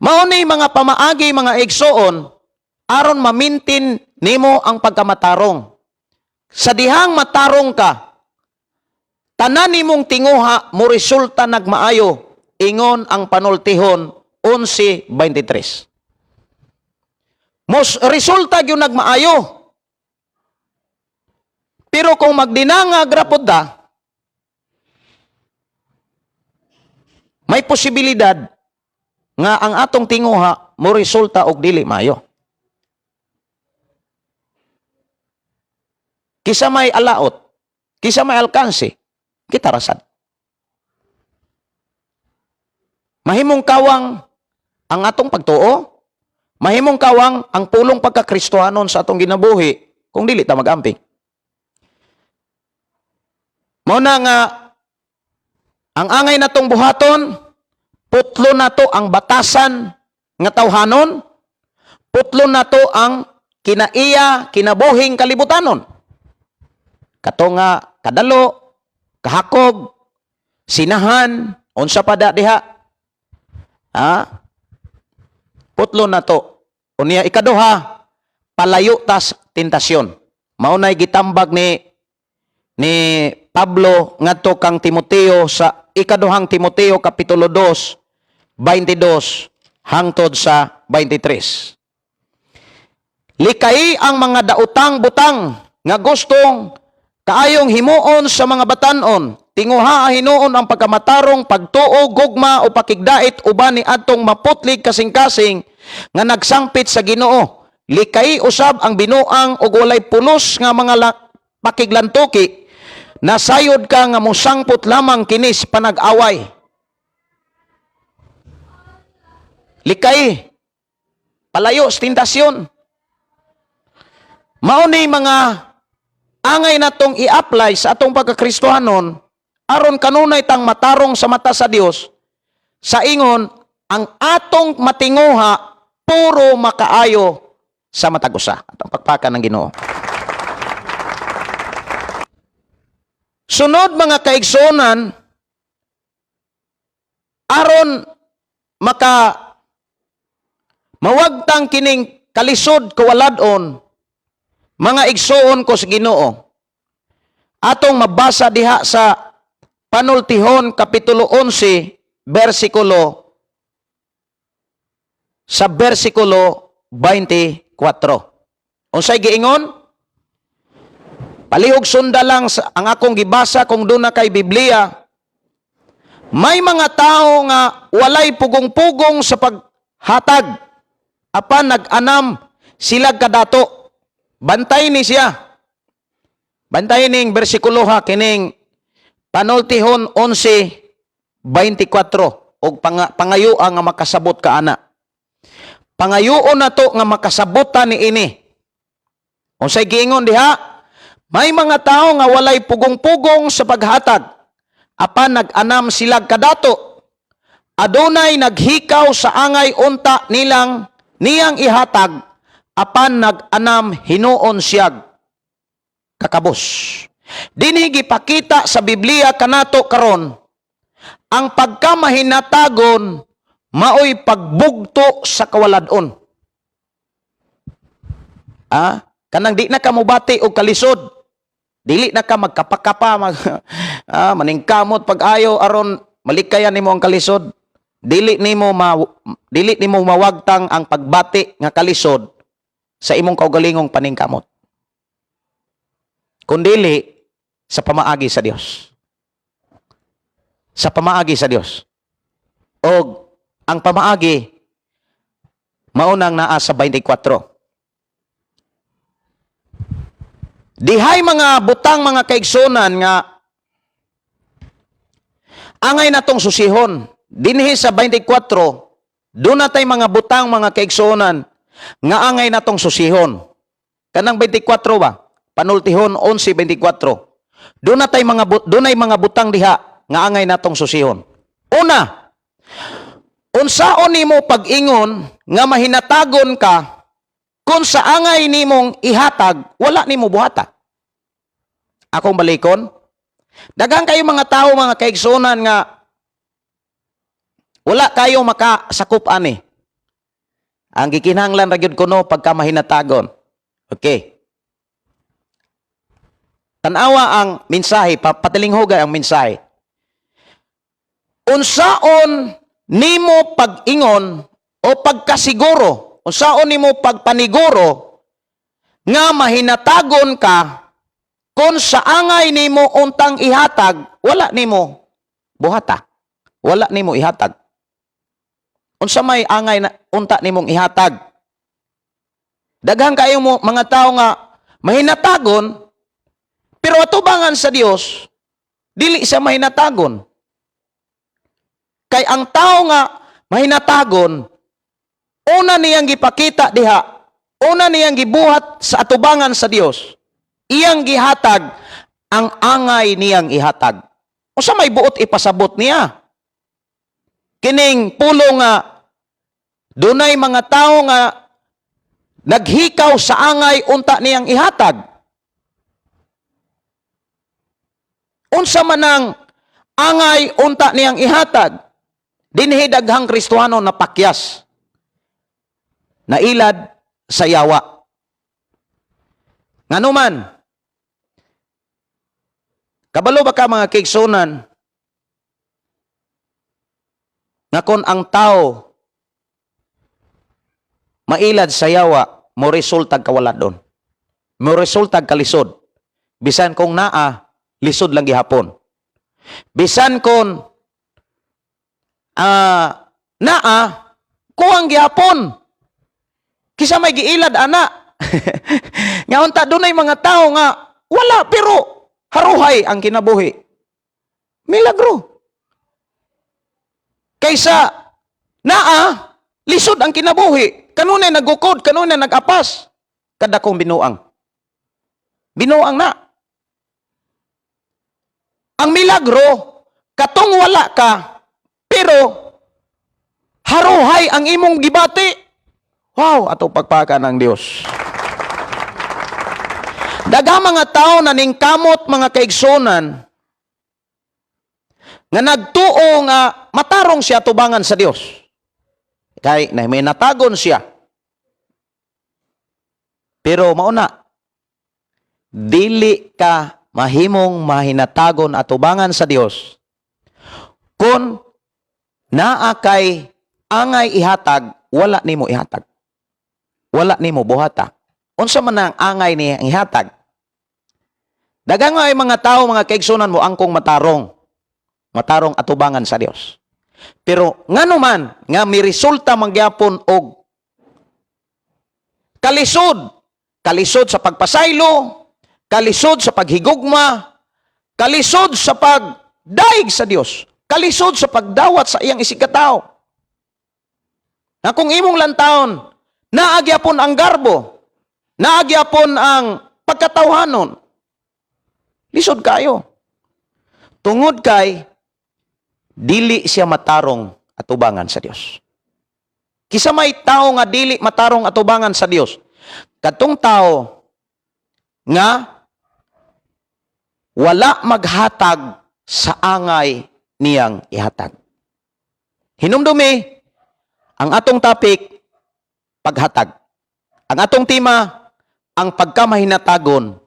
[SPEAKER 1] Mao ni mga pamaagi, mga igsoon, aron ma-maintain nimo ang pagkamatarong. Sa dihang matarong ka, tanan nimong tinguha mo resulta nagmaayo, ingon ang Panultihon 11:23. Mos resulta gyud nagmaayo. Pero kung magdinangag ra pod ta, may posibilidad nga ang atong tinguha mo resulta og dili maayo. Kisa may alaot, kisa may alkanse, kita rasad. Mahimong kawang ang atong pagtuo, mahimong kawang ang pulong pagkakristohanon sa atong ginabuhi kung dili ta magamping. Mao na nga ang angay natong buhaton, putlo nato ang batasan nga tawhanon, putlon nato ang kinaiya, kinabuhing kalibutanon. Kato nga kadalo, kahakog, sinahan, unsa pa da diha. Ha? Putlon nato. Unya ikaduha, palayo tas tentasyon. Mao nay gitambag ni Pablo ngadto kang Timoteo sa Ikaduhang Timoteo kapitulo 2, 22 hangtod sa 23. Likay ang mga daotang butang nga gustong kaayong himuon sa mga batanon. Tinguha hinuon ang pagkamatarong, pagtuo, gugma o pakigdait uban ni adtong maputlig kasing-kasing nga nagsangpit sa Ginoo. Likay usab ang binuang ug walay pulos nga mga pakiglantuki. Nasayod ka nga mosangpot lamang kini sa panag-away. Likay, palayo sa tentasyon. Mao ni mga angay natong i-apply sa atong pagkakristohanon aron kanunay tang matarong sa mata sa Dios, sa ingon ang atong matinguha puro makaayo sa matag usa. Atong pakpakan ng Ginoo. Sunod, mga kaigsuonan, aron maka mawagtang kining kalisod kawaladon, mga igsuon ko sa Ginoo, atong mabasa diha sa Panultihon kapitulo 11 bersikulo sa bersikulo 24. Unsay giingon? Palihog sunda lang sa, ang akong gibasa kung doon na kay Biblia. May mga tao nga walay pugong-pugong sa paghatag apan nag-anam sila kadato. Bantay ni siya. Bantay ning bersikulo ha, kining Panultihon 11:24 og pangayo nga makasabot ka ana. Pangayoon na to nga makasabot ta ni ini. Unsay giingon diha? May mga tao nga walay pugong-pugong sa paghatag apan nag-anam sila kadato. Adunay naghikaw sa angay unta nilang niyang ihatag apan nag-anam hinuon siyag kakabos. Dinhi gipakita sa Biblia kanato karon ang pagkamahinatagon maoy pagbugto sa kawaladon. Ah, kanang di na ka mobati og kalisod. Dili na ka magkapakapa maningkamot pag-ayo aron malikayan nimo ang kalisod. Dili nimo mawagtang ang pagbati nga kalisod sa imong kaugalingong paningkamot. Kundili sa pamaagi sa Dios. Sa pamaagi sa Dios. Og ang pamaagi maunang naa sa 24. Dihay mga butang, mga kaigsunan, nga angay natong susihon. Dinhi sa 24, doon natay mga butang, mga kaigsunan, nga angay natong susihon. Kanang 24 ba? Panultihon 11:24. Doon ay mga butang diha nga angay natong susihon. Una, unsaon nimo pag-ingon nga mahinatagon ka kung sa angay nimong ihatag wala nimo buhata? Akong balikon. Daghan kayo mga tao, mga kaigsunan, nga wala kayo makasakop ani. Ang gikinahanglan ra gyud kuno pagka mahinatagon. Okay. Tanawa ang mensahe, patilinghugay ang mensahe. Unsaon nimo pag-ingon o pagkasiguro, unsaon nimo pagpaniguro nga mahinatagon ka kung sa angay nimo untang ihatag, wala nimo buhata? Wala nimo ihatag. Unsa may angay na unta nimong ihatag? Daghan kayo mo mga tao nga mahinatagon, pero atubangan sa Dios dili siya mahinatagon. Kay ang tao nga mahinatagon, una niyang gipakita diha, una niyang gibuhat sa atubangan sa Dios, iyang gihatag ang angay niyang ihatag. Unsa may buot ipasabot niya? Kining pulo nga Dunay mga tao nga naghikaw sa angay unta niyang ihatag. Unsa man ang angay unta niyang ihatag? Dinhi daghang Kristohano na pakyas, nailad sa yawa. Nganuman, kabalo ba ka, mga kaigsuonan, nga kung ang tao mailad sa yawa, mo resultag kawaladon? Mo resultag kalisod. Bisan kung naa, lisod lang gihapon. Bisan kung naa, kuwang gihapon. Kisa may giilad ana. Nga unta dunay mga tao nga wala pero haruhay ang kinabuhi. Milagro. Kaysa naa, lisod ang kinabuhi. Kanunay nagukod, kanunay nag-apas. Kadakong binuang. Binuang na. Ang milagro, katong wala ka, pero haruhay ang imong gibati. Wow, ato pagpaka ng Dios. Daghang mga tao na ningkamot, mga kaigsunan, nga nagtuo nga matarong siya tubangan sa Dios. Kay na may natagon siya. Pero mauna, dili ka mahimong mahinatagon atubangan sa Dios kung naa kay angay ihatag, wala nimo ihatag. Wala nimo buhata. Unsa man ang angay ni ang ihatag? Daghang ay mga tao, mga kaigsunan, mo angkong matarong. Matarong atubangan sa Dios. Pero ngano man nga mi resulta mangyapon og kalisod, kalisod sa pagpasaylo, kalisod sa paghigugma, kalisod sa pagdaig sa Dios, kalisod sa pagdawat sa iyang isigkatao. Na kung imong lantawon, naagyapon ang garbo, naagyapon ang pagkatawhanon, lisod kayo. Tungod kay dili siya matarong atubangan sa Dios. Kisa may tao nga dili matarong atubangan sa Dios? Katong tao nga wala maghatag sa angay niyang ihatag. Hinumdumi, ang atong topic, paghatag. Ang atong tema, ang pagkamahinatagon,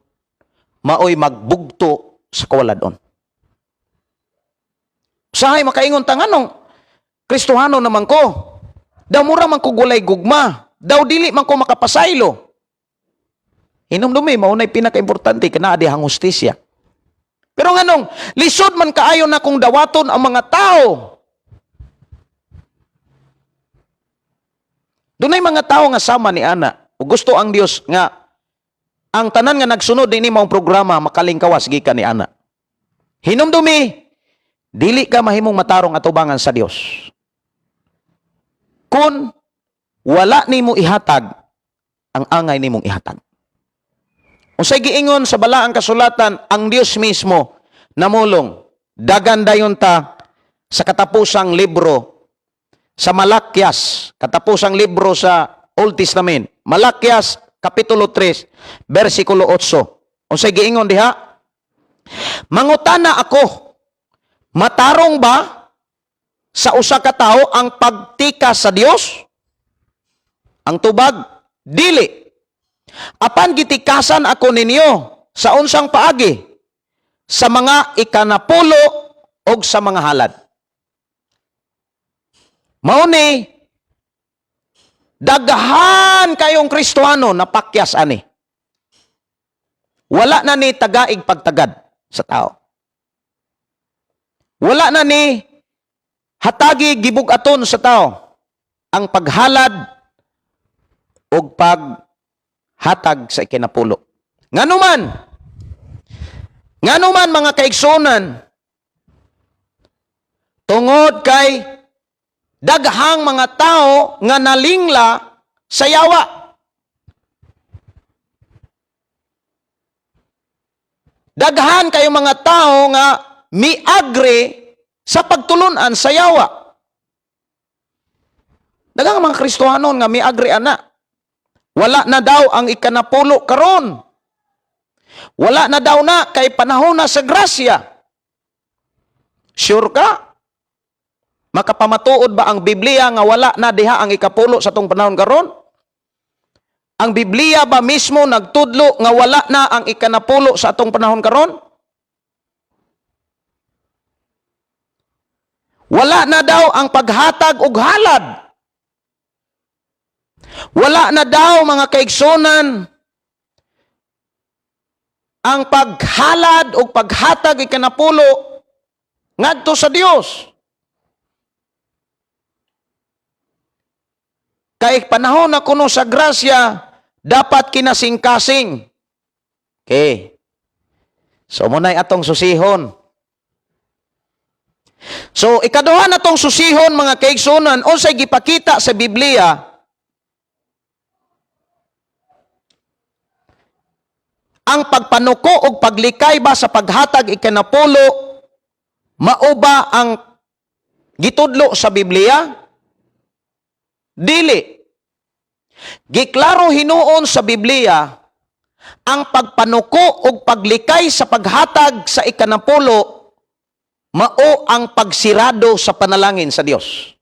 [SPEAKER 1] maoy magbugto sa kawaladon. Usahay makaingon ta, "Nganong Kristohano naman ko? Daw mura man ko gulay gugma. Daw dili man ko makapasaylo." Hinumdumi, mao na'y pinakaimportante kana dihang hustisya. Pero nganong lisod man kaayo na kung dawaton ang mga tao? Dunay mga tao nga sama ni ana. Ug gusto ang Dios nga ang tanan nga nagsunod dinhi maong programa makalingkawas gikan ni ana. Hinumdumi, dili ka mahimong matarong atubangan sa Dios kung wala nimo ihatag ang angay nimong ihatag. Unsay giingon sa balaang kasulatan? Ang Dios mismo namulong. Dagan dayon ta sa katapusang libro sa Malakias, katapusang libro sa Old Testament. Malakias kapitulo 3, versikulo 8. Unsay giingon diha? "Mangutana ako, matarong ba sa usa ka tawo ang pagtikas sa Dios? Ang tubag, dili. Apan gitikasan ako ninyo sa unsang paagi? Sa mga ikanapulo og sa mga halad." Mao ni daghan kayong Kristohano na pakyas ani. Wala na ni tagaig pagtagad sa tao. Wala na ni hatagi gibug-aton sa tao ang paghalad og paghatag sa ikinapulo. Nganuman, nganuman, mga kaigsunan? Tungod kay daghang mga tao nga nalingla sa yawa. Daghan kayo mga tao nga miagre sa pagtulunan sa yawa. Daghang mga Kristohanon nga mi-agree ana. Wala na daw ang ikanapulo karon. Wala na daw na kay panahon na sa grasya. Sure ka? Makapamatuod ba ang Biblia nga wala na diha ang ikapulo sa tong panahon karon? Ang Biblia ba mismo nagtudlo nga wala na ang ikanapulo sa atong panahon karon? Wala na daw ang paghatag og halad. Wala na daw, mga kaigsunan, ang paghalad o paghatag ikanapulo ngadto sa Dios. Kay panahon na kuno sa grasya, dapat kinasingkasing. Okay. So muna'y atong susihon. So ikaduha na tong susihon, mga kaigsunan, unsay gipakita sa Biblia ang pagpanuko og paglikay ba sa paghatag ikanapulo, mao ba ang gitudlo sa Biblia? Dili. Giklaro hinuon sa Biblia, ang pagpanuko og paglikay sa paghatag sa ikanapulo mao ang pagsirado sa panalangin sa Dios.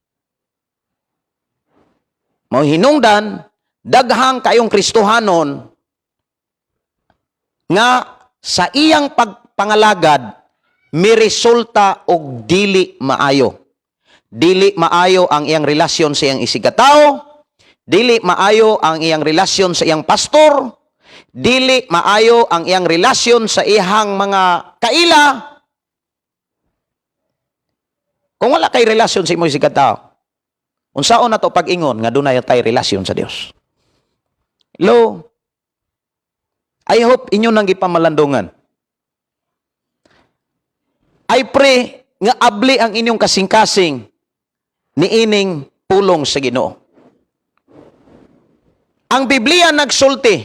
[SPEAKER 1] Mao hinungdan daghang kayong Kristohanon nga sa iyang pagpangalagad miresulta og dili maayo. Dili maayo ang iyang relasyon sa iyang isigkatao, dili maayo ang iyang relasyon sa iyang pastor, dili maayo ang iyang relasyon sa iyang mga kaila. Kung wala kay relasyon sa imong isigkatao, unsaon na to pag-ingon nga dunay tay relasyon sa Dios? Hello? I hope inyo nang gipamalandungan. I pray nga abli ang inyong kasing-kasing niining pulong sa Ginoo. Ang Biblia nagsulti,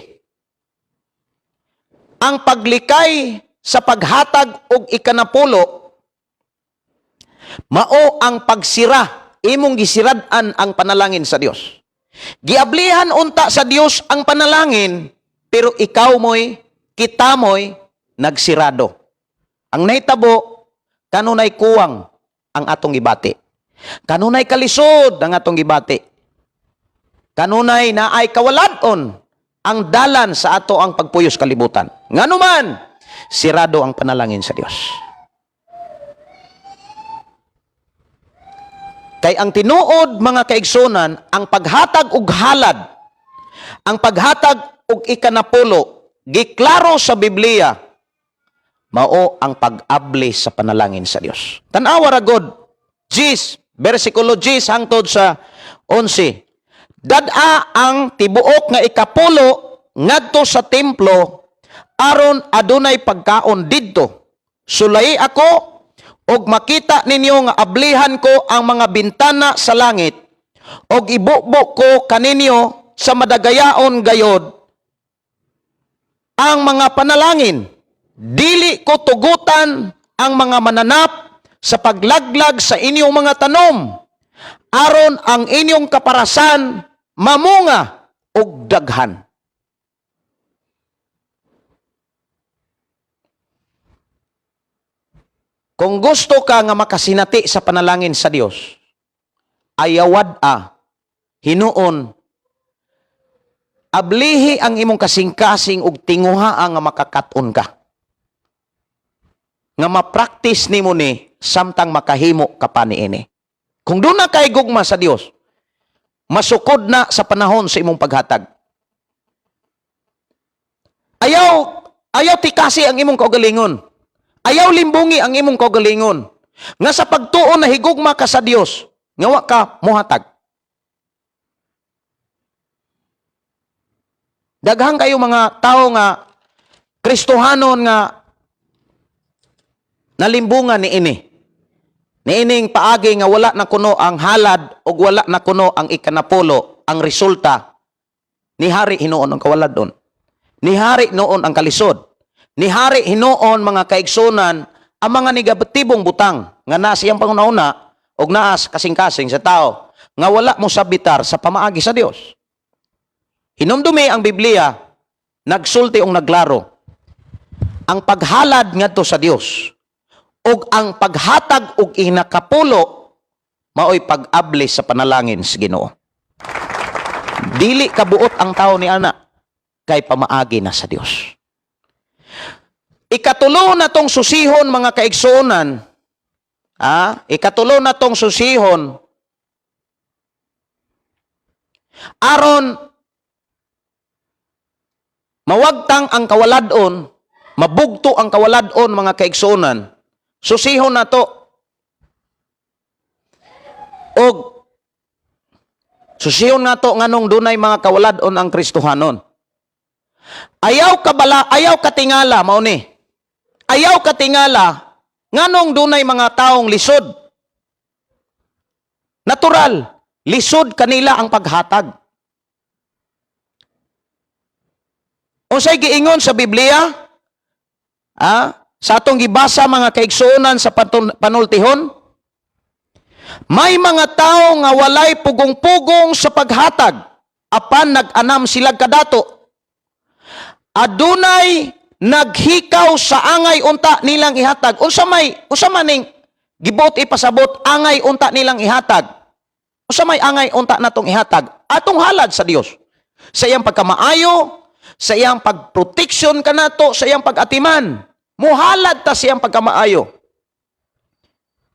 [SPEAKER 1] ang paglikay sa paghatag og ikanapulo mao ang pagsira, imong gisirad-an ang panalangin sa Dios. Giablihan unta sa Dios ang panalangin, pero ikaw mo'y, kita mo'y nagsirado. Ang nahitabo, kanunay kuwang ang atong gibati. Kanunay kalisod ang atong gibati. Kanunay naay kawaladon ang dalan sa ato ang pagpuyos kalibutan. Nganuman, sirado ang panalangin sa Dios. Kay ang tinuod, mga kaigsunan, ang paghatag og halad, ang paghatag og ikanapulo, giklaro sa Biblia, mao ang pag-abli sa panalangin sa Dios. Tan-awa ra god, 10, versikulo 10 hangtod sa 11. Dad-a ang tibuok nga ikapulo ngadto sa templo aron adunay pagkaon didto. Sulay ako og makita ninyo nga ablihan ko ang mga bintana sa langit og ibubo ko kaninyo sa madagayaon gayod ang mga panalangin. Dili ko tugutan ang mga mananap sa paglaglag sa inyong mga tanom aron ang inyong kaparasan mamunga og daghan. Kung gusto ka nga makasinati sa panalangin sa Dios, ayawad a hinuon ablihi ang imong kasing-kasing ug tinguha nga makakaton ka. Nga ma-practice nimo ni samtang makahimo ka pa niini. Kung doon na kay gugma sa Dios, masukod na sa panahon sa imong paghatag. Ayaw ayaw tikasi ang imong kaugalingon. Ayaw limbungi ang imong kaugalingon. Nga sa pagtuon na higugma ka sa Dios, nga wa ka mohatag. Daghang kayo mga tao nga Kristohanon nga nalimbungan ni ini. Niining paagi nga wala na kuno ang halad ug wala na kuno ang ikanapulo, ang resulta ni hari hinuon ang kawaladon. Ni hari noon ang kalisod. Ni hari hinuon, mga kaigsunan, ang mga negatibong butang nga naa siyang pangunahuna og naa sa kasing-kasing sa tao. nga wala mo sabitar sa pamaagi sa Dios. Hinumdumi ang Biblia, nagsulti og naglaro. Ang paghalad ngadto sa Dios ug ang paghatag og inakapulo maoy pag-abli sa panalangin sa Ginoo. Dili kabuot ang tao ni ana kay pamaagi na sa Dios. Ikatulo na tong susihon, mga kaigsuonan, ikatulo na tong susihon aron mawagtang ang kawaladon, mabugto ang kawaladon, mga kaigsuonan. Susihon na to. Og susihon na to nganong dunay mga kawaladon ang Kristohanon. Ayaw kabala, ayaw katingala mao ni. Ayaw katingala nganong dunay mga taong lisod. Natural, lisod kanila ang paghatag. Unsay giingon sa Biblia? Sa atong gibasa, mga kaigsuonan, sa panultihon, may mga tao nga walay pugong-pugong sa paghatag apan nag-anam sila kadato. Adunay naghikaw sa angay unta nilang ihatag. Unsa man ning gibuot ipasabot, angay unta nilang ihatag? Unsa may angay unta natong ihatag? Atong halad sa Dios. Sa iyang pagkamaayo, sa iyang pagproteksyon kanato, sa iyang pag-atiman. Muhalad ta sa iyang pagkamaayo.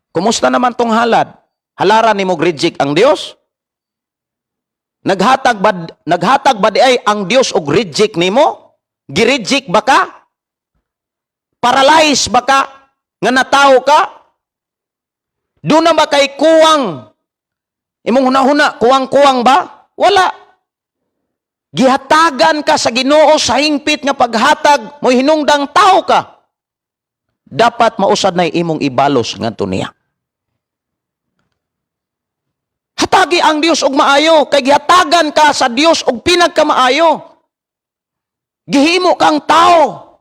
[SPEAKER 1] Kumusta naman tong halad? Halaran nimo reject ang Dios? Naghatag ba di ay ang Dios og reject nimo? Gi-reject ba ka? Paralyzed ba ka? Nga natawo ka? Doon na ba kay kuwang? Imong hunahuna, kuwang-kuwang ba? Wala. Gihatagan ka sa Ginoo sa hingpit nga paghatag, mo hinungdang tao ka. Dapat mausad na imong ibalos ngadto niya. Hatagi ang Dios og maayo kay gihatagan ka sa Dios og pinagkamaayo. Gihimo kang tao.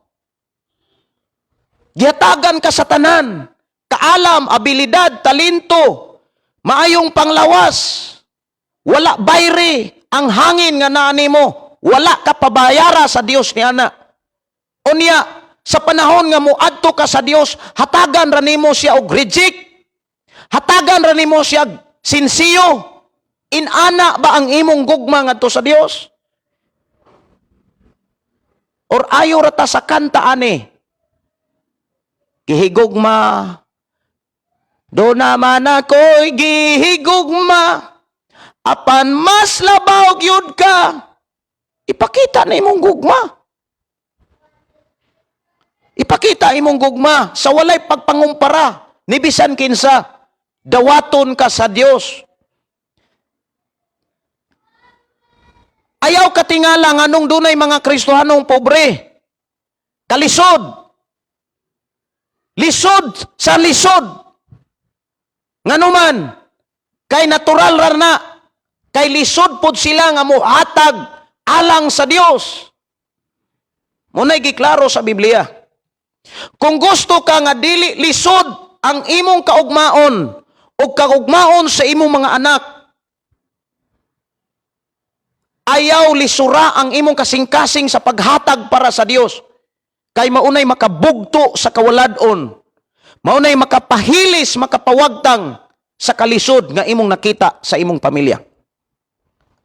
[SPEAKER 1] Gihatagan ka sa tanan. Kaalam, abilidad, talento, maayong panglawas. Wala bayre ang hangin nga naa nimo. Wala ka pabayara sa Dios ni ana. Unya, sa panahon nga muadto ka sa Dios, hatagan ra nimo siya og reject. Hatagan ra nimo siya sinsiyo. Inana ba ang imong gugma ngadto sa Dios? Or ayo ra ta sa kanta ani? Gihigugma. Do naman ako'y gihigugma. Apan mas labaw gyud ka. Ipakita na imong gugma. Ipakita imong gugma sa walay pagpangumpara ni bisan kinsa. Dawaton ka sa Dios. Ayaw katingala nganong dunay mga Kristohanong pobre. Kalisod. Lisod sa lisod. Nganuman, kay natural ra na, kay lisod pod sila nga muhatag alang sa Dios. Muna'y giklaro sa Biblia. Kung gusto ka nga dili lisod ang imong kaugmaon o kaugmaon sa imong mga anak, ayaw lisura ang imong kasing-kasing sa paghatag para sa Dios. Kay maunay makabugto sa kawaladon, maunay makapahilis, makapawagtang sa kalisod nga imong nakita sa imong pamilya.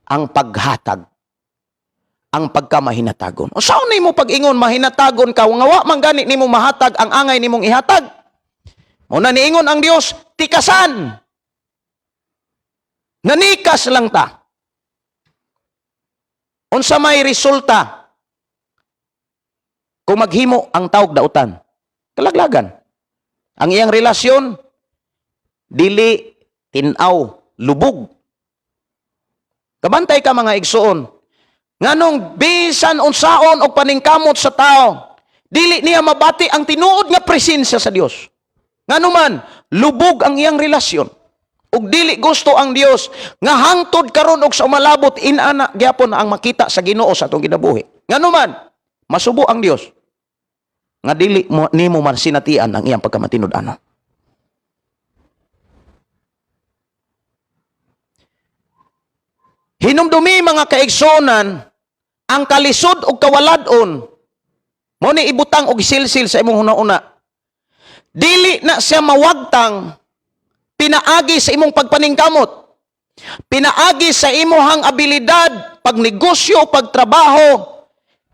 [SPEAKER 1] Ang paghatag, ang pagkamahinatagon. O saan nimo pag-ingon mahinatagon ka nga wa man gani nimo mahatag ang angay nimong ihatag? Mao na niingon ang Dios, tikasan. Nanikas lang ta. Unsa may resulta kung maghimo ang tawg dautan? Kalaglagan. Ang iyang relasyon dili tin-aw, lubog. Kabantay ka, mga igsuon. Nganong bisan unsaon og paningkamot sa tao, dili niya mabati ang tinuod nga presensya sa Dios. Nganuman, lubog ang iyang relasyon. Ug dili gusto ang Dios nga hangtod karon og sa umalabot inana gyapon ang makita sa Ginoo sa atong kinabuhi. Nganuman, masubo ang Dios nga dili mo nimo masinatian ang iyang pagkamatinud-anon. Hinumdumi, mga kaigsuonan, ang kalisod og kawaladon mo ni ibutang og silsil sa imong hunahuna. Dili na siya mawagtang pinaagi sa imong pagpaningkamot. Pinaagi sa imuhang abilidad, pagnegosyo, pagtrabaho,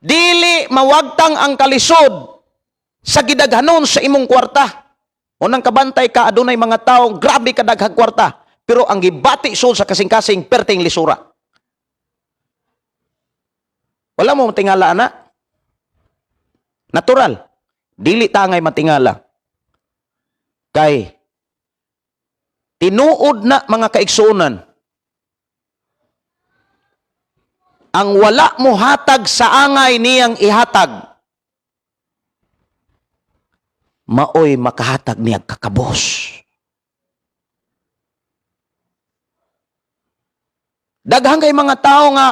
[SPEAKER 1] dili mawagtang ang kalisod sa gidaghanon sa imong kwarta. Unang kabantay ka, adunay mga tao grabe kadaghag kwarta, pero ang gibati sul sa kasing-kasing perting lisura. Wala mo matingala ana? Natural. Dili tangay matingala. Kay tinuod na, mga kaigsuonan, ang wala mo hatag sa angay niyang ihatag, maoy makahatag niya kakabos. Daghang kay mga tao nga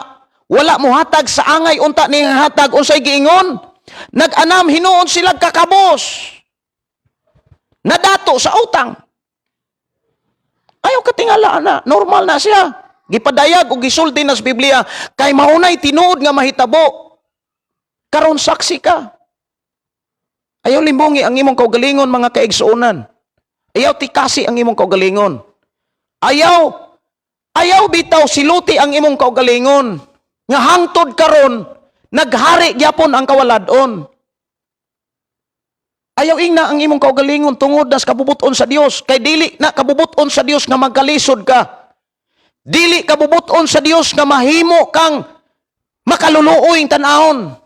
[SPEAKER 1] wala mo hatag sa angay unta niyang hatag, unsay giingon? Nag-anam hinuon sila kakabos. Nadato sa utang. Ayaw katingala na, normal na siya. Gipadayag o gisulti na sa Biblia kay maunay tinuod nga mahitabo. Karon saksi ka. Ayaw limbongi ang imong kaugalingon, mga kaigsuonan. Ayaw tikasi ang imong kaugalingon. Ayaw bitaw siluti ang imong kaugalingon. Nga hangtod karon naghari gyapon ang kawaladon. Ayaw ingna ang imong kaugalingon tungod nas kabubuton sa Dios, kay dili na kabubuton sa Dios nga magkalisod ka. Dili kabubuton sa Dios nga mahimo kang makaluluoy tan-awon.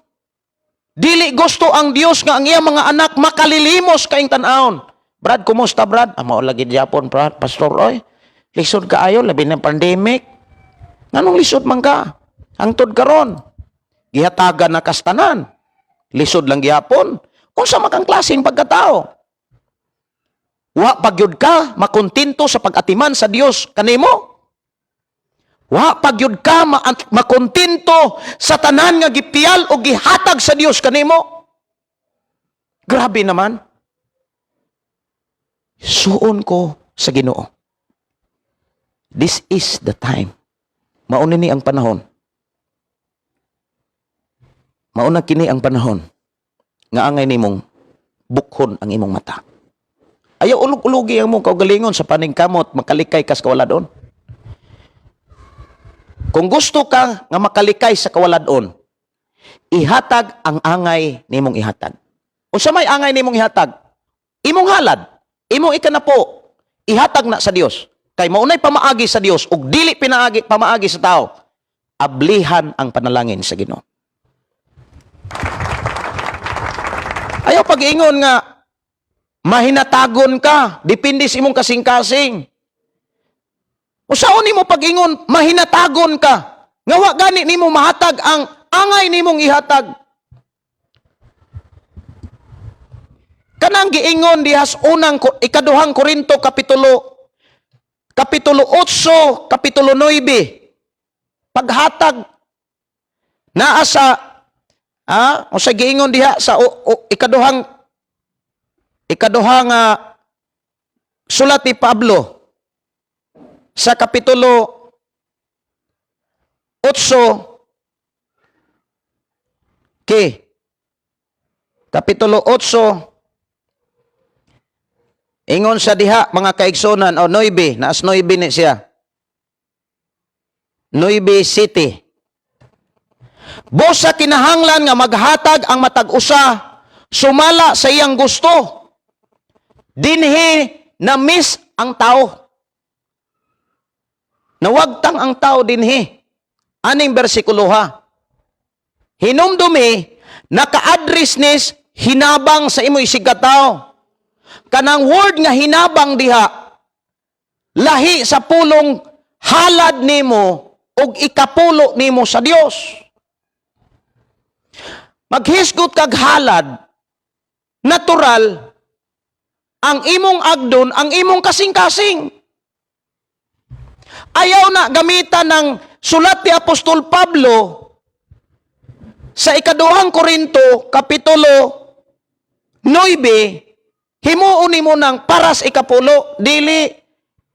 [SPEAKER 1] Dili gusto ang Dios nga ang iyang mga anak makalilimos kaing tan-awon. "Brad, kumusta, Brad?" "Ah, mao lagi gyapon, Brad, Pastor oy. Lisod kaayo, labi ng pandemic." Nganong lisod man ka? Hangtod karon, gihatagan na kastanan. Lisod lang gihapon. Unsa man kang klaseng pagkatao? Wa pagyud ka makontento sa pag-atiman sa Dios kanimo? Wa pagyud ka makontento sa tanan nga gipiyal o gihatag sa Dios kanimo? Grabe naman. Suon ko sa Ginoo. This is the time. Mauna ni ang panahon. Mauna kini ang panahon nga angay nimong bukhon ang imong mata. Ayaw ulog-ulogi ang imong kaugalingon sa paningkamot makalikay kas kawaladon. Kung gusto ka nga makalikay sa kawaladon, ihatag ang angay nimong ihatag. Unsa may angay nimong ihatag? Imong halad, imong ikanapo, ihatag na sa Dios. Kay maunay pamaagi sa Dios ug dili pinaagi pamaagi sa tao. Ablihan ang panalangin sa Ginoo. Ayaw pag-ingon nga mahinatagon ka, depende sa imong kasing-kasing. Usaon nimo pag-ingon mahinatagon ka, nga wa gani nimo mahatag ang angay nimong ihatag? Kanang giingon dihas unang ikaduhang Korinto kapitulo 8, kapitulo 9. Paghatag naa sa unsa giingon diha sa ikaduhang sulat ni Pablo sa kapitulo 8, ke kapitulo 8, ingon sa diha, mga kaigsunan, o 9, naas 9 ni siya, 9 city. Busa kinahanglan nga maghatag ang matag usa sumala sa iyang gusto. Dinhi na miss ang tao. Nawagtang ang tao dinhi. Aning bersikulo ha. Hinumdumi, naka-address nis hinabang sa imo isigkatao. Kanang word nga hinabang diha, lahi sa pulong halad nimo ug ikapulo nimo sa Dios. Maghisgot kag halad, natural, ang imong agdon, ang imong kasing-kasing. Ayaw na gamitan ng sulat ni Apostol Pablo sa ikaduhang Korinto, kapitulo 9, himuon nimo ng paras ikapulo, dili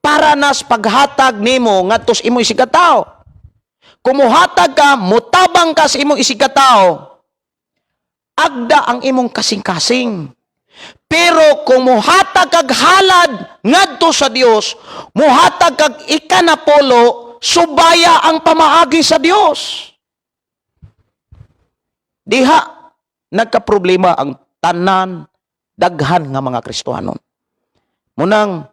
[SPEAKER 1] para nas paghatag nimo ngadto sa imo isigkatao. Kung muhatag ka, mutabang ka sa imong isigkatao, agda ang imong kasing-kasing. Pero kung muhatag kag halad ngadto sa Dios, muhatag kag ikanapulo, subaya ang pamaagi sa Dios. Diha nagka-problema ang tanan daghan nga mga Kristohanon. Munang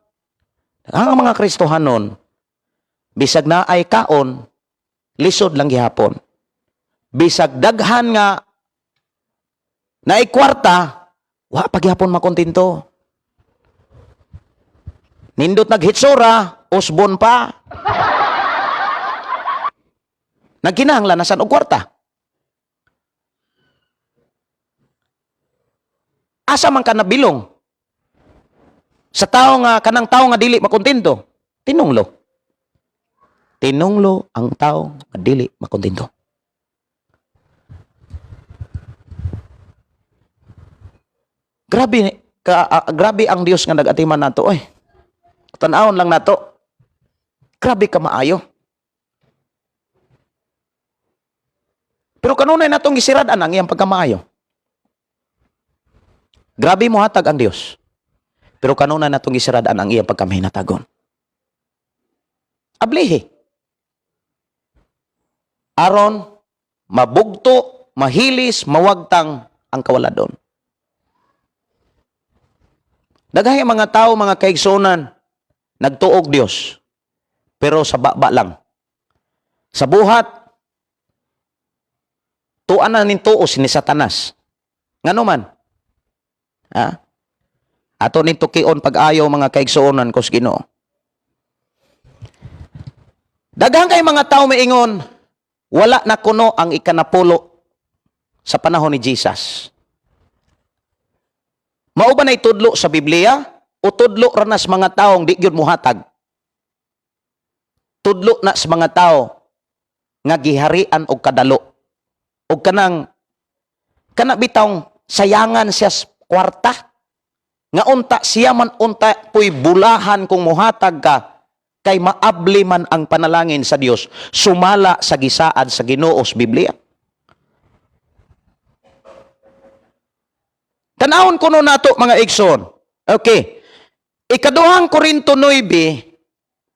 [SPEAKER 1] ang mga Kristohanon, bisag naay kaon, lisod lang gihapon. Bisag daghan nga naay kwarta, wa pa gihapon makontento. Nindot naghitsura, usbon pa. Nagkinahanglan na sad og kwarta. Asa man ka nabilong? Sa tao nga kanang tao nga dili makontento, tinunglo. Tinunglo ang tao nga dili makontento. Grabe ka, grabe ang Dios nga nag-atiman nato oy. Tan-awon lang nato. Grabe ka maayo. Pero kanunay natong gisirad-an ang iyang pagkamaayo. Grabe mo hatag ang Dios. Pero kanunay natong gisirad-an ang iyang pagkamahinatagon. Ablihi. Aron mabugto, mahilis, mawagtang ang kawaladon. Daghay mga tao, mga kaigsunan, nagtuog Dios, pero sa baba lang. Sa buhat, tuan na ning tuos ni Satanas. Ngano man? Ha? Ato ning tukion pag-ayo, mga kaigsuonan ko sa Ginoo. Daghan kay mga tao maingon, wala na kuno ang ikanapulo sa panahon ni Jesus. Mao ba na itudlo sa Biblia o tudlo ra na sa mga taong di gyud muhatag? Tudlo na sa mga tao nga giharian og kadalo og kanang kana bitawng sayangan siya sa kwarta, nga unta siya man unta puy bulahan kung muhatag ka kay maabli man ang panalangin sa Dios sumala sa gisaad sa Ginoo sa Biblia. Tanawon kuno nato, mga igsoon. Okay. Ikaduhang Korinto 9,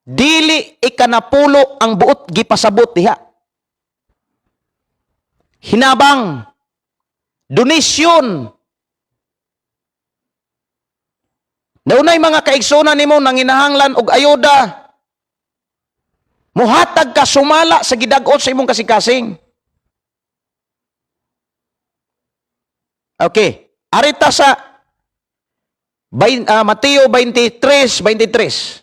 [SPEAKER 1] dili ikanapulo ang buot gipasabot diha. Hinabang, donasyon. Naunay mga kaigsunan nimo nanginahanglan og ayuda. Muhatag ka sumala sa gidag-ot sa imong kasing-kasing. Okay. Arita sa Mateo 23:23.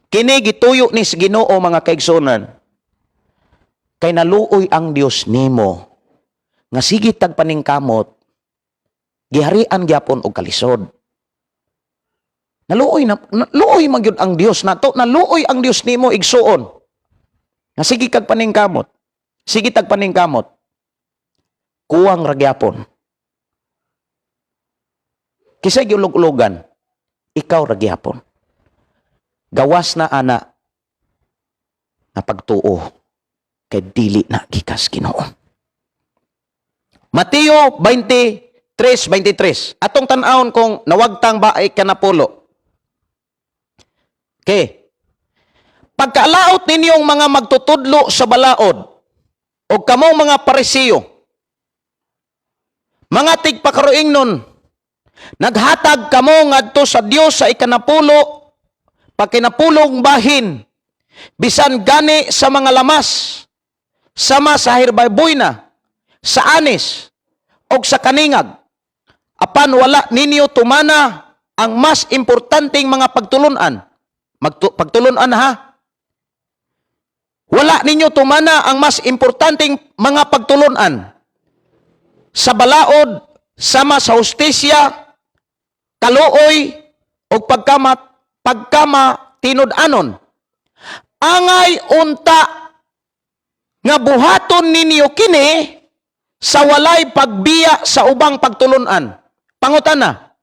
[SPEAKER 1] Kini gituyo ni sa Ginoo, mga kaigsunan. Kay naluoy ang Dios nimo nga sige tag paningkamot, giharian gyapon og kalisod. Naluoy na, naluoy man gyud ang Dios nato, naluoy ang Dios nimo, igsuon. Nga sige kag paningkamot. Sige tag paningkamot. Kuwang ra gyapon. Kisay giulog-ulogan, ikaw ra gyapon. Gawas na ana nga pagtuo kay dili na gikas Ginoo. Mateo 23:23. Atong tan-awon kung nawagtang ba ay kanapulo. Okay. Pagkaalaot ninyong mga magtutudlo sa balaod o kamong mga Parisiyo, mga tigpakaroingnon, naghatag kamo ngadto sa Dios sa ikanapulo, pagkinapulong bahin, bisan gani sa mga lamas, sama sa herbaboyna, sa anis, og sa kaningag. Apan wala ninyo tumana ang mas importanteng mga pagtulunan. Pagtulunan ha. Wala ninyo tumana ang mas importanteng mga pagtulunan sa balaod, sama sa hustisya, kaluoy, o pagkama tinud-anon. Angay unta nga buhaton ninyo kini sa walay pagbiya sa ubang pagtulunan. Pangutana,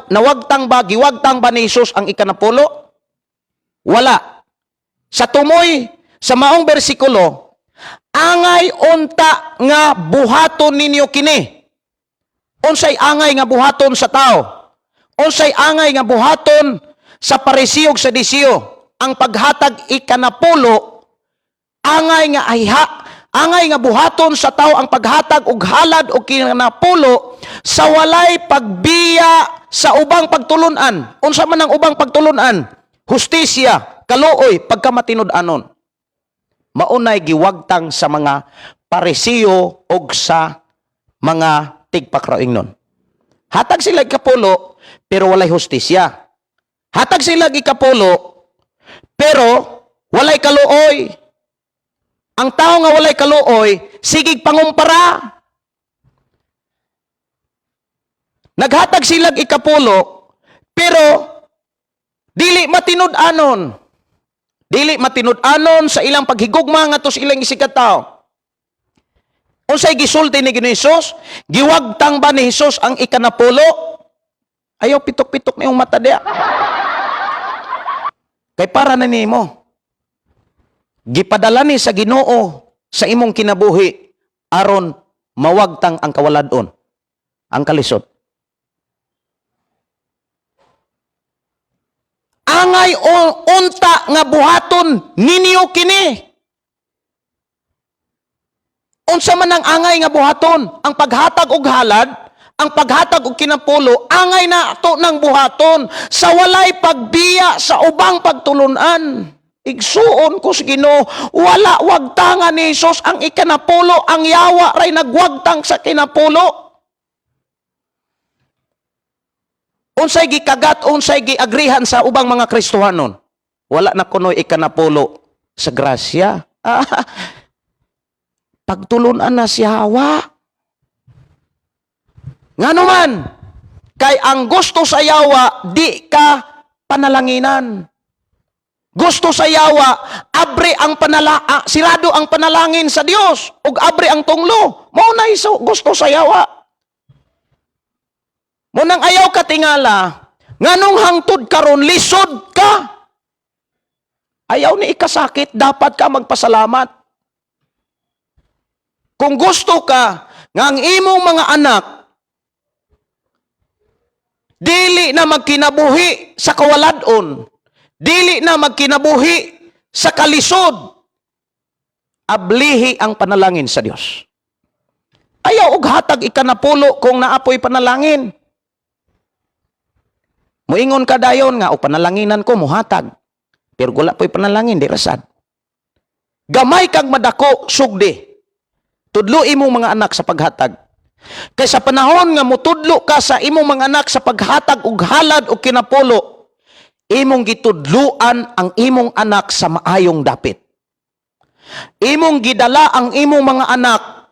[SPEAKER 1] nawagtang ba, giwagtang ba ni Jesus ang ikanapulo? Wala. Sa tumoy, Sa maong bersikulo, angay unta nga buhaton ninyo kini. Unsay angay nga buhaton sa tao? Unsay angay nga buhaton sa Pariseo ug Saduceo? Ang paghatag ikanapulo, angay nga ayha, angay nga buhaton sa tao ang paghatag og halad og kinapulo sa walay pagbiya sa ubang pagtulunan. Unsa man ang ubang pagtulunan? Hustisya, kaluoy, pagkamatinud-anon. Maunay giwagtang sa mga Pariseo og sa mga tigpakraingnon. Hatag sila ikapulo, pero walay hustisya. Hatag sila ikapulo, pero walay kaluoy. Ang tao nga walay kaluoy, sigig pangumpara. Naghatag sila ikapulo, pero dili matinud-anon. Dili matinud-anon sa ilang paghigugma ngadto sa ilang isigkatawo. Unsay gisulti ni Ginoong Hesus? Giwagtang ba ni Hesus ang ikanapulo? Ayaw pitok-pitok niyong mata diya. Kay para na nimo. Gipadala ni sa Ginoo sa imong kinabuhi aron mawagtang ang kawaladon, ang kalisod. Angay unta nga buhaton ninyo kini. Unsa man ang angay nga buhaton? Ang paghatag og halad, ang paghatag og kinapulo, angay na ato ng buhaton sa walay pagbiya sa ubang pagtulunan. Igsuon ko sa Ginoo, wala wagtangan ni Hesus ang ikanapulo, ang yawa ray nagwagtang sa kinapulo. Unsay gikagat, unsay giagrihan sa ubang mga Kristohanon? Wala na kunoy ikanapulo sa grasya. Pagtulunan na si Hawa. Ngano man, kay ang gusto sa yawa, di ka panalanginan. Gusto sa yawa, abre ang sirado ang panalangin sa Dios ug abre ang tunglo. Mao na iso gusto sa yawa. Mo nang ayaw ka tingala, nganong hangtod karon lisod ka. Ayaw ni ikasakit, dapat ka magpasalamat. Kung gusto ka nga ang imong mga anak dili na magkinabuhi sa kawaladon, dili na magkinabuhi sa kalisod, ablihi ang panalangin sa Dios. Ayaw og hatag ikanapulo kung naapoy panalangin. Muingon ka dayon nga o panalanginan ko muhatag. Pero wala po'y panalangin, di rasad. Gamay kag madako, sugdi. Tudlo imong mga anak sa paghatag. Kay sa panahon nga mutudlo ka sa imong mga anak sa paghatag og halad og kinapulo, imong gitudluan ang imong anak sa maayong dapit. Imong gidala ang imong mga anak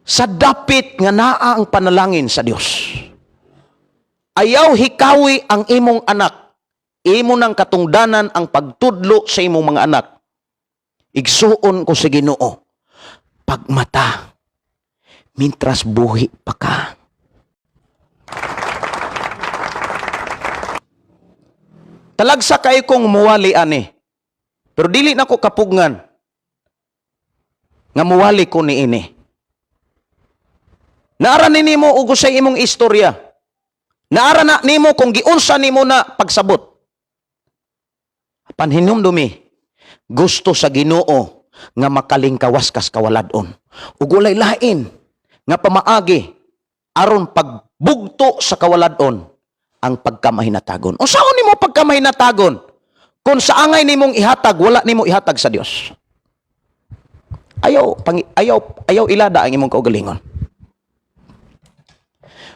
[SPEAKER 1] sa dapit nga naa ang panalangin sa Dios. Ayaw hikawi ang imong anak. Imo nang katungdanan ang pagtudlo sa imong mga anak. Igsuon ko sa Ginoo, pagmata, mintras buhi pa ka. Talagsa kayo kong muwali ani. Pero dili na ko kapugngan nga muwali ko ni ini. Naara ni nimo og usay imong istorya. Naara na nimo kung giunsa nimo na pagsabot. Panhinumdumi, gusto sa Ginoo nga makalingkawas kas kawaladon. Ug walay lain nga pamaagi aron pagbugto sa kawaladon ang pagkamahinatagon. Unsaon nimo pagkamahinatagon? Kung sa angay nimong ihatag, wala nimo ihatag sa Dios. Ayaw ilada ang imong kaugalingon.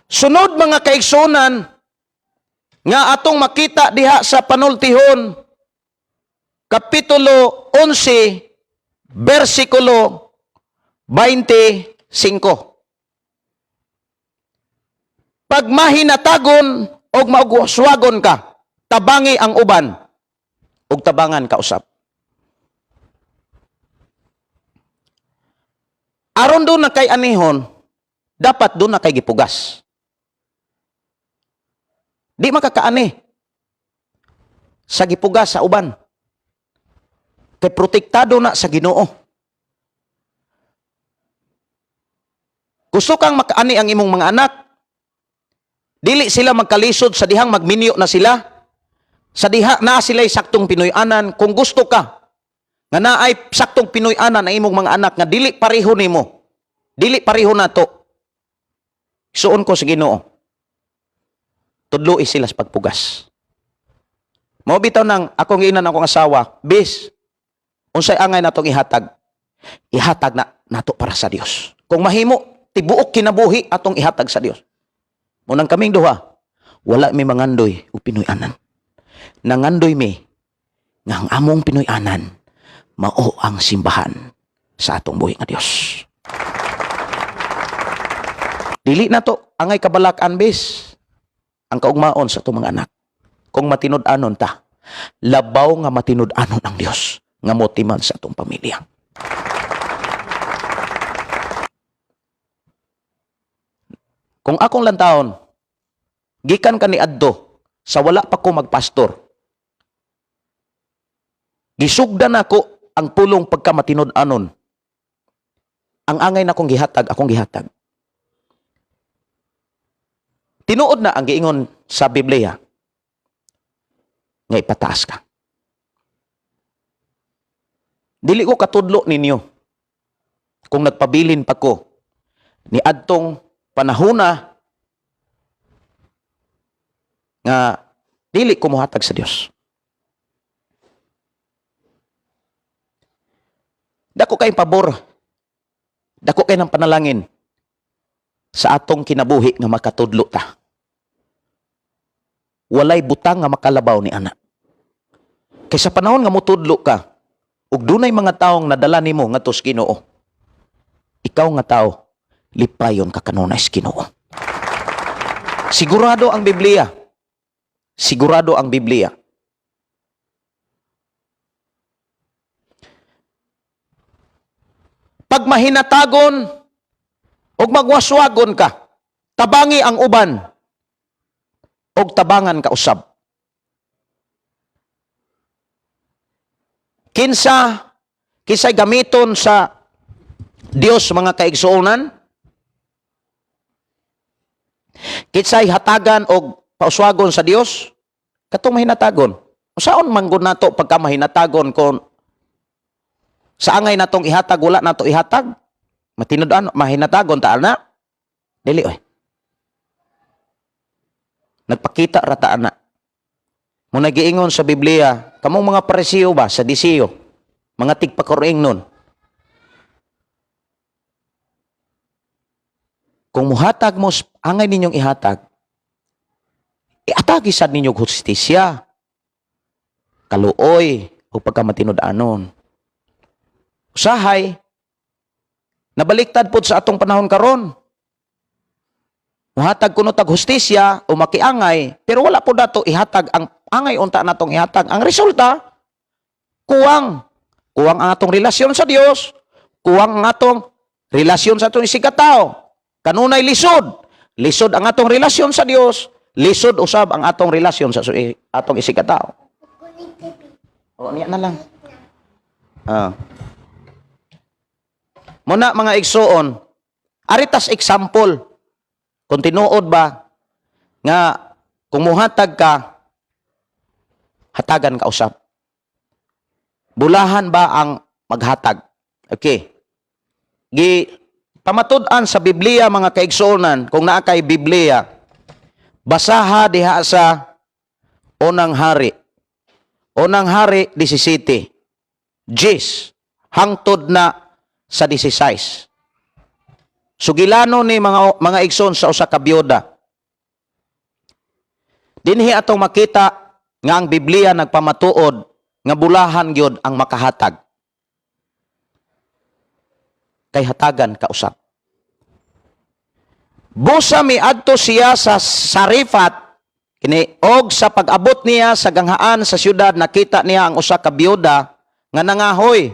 [SPEAKER 1] Sunod, mga kaigsunan, nga atong makita diha sa panultihon, Kapitulo 11, versikulo 25. Pag mahinatagon og mauguswagon ka, tabangi ang uban ug tabangan ka usab. Aron duna kay anihon, dapat duna kay gipugas. Di makakaani sa gipugas sa uban. Kay protektado na sa Ginoo. Gusto kang makaani ang imong mga anak, dili sila magkalisod sa dihang magminyo na sila. Sa diha naa sila'y saktong Pinoy-anan. Kung gusto ka nga naay saktong Pinoy-anan ang imong mga anak nga dili pareho nimo, dili pareho nato, suon ko sa Ginoo, tudloi sila sa pagpugas. Mao bitaw nang akong giingnan akong asawa, "Bis, unsay angay natong ihatag? Ihatag na nato para sa Dios. Kung mahimo, tibuok kinabuhi atong ihatag sa Dios." Mao nang kaming duha, wala mi mangandoy og Pinoy-anan. Nangandoy mi nga ang among Pinoy-anan mao ang simbahan sa atong buhi nga Dios. Dili na to angay kabalak-an, bis, ang kaugmaon sa atong mga anak. Kung matinud-anon ta, labaw nga matinud-anon ang Dios nga motiman sa atong pamilya. Kung akong lantawon, gikan kaniadto sa wala pa ko magpastor, gisugdan nako ang pulong pagka matinud-anon. Ang angay na akong gihatag, akong gihatag. Tinuod na ang giingon sa Biblia nga ipataas ka. Dili ko katudlo ninyo kung nagpabilin pa ko ni adtong panahona nga dili ko mohatag sa Dios. Dako kay pabor, dako kay ng panalangin sa atong kinabuhi nga makatudlo ta. Walay butang nga makalabaw ni ana. Kay sa panahon nga motudlo ka, ug dunay mga taong nadala nimo ngadto sa Ginoo, ikaw nga tao, lipayon ka kanunay sa Ginoo. Sigurado ang Biblia. Sigurado ang Biblia. Pag mahinatagon ug magwaswagon ka, tabangi ang uban og tabangan ka usab. Kinsa kinsay gamiton sa Dios, mga kaigsuonan? Kinsay hatagan og pauswagon sa Dios? Katong mahinatagon. Usaon man gud nato pagka mahinatagon kon sa angay natong ihatag wala nato ihatag? Matinud-an mahinatagon ta ana? Dili oy. Nagpakita ra ta ana. Muna giingon sa Biblia, kamong mga Parisiyo ba, Sadisiyo, mga tigpakuring nun. Kung muhatag mo, angay ninyong ihatag, iatagi sad ninyo hustisya, kaluoy, o pagkamatinud-anon. Usahay, nabaliktad pod sa atong panahon karon. Muhatag kuno tag hustisya o makiangay, pero wala po dato ihatag ang angay unta natong ihatag. Ang resulta, kuwang. Kuwang ang atong relasyon sa Dios, kuwang ang atong relasyon sa atong isigkatao. Kanunay lisod. Lisod ang atong relasyon sa Dios, lisod usab ang atong relasyon sa atong isigkatao. O, niya na lang. Ah. Muna mga igsuon, aritas example, kung tinuod ba nga kung muhatag ka, hatagan ka usab. Bulahan ba ang maghatag? Okay. Gi pamatud-an sa Biblia, mga kaigsuonan, kung naa kay Biblia, basaha diha sa Unang Hari. Unang Hari 17. Jis hangtod na sa 16. Sugilano ni mga igsoon sa usa ka biyuda. Dinhi atong makita nga ang Biblia nagpamatuod nga bulahan gyud ang makahatag. Kay hatagan ka usab. Busa miadto siya sa Sarifat kini, og sa pag-abot niya sa ganghaan sa syudad, nakita niya ang usa ka biyuda nga nangahoy.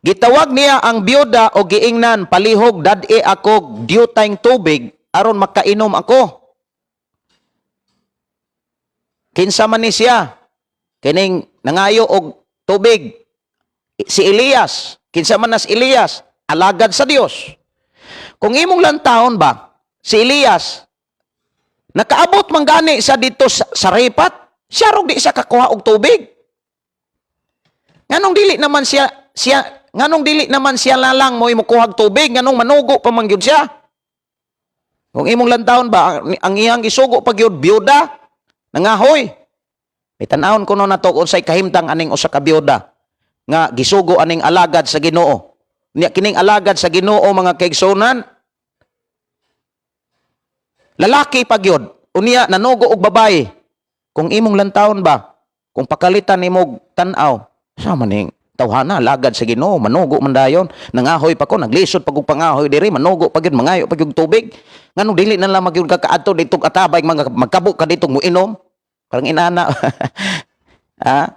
[SPEAKER 1] Gitawag niya ang biyuda og giingnan, "Palihog dad-i ako dyutayng tubig aron makainom ako." Kinsa man ni siya? Kining nangayo og Tubig. Si Elias, kinsa man na si Elias, alagad sa Dios. Kung imong lantawon ba, si Elias, nakaabot man gani sa dito sa Sarepat, siya rog di siya kakuha og tubig. Nganong dili naman siya lalang mo mukuhag tubig, nganong manugo pa man gyud siya? Kung imong lantawon ba, ang iyang gisugo pa gyud biyuda, nangahoy. May tan-awon kuno nato unsay kahimtang aning usa ka biyuda nga gisugo aning alagad sa Ginoo. Nya kining alagad sa Ginoo, mga kaigsunan, lalaki pa gyud. Unya nanugo og babae. Kung imong lantawon ba, kung pakalitan nimo tan-aw, sa man ning tawhana, alagad sa Ginoo, manugo man dayon, nangahoy pa ko, naglisod pa kog pangahoy diri, manugo pa gyud, mangayo pa gyud tubig. Nganong dili na lang magyud ka kaadto dito atabay, mga magkabo ka dito mo inom? Parang inana. Ha?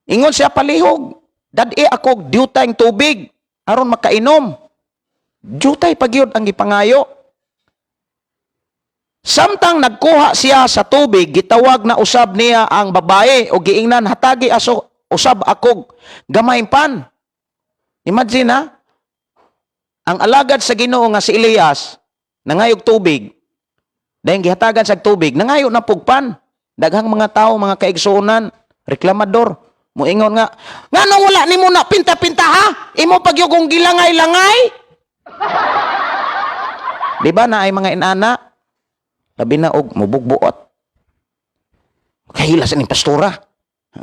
[SPEAKER 1] Ingon siya palihog, "Dad-i ako dyutay tubig aron makainom." Dyutay pa gyud ang gipangayo. Samtang nagkuha siya sa tubig, gitawag na usab niya ang babae o giingnan, "Hatagi aso usab akog gamay pan." Imagine ha, ang alagad sa Ginoo nga si Elias, nangayog tubig, dahil gihatagan sa tubig, nangayo na pugpan. Daghang mga tao, mga kaigsuonan, reklamador, muingon nga, "Nganong wala nimo na pinta-pinta ha? Imo pagyugong gilangay-langay?" Di ba na ay mga inana? Labi na og mubugbuot. "Kahila sa ning pastora.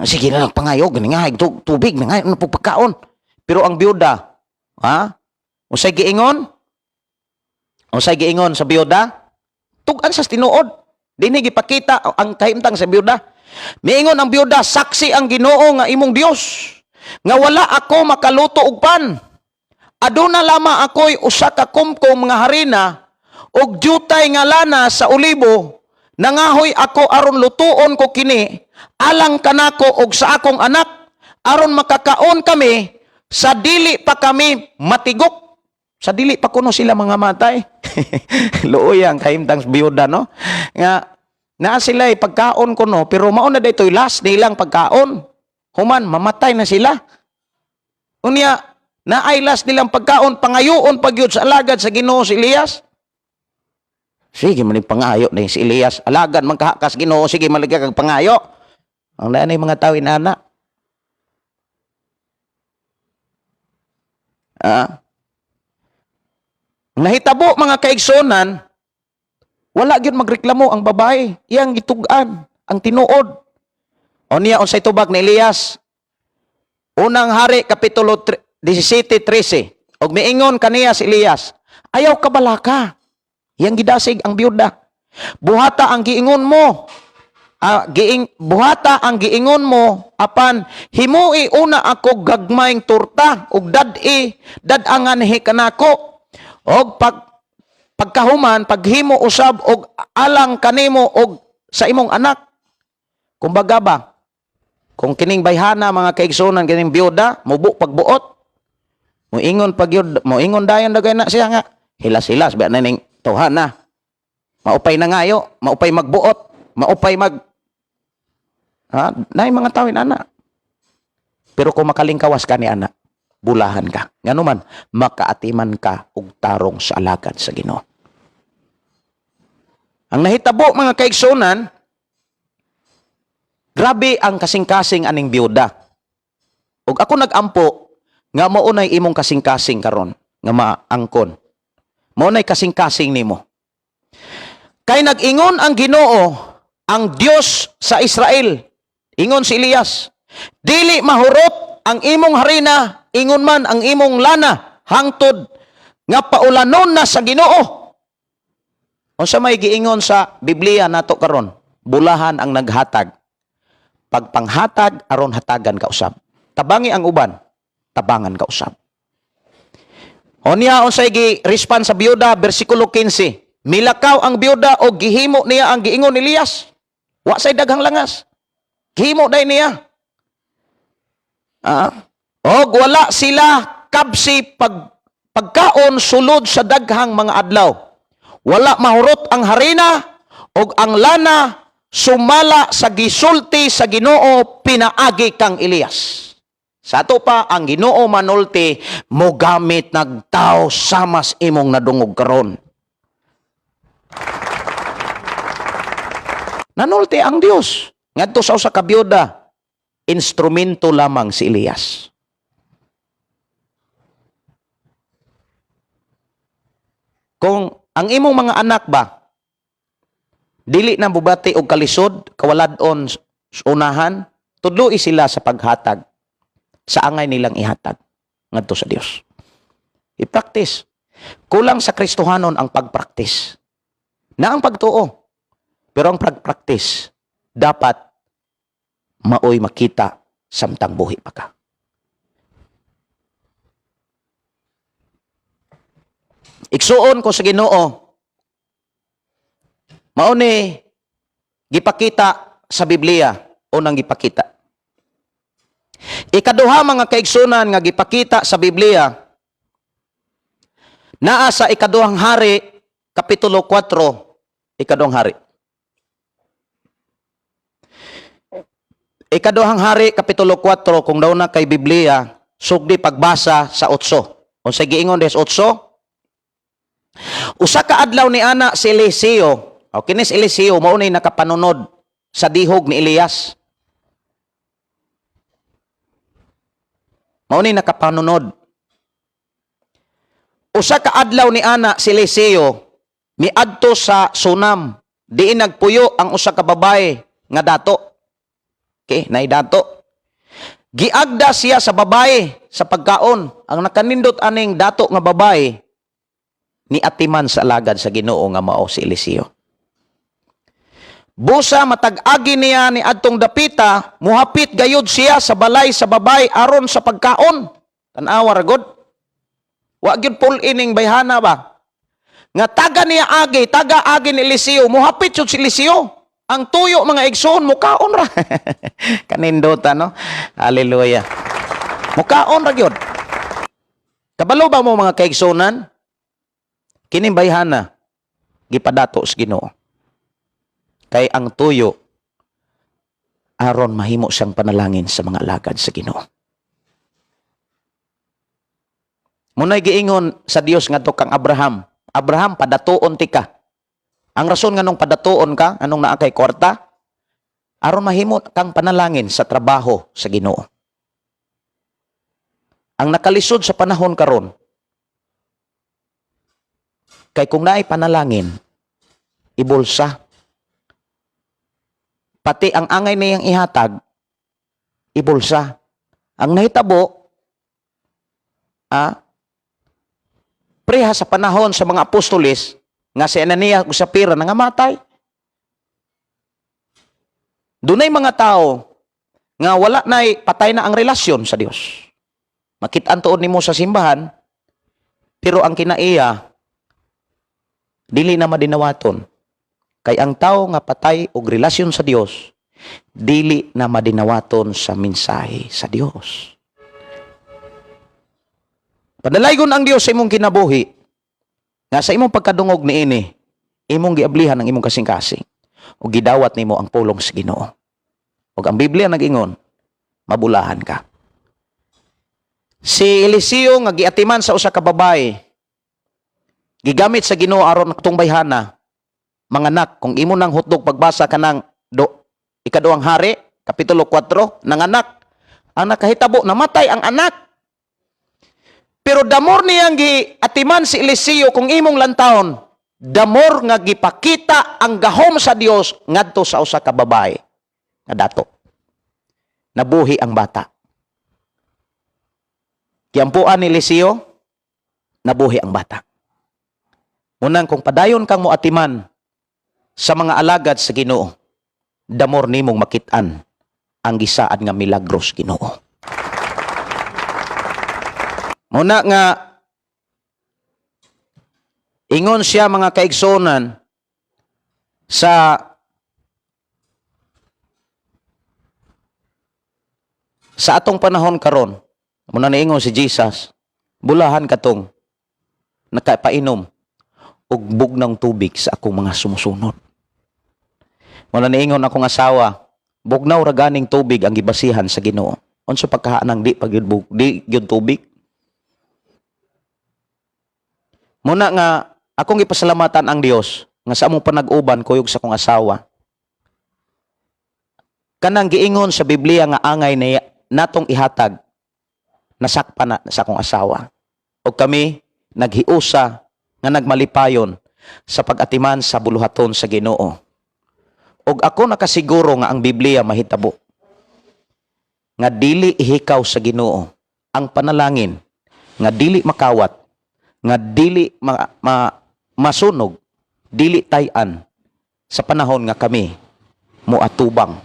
[SPEAKER 1] Sige na lang pangayog, nga tubig, nga na pagkaon." Pero ang biyuda, ha? Unsay giingon? Unsay giingon sa biyuda? Tug-an sa tinuod. Dinhi gipakita ang kahimtang sa biyuda. Miingon ang biyuda, "Saksi ang Ginoo nga imong Dios nga wala ako makaluto og pan. Aduna lamang ako'y usa ka kumkum nga harina ug jutay nga lana sa olibo. Nangahoy ako aron lutuon ko kini alang kanako og sa akong anak aron makakaon kami sa dili pa kami matigok." Sa dili pa kuno sila mga matay. Luoy ang kahimtang biyuda, no? Nga naa sila pagkaon kuno, pero mao na daytoy last nilang pagkaon. Human mamatay na sila. Unya naay last nilang pagkaon, pangayoon pa gyud sa alagad sa Ginoo si Elias. Sige man pangayo ni si Elias, alagad man kahakas Ginoo, sige maligya kag pangayo. Ang naanay mga tao inana. Ah. Ang nahitabo, mga kaigsonan, wala gyud magreklamo ang babae, iyang gitug-an ang tinuod. O niya unsay tubag ni Elias? Unang Hari kapitulo 17:13. Og miingon kaniya si Elias, "Ayaw kabalaka." Iyang gidasig ang biyuda. "Buhata ang giingon mo. Buhata ang giingon mo, apan himui una ako gagmayng torta ug dad-i dad-angan kanako og pagkahuman paghimo usab og alang kanimo og sa imong anak." Kumbaga ba, kung kining bayhana, mga kaigsunan, kining biyuda, mubo pagbuot, moingon pag yun, moingon dayon dagay na siya nga, "Hilas-hilas ba na ning tawhana? Maupay na ngayo, maupay magbuot, maupay mag." Ha, nay mga tawin ana. Pero kung makalingkawas ka ni ana, bulahan ka. Ngano man, makaatiman ka og tarong sa alagad sa Ginoo. Ang nahitabo, mga kaigsunan, grabe ang kasing-kasing aning biyuda. Ug ako nagampo nga mao nay imong kasing-kasing karon nga maangkon. Mao nay kasing-kasing nimo. "Kay nag-ingon ang Ginoo, ang Dios sa Israel," ingon si Elias, "dili mahurot ang imong harina, ingon man ang imong lana, hangtod nga paulanon na sa Ginoo." Unsa may giingon sa Biblia nato karon? Bulahan ang naghatag. Pagpanghatag aron hatagan ka usab. Tabangi ang uban, tabangan ka usab. Unya unsay gi-response sa biyuda, bersikulo 15. Milakaw ang biyuda og gihimo niya ang giingon ni Elias. Wa say daghang langas. Gihimo day niya. Og wala sila kabsi pagkaon sulod sa daghang mga adlaw. Wala mahurot ang harina og ang lana sumala sa gisulti sa Ginoo. Pinaagi kang Elias. Sa ato pa, ang Ginoo manulti mogamit nagtao samas imong nadungog karon. Nanulti ang Dios ngadto sa usa ka byuda. Instrumento lamang si Elias. Kung ang imong mga anak ba dili na bubati og kalisod, kawalad-on sa unahan, tudloi sila sa paghatag sa angay nilang ihatag ngadto sa Dios. I-practice. Kulang sa Kristohanon ang pagpractice. Na ang pagtuo. Pero ang pag-practice dapat maoy makita samtang buhi pa ka. Igsuon ko sa Ginoo. Mao ni gipakita sa Biblia, unang gipakita. Ikaduha, mga kaigsunan, nga gipakita sa Biblia, naa sa Ikaduhang Hari kapitulo 4, Ikaduhang Hari. Ikaduhang Hari kapitulo 4, kung daw na kay Biblia, sugdi pagbasa sa 8. Unsay giingon des 8? Usa ka adlaw ni ana si Eliseo. O kini si Eliseo mao ni nakapanunod sa dihog ni Elias. Mao ni nakapanunod. Usa ka adlaw ni ana si Eliseo miadto sa Sunam. Diin nagpuyo ang usa ka babae nga dato. Okay, nay dato. Giagda siya sa babae sa pagkaon. Ang nakanindot aning dato nga babae ni atiman sa alagad sa Ginoo nga mao si Eliseo. Busa matag-agi niya ni adtong dapita, muhapit gayud siya sa balay sa babae aron sa pagkaon. Tan-awa ra gud. Wa gyud pull ining bayhana ba? Nga taga niya agi, taga agi ni Eliseo, muhapit jud si Eliseo. Ang tuyo, mga igsoon, mukaon ra. Kanindota, no? Hallelujah. Mukaon ra gyud. Kabalo ba mo, mga kaigsunan? Kining bayhana gipadato sa Ginoo. Kay ang tuyo aron mahimo siyang panalangin sa mga alagad sa Ginoo. Munay giingon sa Dios ngadto kang Abraham, "Abraham, padatuon ti ka." Ang rason nganong padatuon ka, anong naa kay kwarta? Aron mahimo kang panalangin sa trabaho sa Ginoo. Ang nakalisod sa panahon karon kay kung naay panalangin, ibulsa. Pati ang angay niyang ihatag, ibulsa. Ang nahitabo, preha sa panahon sa mga apostoles, nga si Ananias ug Sapira nangamatay. Dunay mga tao nga wala nay patay na ang relasyon sa Dios. Makit-an tuod nimo sa simbahan, pero ang kinaiya dili na madinawaton. Kay ang tao nga patay og relasyon sa Dios, dili na madinawaton sa mensahe sa Dios. Padalaygon ang Dios sa imong kinabuhi, nga sa imong pagkadungog niini, imong giablihan ang imong kasing-kasing ug gidawat nimo ang pulong sa Ginoo. Ug ang Biblia nag-ingon, mabulahan ka. Si Eliseo nga giatiman sa usa ka babae, gigamit sa Ginoo aron atong bayhana manganak. Kung imo nang hutdog pagbasa kanang Ikaduhang Hari kapitulo 4, nanganak. Ang nakahitabo, namatay ang anak. Pero the more niyang giatiman si Eliseo, kung imong lantawon, the more nga gipakita ang gahom sa Dios ngadto sa usa ka babae nga dato. Nabuhi ang bata. Giampuan ni Eliseo, nabuhi ang bata. Unang kung padayon kang moatiman sa mga alagad sa Ginoo, the more nimong makit-an ang gisaad nga milagros Ginoo. Muna nga ingon siya, mga kaigsunan, sa atong panahon karon, muna niingon si Jesus, "Bulahan katong nakapainom og bugnang tubig sa akong mga sumusunod." Muna niingon akong asawa, Bugnaw ra ganing tubig ang gibasihan sa Ginoo. Unsa pagkahanang di pa gyud di gyud tubig? Muna nga akong gipasalamatan ang Dios nga sa among panag-uban kuyog sa akong asawa. Kanang giingon sa Biblia nga angay na natong ihatag, nasakpan na sa akong asawa. O kami naghiusa nga nagmalipayon sa pag-atiman sa buluhaton sa Ginoo. Og ako nakasiguro nga ang Biblia mahitabo. Nga dili ihikaw sa Ginoo ang panalangin nga dili makawat, nga dili masunog, dili tayan sa panahon nga kami moatubang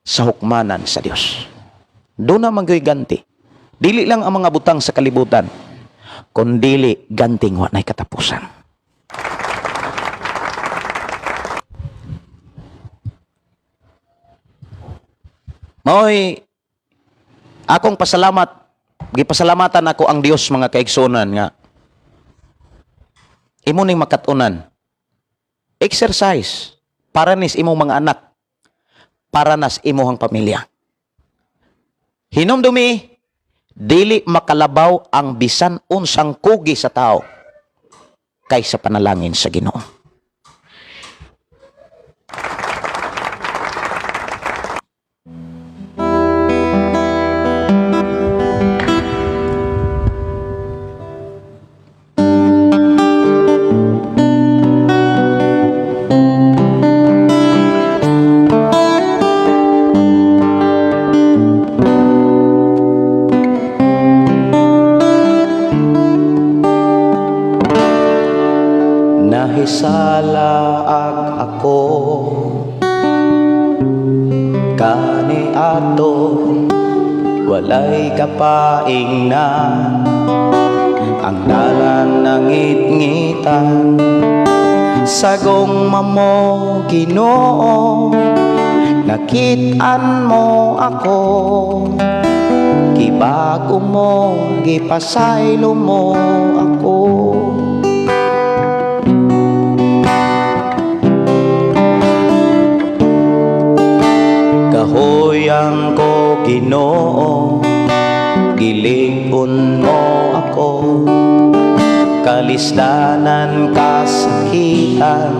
[SPEAKER 1] sa hukmanan sa Dios. Doon na man gyoy ganti. Dili lang ang mga butang sa kalibutan, kundili ganting wa nay katapusan. Maoy akong pasalamat, gipasalamatan ako ang Dios, mga kaigsunan, nga imo ning makatunan. Exercise para nis imong mga anak, para nas imuhang pamilya. Hinumdumi, dili makalabaw ang bisan unsang kugi sa tao kaysa panalangin sa Ginoo. Nahisalaag ako kaniadto, walay kapaingnan, ang dalan nangitngitan. Sa gugma mo, Ginoo, nakit-an mo ako. Gibago mo, gipasaylo mo ako. Kahuyan ko, Ginoo, gilig-on mo ako. Kalisdanan, kasakitan,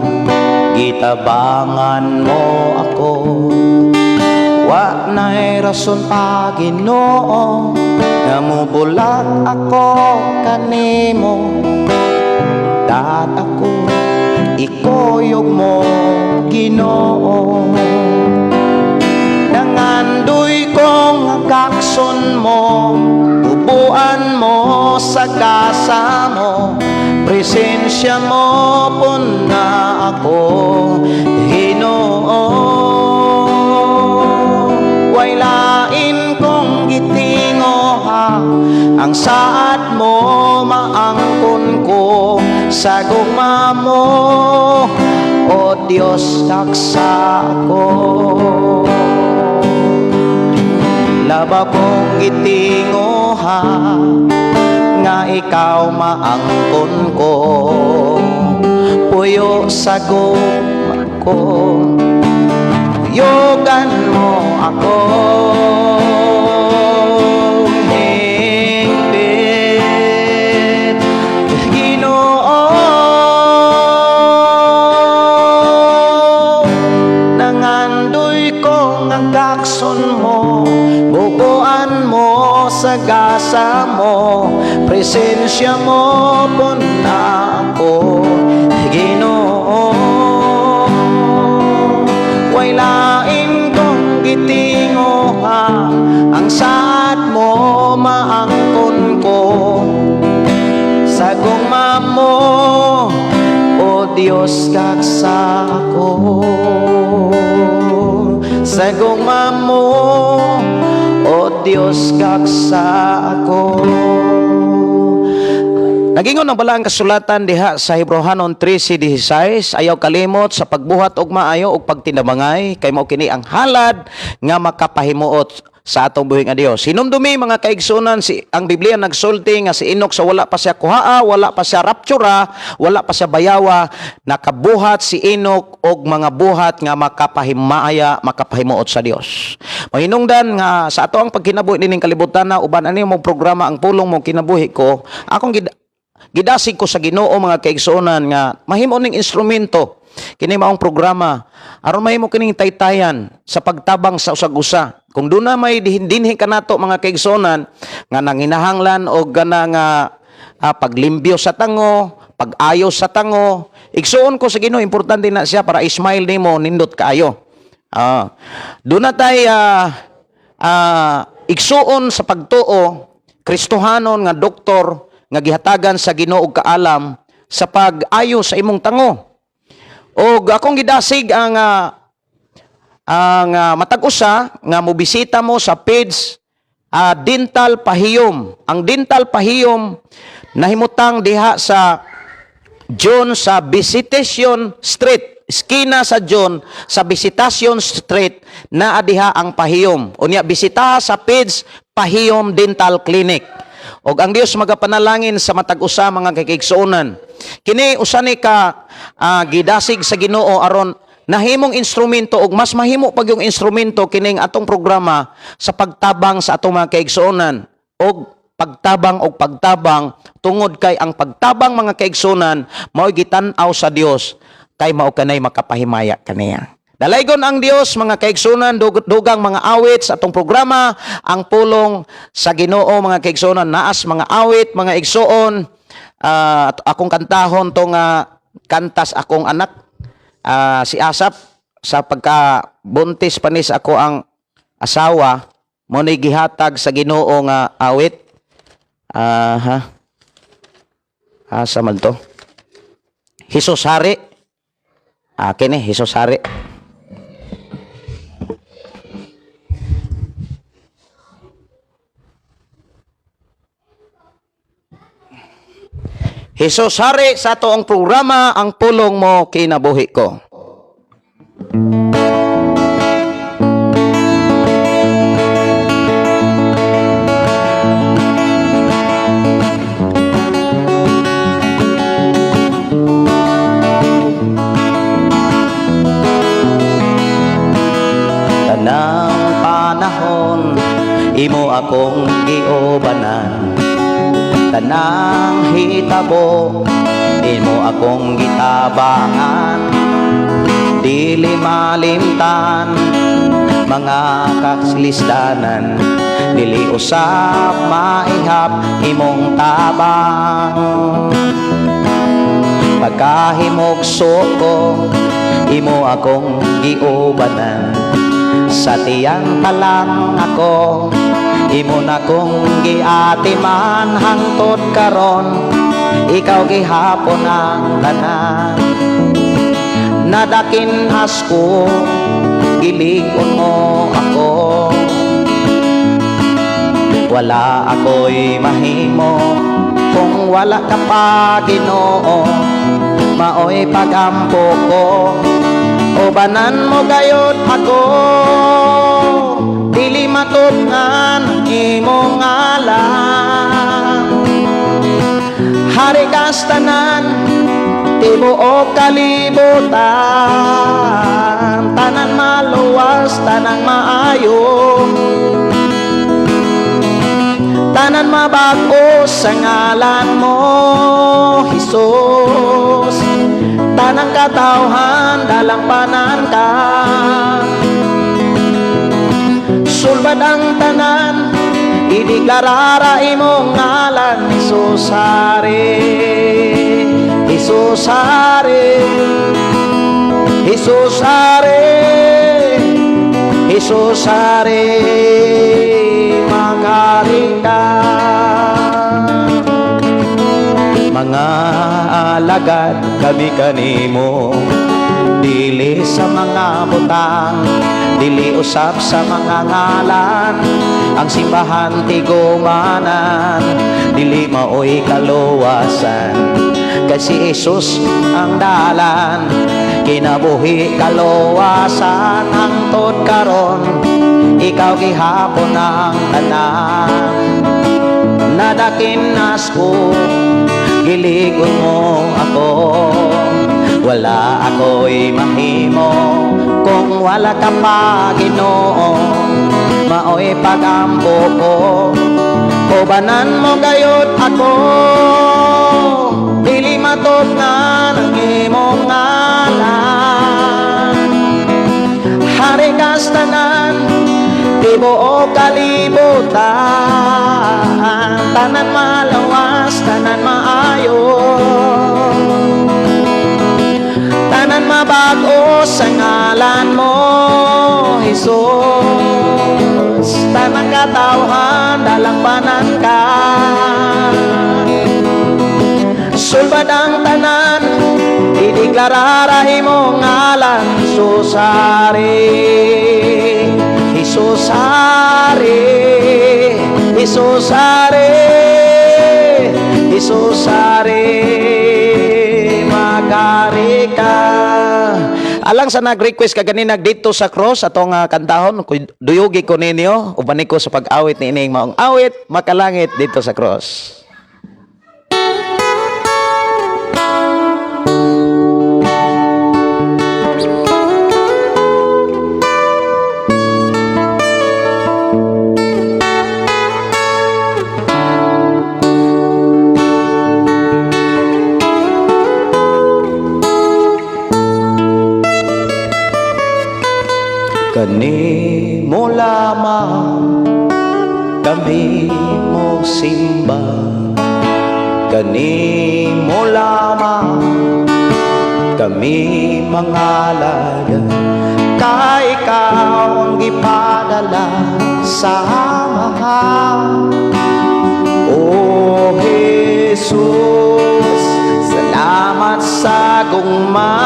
[SPEAKER 1] gitabangan mo ako. Wa na'y rason pa, Ginoo, nga mubulag ako kanimo. Dat ako, ikuyog mo, Ginoo. Nangandoy kong gakson mo, ubuan mo sa gasa mo, presensya mo puna ako, Ginoo. Way lain kong gitingoha, ang saad mo maangkon ko. Sa gugma mo, O Diyos, daksa ako. Labaw kong gitingoha nga ikaw maangkon ko, puyo sa gugma ko, yugan mo ako hingpit, Ginoo. Nangandoy kong ang gakson mo, bukuan mo sa gasa mo, presensya mo puna ako, Ginoo. Way lain kong gitingoha, ang saad mo maangkon ko. Sa gugma mo, O Diyos, kaksa ako. Sa gugma mo, O Diyos, kaksa ako. Nagingon ang balaang kasulatan diha sa Hebreohanon 13:16, "Ayaw kalimot sa pagbuhat og maayo ug pagtinabangay, kay mao kini ang halad nga makapahimuot sa atong buhi nga Dios. Hinumdumi, mga kaigsunan, si ang Biblia nagsulti nga si Enoch, sa wala pa siya kuhaa, wala pa siya raptura, wala pa siya bayawa, nakabuhat si Enoch og mga buhat nga makapahimaya, makapahimuot sa Dios. Mahinungdan nga sa ato ang pagkinabuhi nining kalibutan na uban ani mo programa, Ang Pulong Mo Kinabuhi Ko, akong gidasig ko sa Ginoo, mga kaigsuonan, nga mahimo ning instrumento kini maong programa aron mahimo kining taytayan sa pagtabang sa usag-usa. Kung duna may dinhi kanato, mga kaigsuonan, nga nanginahanglan og gana nga paglimpyo sa tango, pag-ayo sa tango, igsuon ko sa Ginoo, importante na siya para smile nimo nindot kaayo. Duna tay igsuon sa pagtuo, Kristohanon nga doktor nga gihatagan sa Ginoo og kaalam sa pag-ayo sa imong tango. Og akong gidasig ang matag usa nga mobisita mo sa page Dental Pahiyom. Ang Dental Pahiyom nahimutang diha sa John sa Visitation Street. Eskina sa John sa Visitation Street naa diha ang Pahiyom. Unya bisita sa page Pahiyom Dental Clinic. Og ang Dios magapanalangin sa matag usa, mga kakaigsuonan. Kini usa ni ka gidasig sa Ginoo aron nahimong instrumento og mas mahimo pag yung instrumento kining atong programa sa pagtabang sa atong mga kaigsuonan og pagtabang og pagtabang, tungod kay ang pagtabang, mga kaigsuonan, mao'y gitan-aw sa Dios kay mao kanay makapahimaya kaniya. Dalaygon ang Dios, mga kaigsunan, dugang mga awit sa atong programa, Ang Pulong sa Ginoo, mga kaigsunan, naas mga awit, mga igsuon, akong kantahon tong kantas akong anak, si Asap, sa pagka buntis pa ni sa ako ang asawa, mo ni gihatag sa Ginoo nga awit. Ha? Asa man to? Jesus Hari. Kini Jesus Hari. Jesus Hari sa atoong programa, Ang Pulong Mo Kinabuhi Ko. Tanang panahon imo akong giubanan, tanang hitabo imo akong gitabangan. Dili malimtan mga kaslisdanan, dili usab maihap imong tabang. Pagkahimugso ko, imo akong giubanan. Sa tiyan pa lang ako, imo na kong giatiman. Hangtod karon, ikaw gihapon ang tanan. Nadakin asko, gilig-on mo ako. Wala ako'y mahimo kung wala ka pa, Ginoo. Maoy pagampo ko, ubanan mo gayod ako. Dili matupngan ang imong ngalan. Hari kas tanan, tibuok kalibutan. Tanan maluwas, tanang maayo, tanan mabago sa ngalan mo, Jesus. Tanang katawhan, dalampanan ka. Sulbad ang tanan, ideklarara imong ngalan. Jesus Hari, Jesus Hari, Jesus Hari, Jesus Hari, maghari ka. Mga alagad kami kanimo. Dili sa mga butang, dili usab sa mga ngalan. Ang simbahan tigumanan, dili maoy kaluwasan. Kay si Jesus ang dalan, kinabuhi, kaluwasan. Hangtod karon, ikaw gihapon ang tanan. Nadakinas ko, giligon mo ako. Wala ako'y mahimo kung wala ka pa, Ginoo. Maoy pagampo ko, ubanan mo gayod ako. Dili matupngan ang imong ngalan. Hari kas tanan, tibuok kalibutan. Tanan malawas, tanan maayo, tanan mabago sa ngalan mo, Jesus. Tanang katawhan, dalangpanan ka. Sulbad ang tanan, ideklarara imong ngalan. Jesus hari, Jesus hari, Jesus hari, Jesus hari, maghari ka. Alang sa nag-request kaganina, "Didto sa Cross", atong kantahon, duyugi ko ninyo, uban ko sa pag-awit ni ining maong awit, "Makalangit Didto sa Cross". Kanimo lamang kami mo simba, kanimo lamang kami mangalagad, kay ikaw ang gipadala sa Amahan. O Jesus, salamat sa gugma.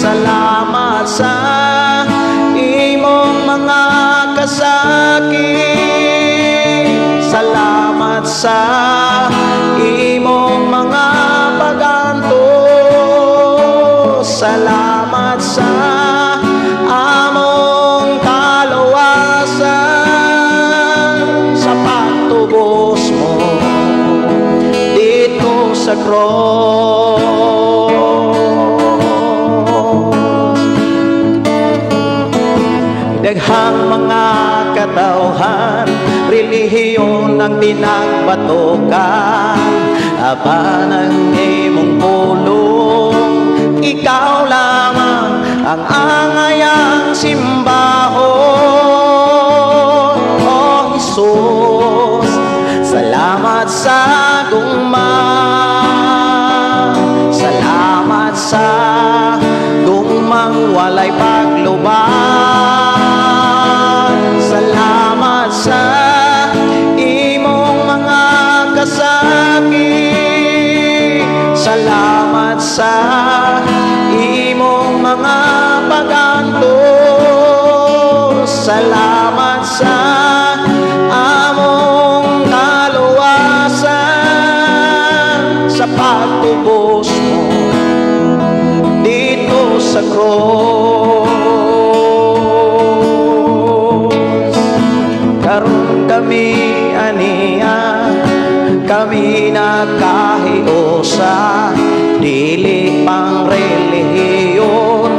[SPEAKER 1] Salamat sa imong mga kasakit. Salamat sa imong mga pagantos. Salamat sa among kaluwasan, sa pagtubos mo didto sa cross. Daghang mga katawhan, relihiyon ang pinagbatukan, apan ang imong pulong, ikaw lamang ang angayang simbahon. Oh Jesus, salamat sa gugma. Salamat sa gugmang walay pagluban. Salamat sa imong mga kasakit. Salamat sa imong mga pagantos. Salamat sa among kaluwasan, sa pagtubos mo didto sa cross. Karon kami ania, kami nakahiusa. Dili pang relihiyon,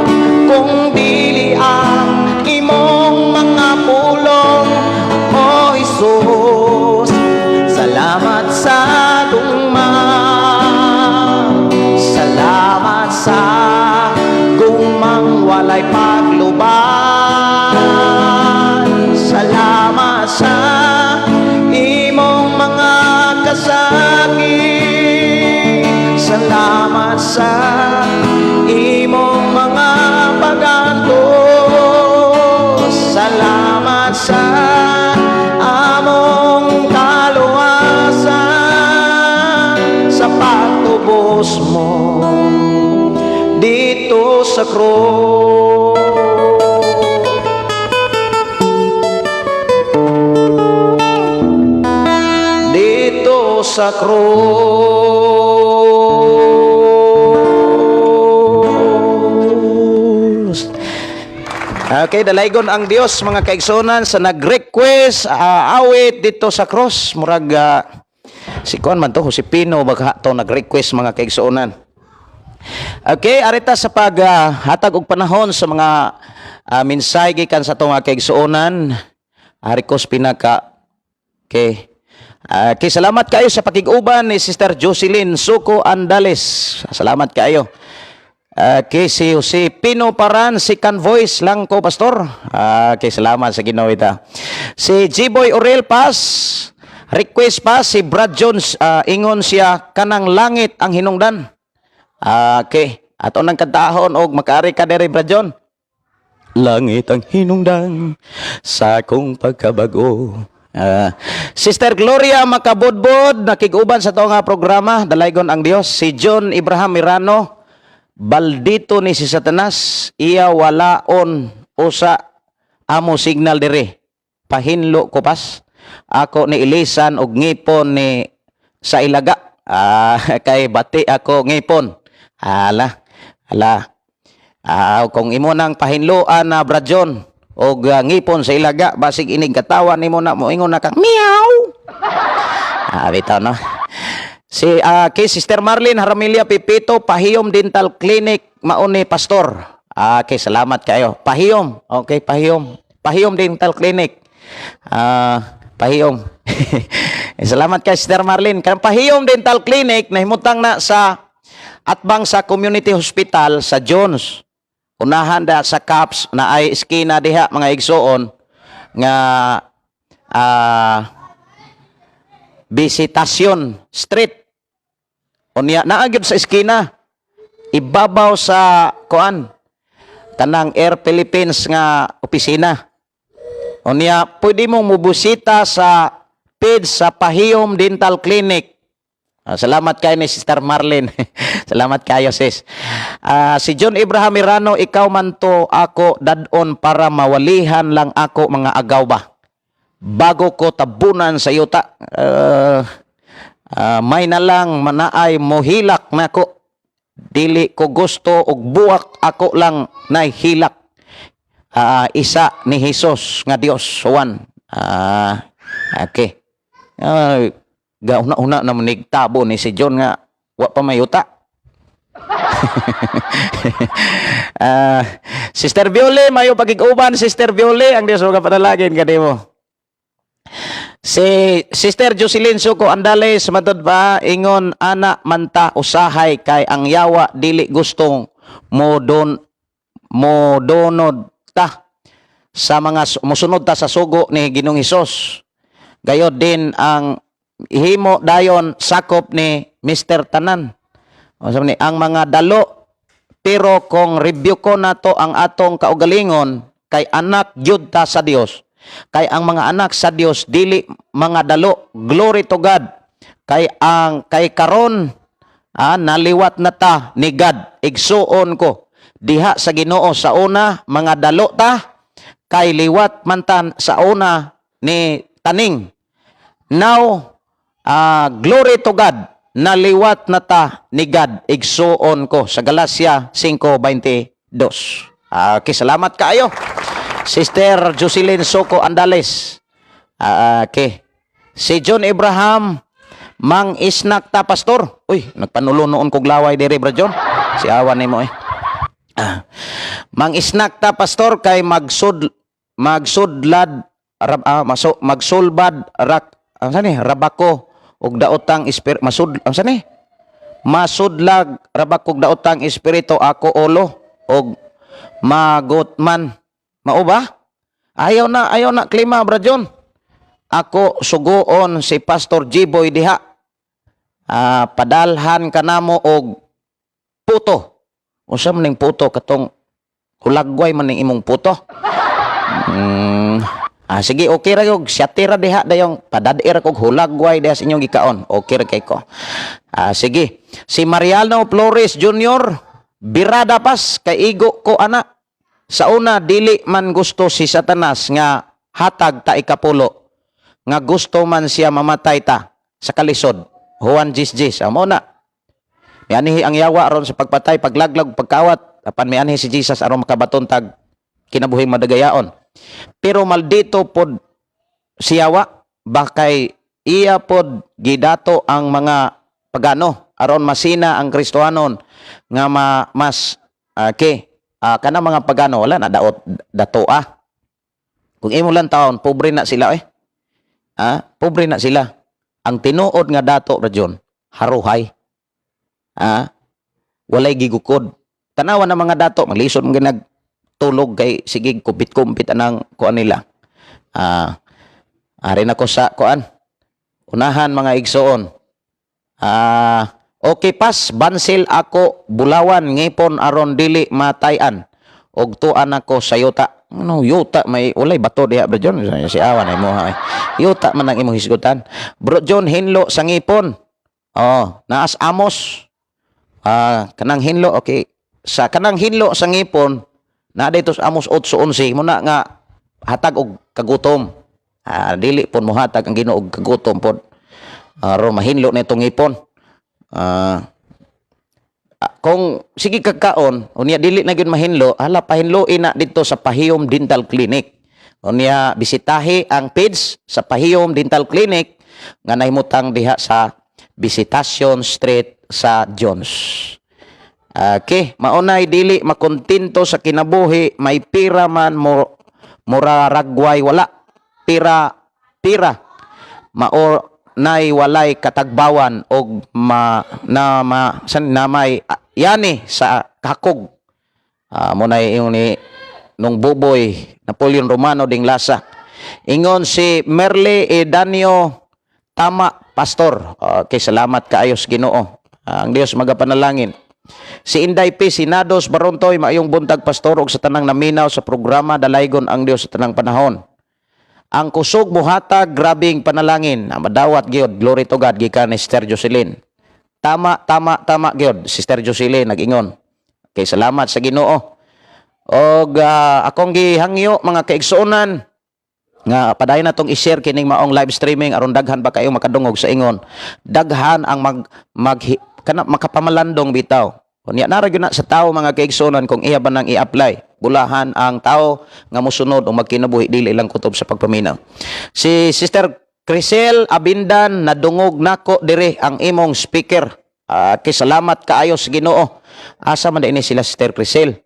[SPEAKER 1] kung dili ang imong mga pulong. O Jesus, salamat sa gugma. Salamat sa gugmang walay pagluban. Salamat sa imong mga kasakit. Salamat sa imong mga pagantos. Salamat sa among kaluwasan, sa pagtubos mo didto sa krus. Okay, dalaygon ang Dios, mga kaigsunan, sa nag-request awit dito sa cross. Murag si kuan man to, Josepino baka to nag-request, mga kaigsuonan. Okay, arita sa pag hatag og panahon sa mga mensahe gikan sa atong mga kaigsuonan. Ari ko sa pinaka. Okay. Okay, salamat kayo sa pakig-uban ni Sister Jocelyn Suko Andales. Salamat kayo. Okay, si Jose Pino Paran, si Can Voice lang ko, Pastor. Okay, salamat sa Ginoo ita. Si G-Boy Orel Paz, request pa si Brad Jones, ingon siya kanang "Langit ang Hinungdan". Okay, ato nang kantahon og makaari ka diri, Brad John. Langit ang hinungdan sa akong pagkabago. Sister Gloria Makabudbod, nakig-uban sa to nga programa, dalaygon ang Dios. Si John Ibrahim Mirano, baldito ni si Satanas, iya walaon usa amo signal dire. Pahinlo ko pas. Ako ni ilisan og ngipon ni sa Ilaga. Kay bati ako ngipon. Hala. Hala. Kung imo nang pahinloan na, Brad John, og ngipon sa Ilaga, basig inig katawa nimo na moingon na kang meow. Bitaw no. Si kay Sister Marlene Haramilia Pipito, Pahiyom Dental Clinic mauni, Pastor. Okay, salamat kayo. Pahiyom. Okay, Pahiyom. Pahiyom Dental Clinic. Pahiyom. Eh, salamat kay Sister Marlene. Kanang Pahiyom Dental Clinic nahimutang na sa atbang sa Community Hospital sa Jones. Unahan da sa Caps na ay eskina diha, mga igsuon, nga Visitation Street. Unya naa gyud sa eskina ibabaw sa kuan kanang Air Philippines nga opisina. Unya pwede mong mubusita sa page sa Pahiyom Dental Clinic. Salamat kayo ni Sister Marlene. Salamat kayo, sis. Si John Abraham Mirano, ikaw man to ako dadon para mawalihan lang ako mga agaw ba? Bago ko tabunan sa yuta. May na lang manaay mohilak nako. Dili ko gusto og buwak, ako lang nahilak. Isa ni Jesus nga Dios, Juan. Okay. Gauna-una na nigtabo ni si John nga wa pa mayuta. Sister Viole, mayo pakig-uban, Sister Viole, ang Dios ka padalagin kanimo. Si Sister Jocelyn Suko Andales, matod ba ingon ana manta usahay kay ang yawa dili gustong mo don mo donod ta sa mga musunod ta sa sugo ni Ginoong Hesus. Gayod din ang himo dayon sakop ni Mr. Tanan. O sabi ni, ang mga dalo, pero kung review ko nato ang atong kaugalingon kay anak gyud ta sa Dios. Kay ang mga anak sa Dios dili mga dalo. Glory to God. Kay ang kay karon naliwat na ta ni God. Igsuon ko diha sa Ginoo, sa una mga dalo ta, kay liwat man ta sa una ni taning. Now, glory to God, naliwat na ta ni God, igsuon ko sa Galacia 5:22. Okay, salamat kaayo. Sister Jocelyn Soco Andales. Okay. Si John Abraham, mang isnak ta, Pastor. Uy, nagpanulo noon kog laway diri, Bro John. Si awan nimo eh. Mang isnak ta, Pastor, kay magsudlad rab, magsulbad rak ang sani rabako og daotang espir masud ang sani masudlag rabako og daotang espiritu ako ulo og magutman mao ba? Ayaw na, ayaw na klima, Bro John. Ako suguon si Pastor Jiboy diha. Padalhan kanamo og puto. Unsa man ning puto? Katong hulagway man ning imong puto. Sige, okay ra yog. Siyate ra diha dayong padad-i ra kog hulagway diha sa inyong gikaon. Okay ra kay ko. Sige. Si Mariano Flores Jr., birada pas kay igo ko ana. Sa una dili man gusto si Satanas nga hatag ta ikapulo. Nga gusto man siya mamatay ta sa kalisod. Juan 10:10. Amo na. Mianhi ang yawa aron sa pagpatay, paglaglag, pagkawat. Apan mianhi si Jesus aron makabaton tag kinabuhing madagayaon. Pero maldito pod si yawa bakay iya pod gidato ang mga pagano aron masina ang Kristohanon nga mas okay, kana mga pagano wala na daot datoa. Kung imo lang taon, pobre na sila eh. Pobre na sila. Ang tinuod nga dato, Rajon, haruhay. Walay gigukod. Tanawa na mga dato, maglisod mga nagtulog kay sige kumpit-kumpit anang kuan nila. Ari na ko sa kuan. Unahan, mga igsoon. Okay pas bansil ako bulawan ngipon aron dili matayan og tuan ako sa yuta. Ano yuta? May ulay bato diha, Bro John. Si awan ay mo ha. Yuta man ang imong hisgutan. Bro John, hinlo sa ngipon. Oh, naas Amos. Kanang hinlo, okay. Sa kanang hinlo sa ngipon, na dito sa Amos 8:11 mo na nga hatag og kagutom. Dili pon mohatag ang Ginoo og kagutom pod. Aron mahinlo na itong ngipon. Kung sige kagkaon, unya dili na gyud mahinlo, hala, pahinloin na dito sa Pahiyom Dental Clinic. Unya bisitahi ang page sa Pahiyom Dental Clinic nga nahimutang diha sa Visitation Street sa Jones. Okay, maunay dili makontento sa kinabuhi, may pira man mo mura ragway wala. Pira pira. Mao nay walay katagbawan og ma na ma san na may yani sa kakog. Mo nay ingon ni nung Buboy Napoleon Romano ding lasa. Ingon si Merle Edanio, "Tama, pastor." Okay, salamat kaayo sa Ginoo. Ang Dios magapanalangin. Si Inday P. Sinados Barontoy, "Maayong buntag, pastor, ug sa tanang naminaw sa programa. Dalaygon ang Dios sa tanang panahon. Ang kusog muhatag grabing panalangin." Madawat gyud, glory to God gikan ni Sister Jocelyn. "Tama, tama, tama gyud," Sister Jocelyn nag-ingon. Okay, salamat sa Ginoo. Og akong gihangyo, mga kaigsuonan, nga padayon natong i-share kining maong live streaming aron daghan ba kayo makadungog sa ingon. Daghan ang mag mag kana makapamalandong bitaw. Unya nara gyud na sa tao, mga kaigsuonan, kung iya ba nang i-apply. Bulahan ang tao nga mosunod o magkinabuhi dili lang kutob sa pagpaminaw. Si Sister Crisel Abindan, "Nadungog nako dire ang imong speaker." Kay salamat kaayo sa Ginoo. Asa man ini sila, Sister Crisel?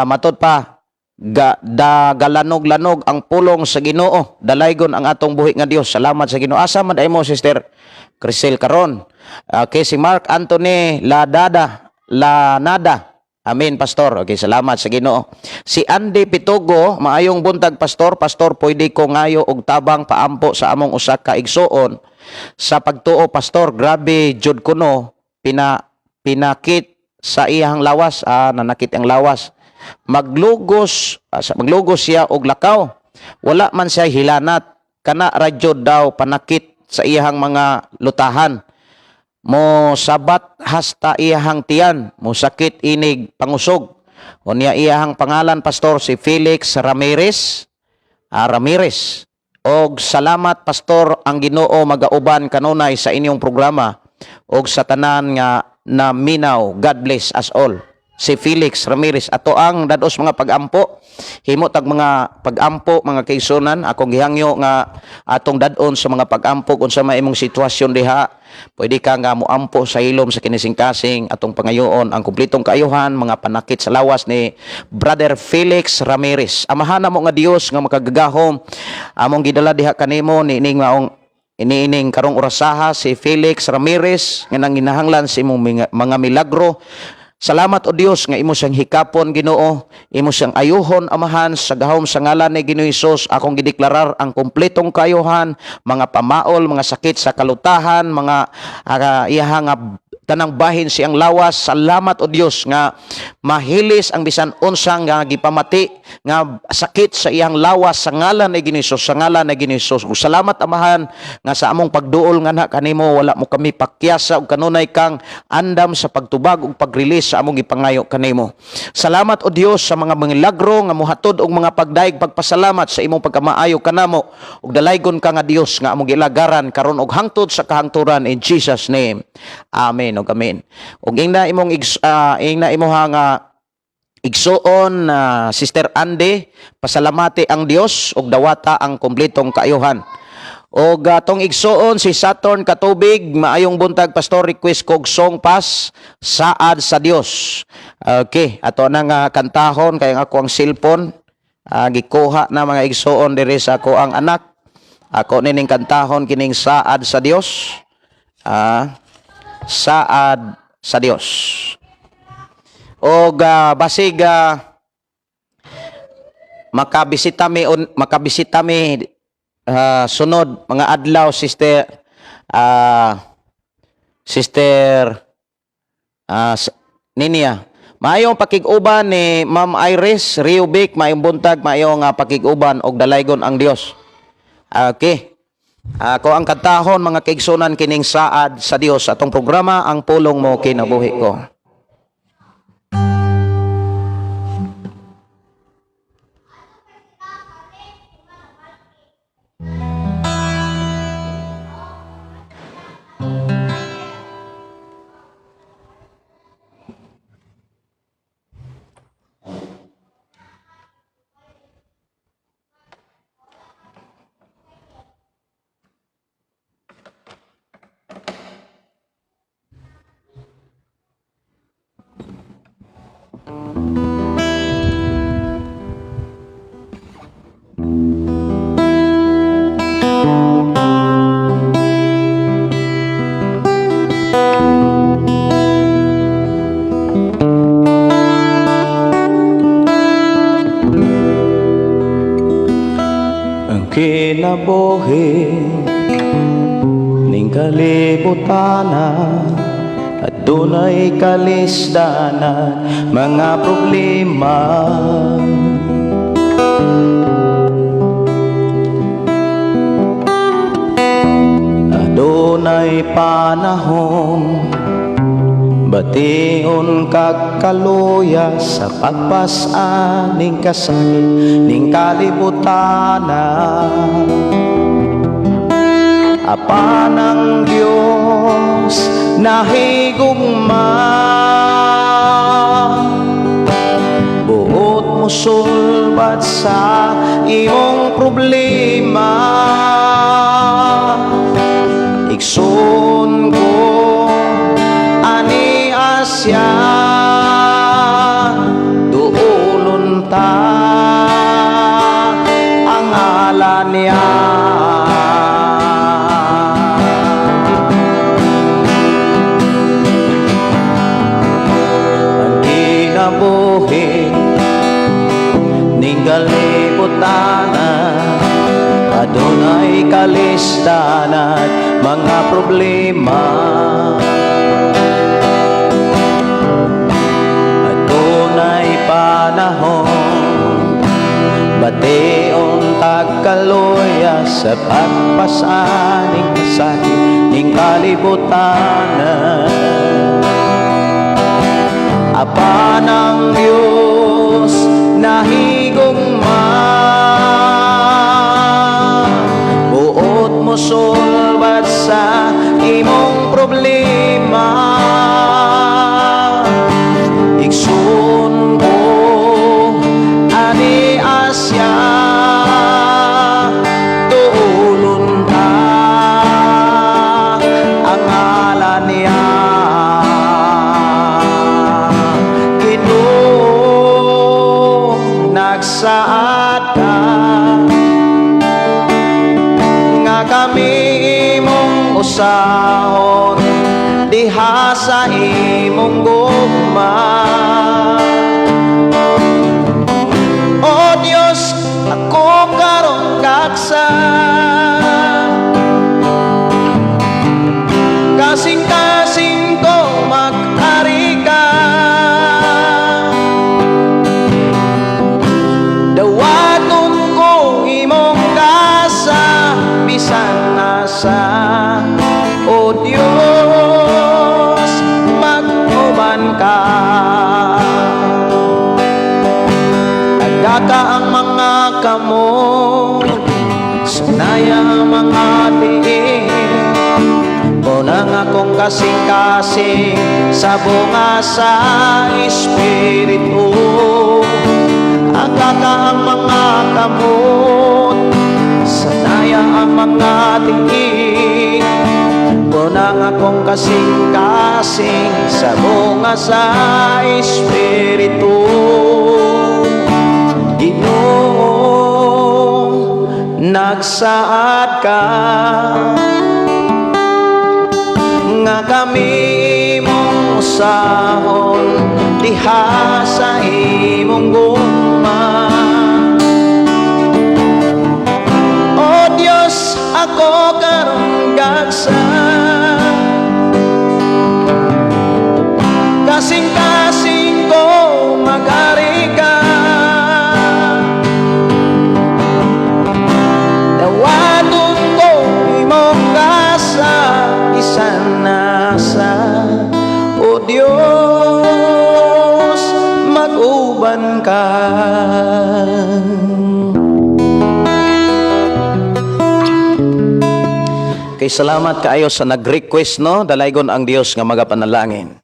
[SPEAKER 1] Matod pa ga, da galanog-lanog ang pulong sa Ginoo. Dalaygon ang atong buhi nga Dios. Salamat sa Ginoo. Asa man mo, Sister Crisel, karon? Okay, si Mark Anthony Ladada Lanada. "Amen, pastor." Okay, salamat sa Ginoo. Si Andy Pitugo, "Maayong buntag, pastor. Pastor, pwede ko ngayo og tabang paampo sa among usa ka igsuon sa pagtuo, pastor? Grabe jud kuno pinakit sa iyang lawas, nanakit ang lawas. Maglugos siya og lakaw. Wala man siya hilanat. Kana ra jud daw panakit sa iyang mga lutahan. Mo sabat hasta iyahang tiyan, mo sakit inig pangusog. Unya iyahang pangalan, pastor, si Felix Ramirez. Ramirez. Og salamat, pastor, ang Ginoo magauban kanunay sa inyong programa og sa tanan nga naminaw. God bless us all." Si Felix Ramirez, ato ang dados mga pagampo. Himo tag mga pagampo, mga kaigsuonan. Akong gihangyo nga atong dadon sa mga pagampo. Kung sa may imong sitwasyon diha, pwede ka nga moampo sa hilom sa kinising-kasing. Atong pangayoon ang kumpletong kaayuhan mga panakit sa lawas ni Brother Felix Ramirez. Amahan mo nga Dios nga makagagahom, among gidala diha kanimo niining maong iniining karong orasaha si Felix Ramirez nga nanginahanglan sa imong mga milagro. Salamat o Dios nga imo siyang hikapon, Ginoo, imo siyang ayuhon, Amahan. Sa gahom sa ngalan ni Ginoo Hesus, akong gideklarar ang kumpletong kaayuhan, mga pamaol, mga sakit sa kalutahan, mga iyaha nga Tanang bahin siyang lawas. Salamat, O Dios, nga mahilis ang bisan unsa nga gipamati nga sakit sa iyang lawas sa ngalan ni Ginoo, sa ngalan ni Ginoo. Salamat, Amahan, nga sa among pagduol nga na kanimo wala mo kami pakyasa ug kanunay kang andam sa pagtubag ug pag-release sa among gipangayo kanimo. Salamat, O Dios, sa mga milagro nga mohatod og mga pagdayeg, pagpasalamat sa imong pagkamaayo kanamo, ug dalaygon ka nga Dios nga among gilagaran karon og hangtod sa kahangturan, in Jesus' name. Amen ug amen. Ug ingna imuha nga igsuon na Sister Andy, pasalamati ang Dios ug dawata ang kumpletong kaayuhan. Og atong igsuon si Saturn Katubig, "Maayong buntag, pastor, request kog song pas Saad sa Dios." Okay, ato na nga kantahon kay ang ako ang cellphone gikuha na, mga igsuon, diri sa ako ang anak. Ako nining kantahon kining Saad sa Dios. Saad sa Dios. Og basig makabisita mi sunod mga adlaw, Sister Ninia. Maayong pakig-uban ni Ma'am Iris Riubic, maayong buntag, maayong pakig-uban og dalaygon ang Dios. Okay. Ako ang kantahon, mga kaigsunan, kining Saad sa Dios, atong programa Ang Pulong Mo Kinabuhi Ko. Ang kinabuhi ning kalibutana at dunay kalisdanan, mga problema. Adunay panahon bation kag kaluya sa pagpas-an ning kasakit ning kalibutana. Apan ang Diyos nahigugma, buot mosulbad sa imong problema. Igsoon ko, ani Asya, duolon ta ang ngalan niya. Ang kinabuhi ning kalibutana adunay kalisdanan, mga problema. Adunay panahon bation tag kaluya sa pagpas-an ning kasakit ning kalibutana. Apan ang Diyos nahigugma, buot mosulbad sa imong problema. Igsoon ko, ani Asya, duolon ta ang ngalan niya. Ginoo, nagsaad ka nga kami imong usahon diha sa imong gugma. O Dios, ako karon gaksa, kasing-kasing ko. Agaka ang mga kamot, sanaya ang mga tiil. Punang akong kasing-kasing sa bunga sa Espiritu. Agaka ang mga kamot, sanaya ang mga tiil. Punang akong kasing-kasing sa bunga sa Espiritu. Ginoo, nagsaad ka nga kami imong usahon diha sa imong gugma. O Dios, ako karon gagsa, kasing-kasing ko maghari ka. Dawaton ko imong gasa bisan asa. O Dios, mag-uban ka. Kay salamat kaayo sa nag-request, no? Dalaygon ang Dios nga magapanalangin.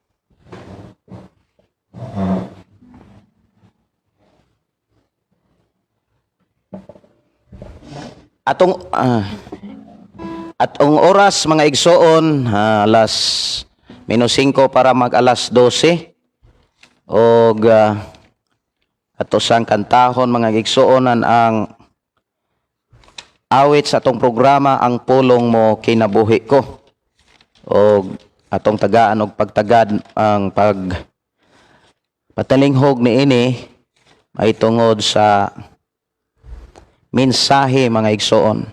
[SPEAKER 1] Atong oras, mga igsoon, alas -5 para mag alas 12 og ato sang kantahon, mga igsuonan, ang awit sa atong programa, "Ang Pulong Mo Kinabuhi Ko", og atong tagaan og pagtagad ang pag patalinghog niini ay tungod sa mensahe, mga igsoon.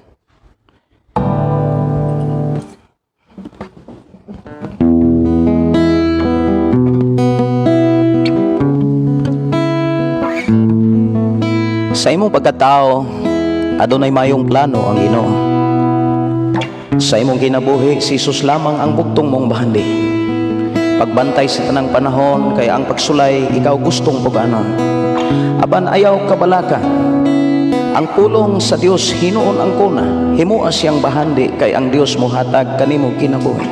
[SPEAKER 1] Sa imong pagkatao, adunay mayong plano ang Ginoo. Sa imong kinabuhi, si Jesus lamang ang bugtong mong bahandi. Pagbantay sa tanang panahon, kay ang pagsulay, ikaw gustong puganon. Apan ayaw kabalaka. Ang pulong sa Dios hinuon ang kuna, himua siyang bahandi kay ang Dios mohatag kanimo kinabuhi.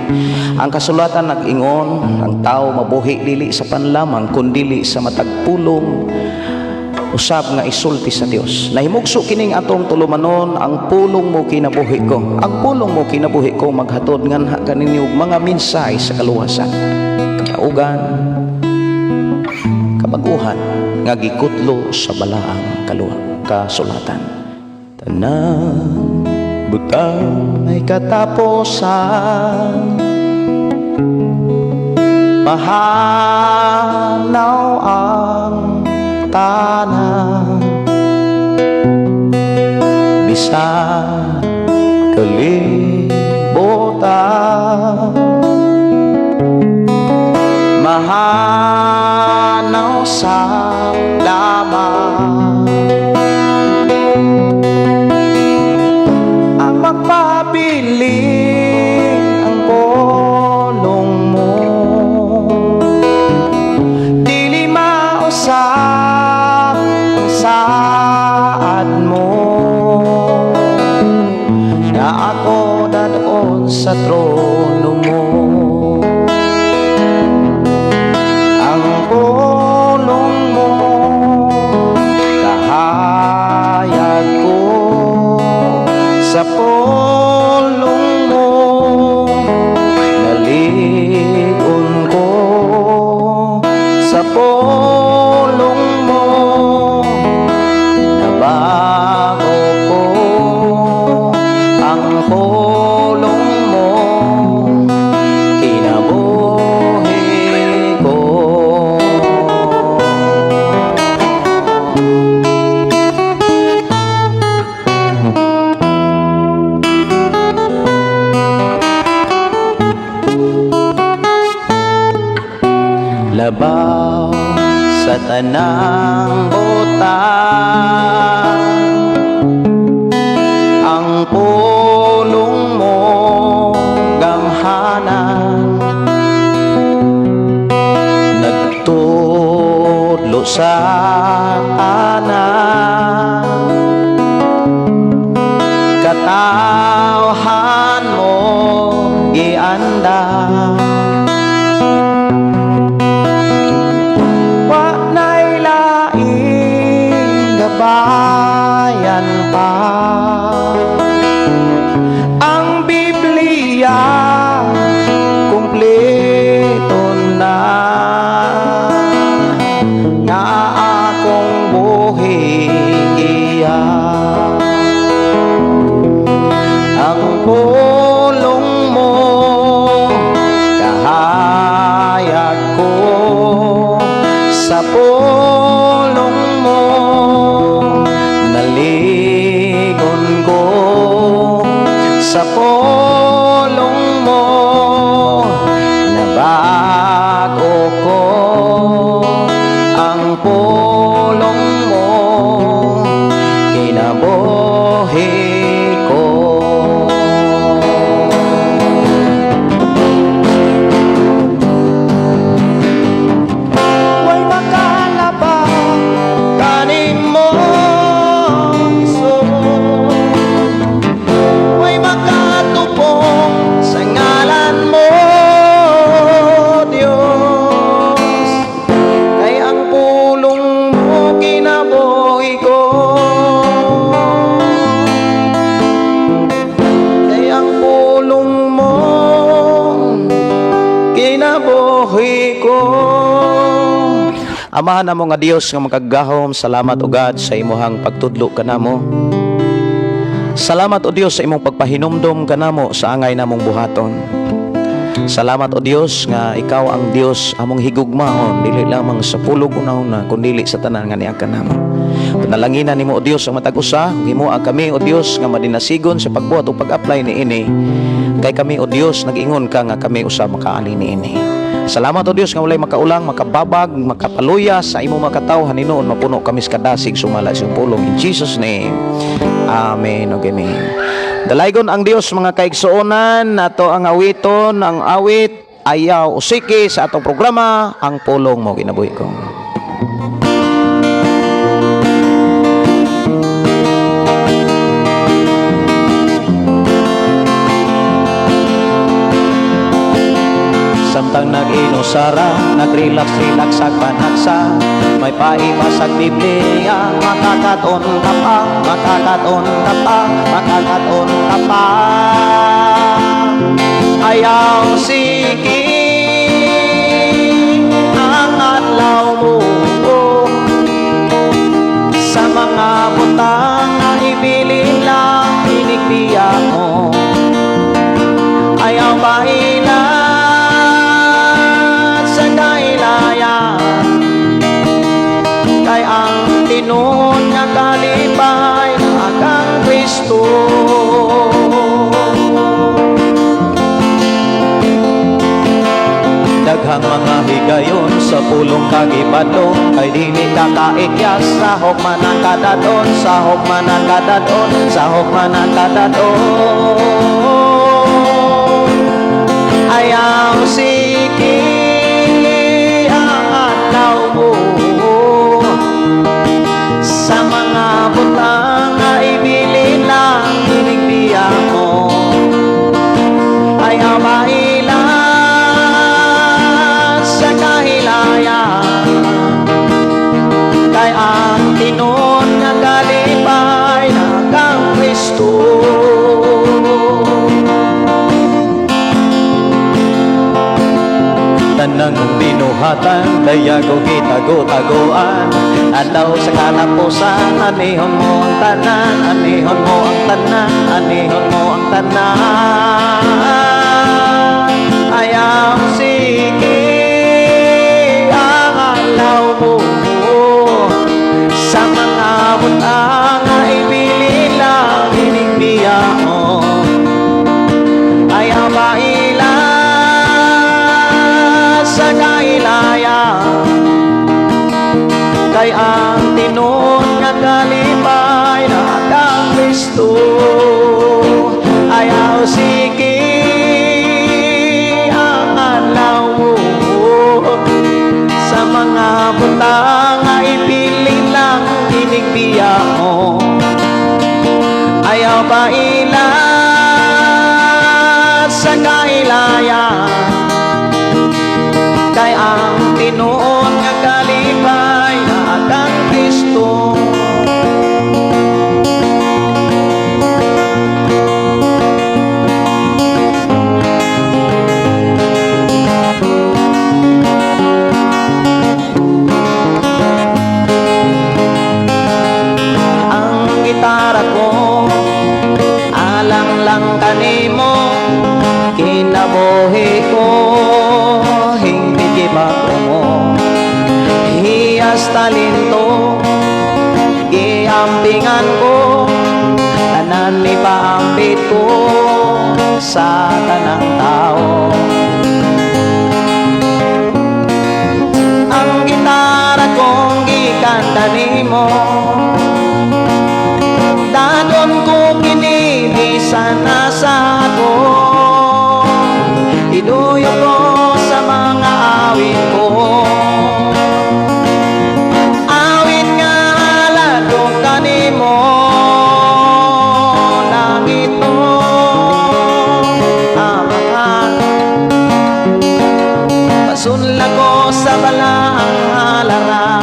[SPEAKER 1] Ang kasulatan nag-ingon, ang tao mabuhi dili sa pan lamang kundili sa matag pulong usab nga isulti sa Dios. Nahimugso kining atong tulumanon, "Ang Pulong Mo Kinabuhi Ko." Ang Pulong Mo Kinabuhi Ko maghatod nganha kaninyo mga mensahe sa kaluwasan, kataugan, kabaguhan nga gikutlo sa balaang kasulatan. Tanang butang may katapusan, mahanaw ang tanan, bisan kalibutan mahanaw sa laman. Ang magpabilin ang pulong mo, dili mausab ang saad mo, na ako dadon sa trono mo. Ang pulong mo kahayag ko, sa pulong mo nalig-on ko, sa pulong mo nabago ko. Ang pulong mo kinabuhi ko. Labaw sa tanang butang, ang pulong mo gamhanan, nagtudlo sa tanan. Amahan namo nga Dios nga makagagahom, salamat, O God, sa imuhang pagtudlo kanamo. Salamat, O Dios, sa imong pagpahinumdom kanamo sa angay namong buhaton. Salamat, O Dios, nga ikaw ang Dios among higugmaon dili lamang sa pulog una-una kundili sa tanan nga niya kanamo. Panalanginan nimo, O Dios, ang matag usa, himoa kami, O Dios, nga madinasigon sa pagbuhat o pag-apply niini. Kay kami, O Dios, nag-ingon ka nga kami usa makaali niini. Salamat, O Dios, nga walay makaulang, makababag, makapaluya sa imong makatawhan hinuon mapuno kami sa kadasig sumala sa iyong pulong. In Jesus' name. Amen ug amen. Dalaygon ang Dios, mga kaigsuonan, nato ang awiton, ang awit "Ayaw Usiki" sa atong programa "Ang Pulong Mao Kinabuhi Ko." Samtang nag-inusara, nag-relax-relax sa panaksa, may paibasag Biblia, makakaton ka pa, makakaton ka pa, makakaton ka pa. Ayaw siki ang adlaw mo sa mga butang na ibilin lang inigbiya mo. Ayaw pahilat sa kailayan, kay ang tinuod nga kalipay naa kang Kristo. Daghang mga higayon sa pulong kagibadlong, kay dili ka kaikyas, sahog man ang kadadon, sahog man ang kadadon, sahog man ang kadadon. Ayaw siki ang adlaw mo sa mga butang nga ibilin lang inigbiya mo. Ayaw mailan sa kahilayan, kay ang tinuod nga kalipay naa kang Kristo. Tanang binuhatan, dayag o gitago-taguan, adlaw sa katapusan, anihon mo ang tanan, anihon mo ang tanan, anihon mo ang tanan. Ayaw sige ang adlaw mo sa mga butang nga ibilin lang inigbiya mo. Ayaw paila sa kailayan, kay ang tinuod nga kalipay naa kang Kristo. Ayaw sige ang adlaw mo sa mga butang nga ibilin lang inigbiya mo. Ayaw paila sa kailayan, kay ang tinuod nga kalipay naa kang Kristo. Ang gitara ko alang lang kanimo, kinabuhi ko hingpit mo, hiyas talento giampingan ko, tanan ni paambit ko sa tanang tao. Ang gitara kong gikanta nimo, dadon ko kini bisan asa ako, iduyo ko sa mga awit ko, awit nga halad ko kanimo. Langit mo amahan, pasunla ko sa balaang halaran.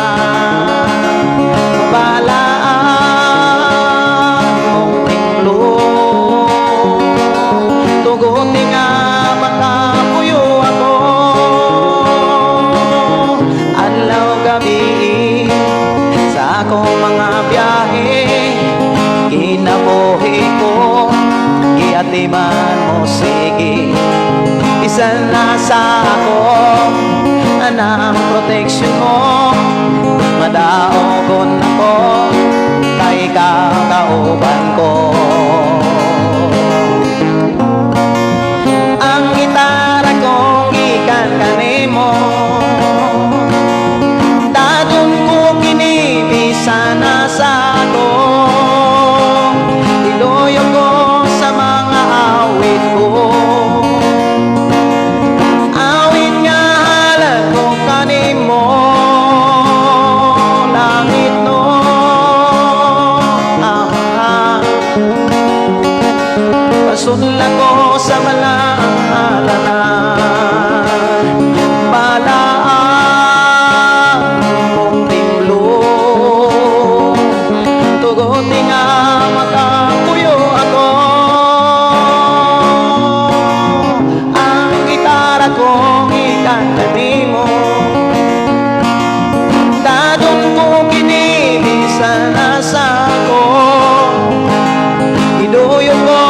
[SPEAKER 1] Atiman mo sige. Bisan asa ako, ana ang protection mo. Madaogon ako kay kauban ko. Ang gitara kong gikan kanimo, Dadon ko kini bisan asa ako. Iluyo ko sa mga awit ko. Awit nga halad ko kanimo, langit no ah. Pasunla ko sa balaalan, balaan mong tinglo. Tuguti nga makapuyo ako. Ang gitara kong ikanta nimo, Dadon ko kini bisan asa ko. Iduyo ko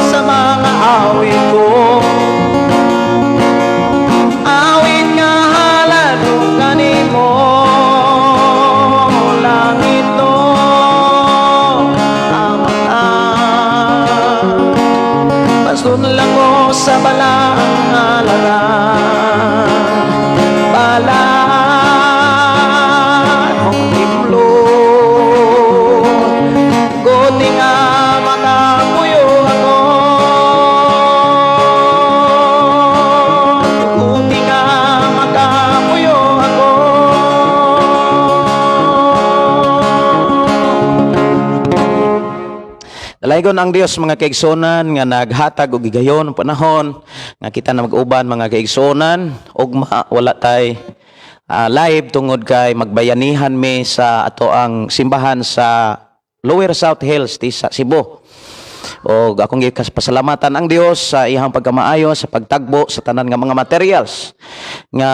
[SPEAKER 1] sa mga awit ko. Awit nga halad ko kanimo, langit no Amahan. Pasunla ko sa balaang halaran, balaan mong timlo. Guti nga makapuyo ako. Guti nga makapuyo ako. Dalaygon ang Dios, mga kaigsuonan, nga naghatag og gigayon panahon nga kita na mag-uban, mga kaigsuonan. Ugma wala tay live tungod kay magbayanihan mi sa ato ang simbahan sa Lower South Hills ti sa Cebu. Og akong gipasalamatan ang Dios sa iyang pagkamaayo sa pagtagbo sa tanan nga mga materials nga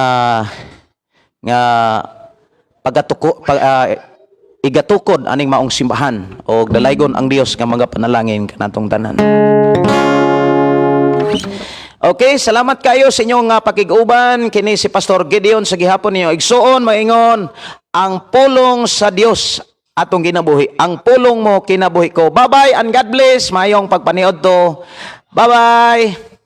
[SPEAKER 1] nga pagatuko pag, igatukod aning maong simbahan, og dalaygon ang Dios nga mga panalangin kanatong tanan. Okay, salamat kayo sa inyong pakig-uban. Kini si Pastor Gideon sa gihapon ninyo igsuon maingon ang pulong sa Dios atong ginabuhi. Ang pulong mo, kinabuhi ko. Bye-bye and God bless. Mayong pagpaniod to. Bye-bye.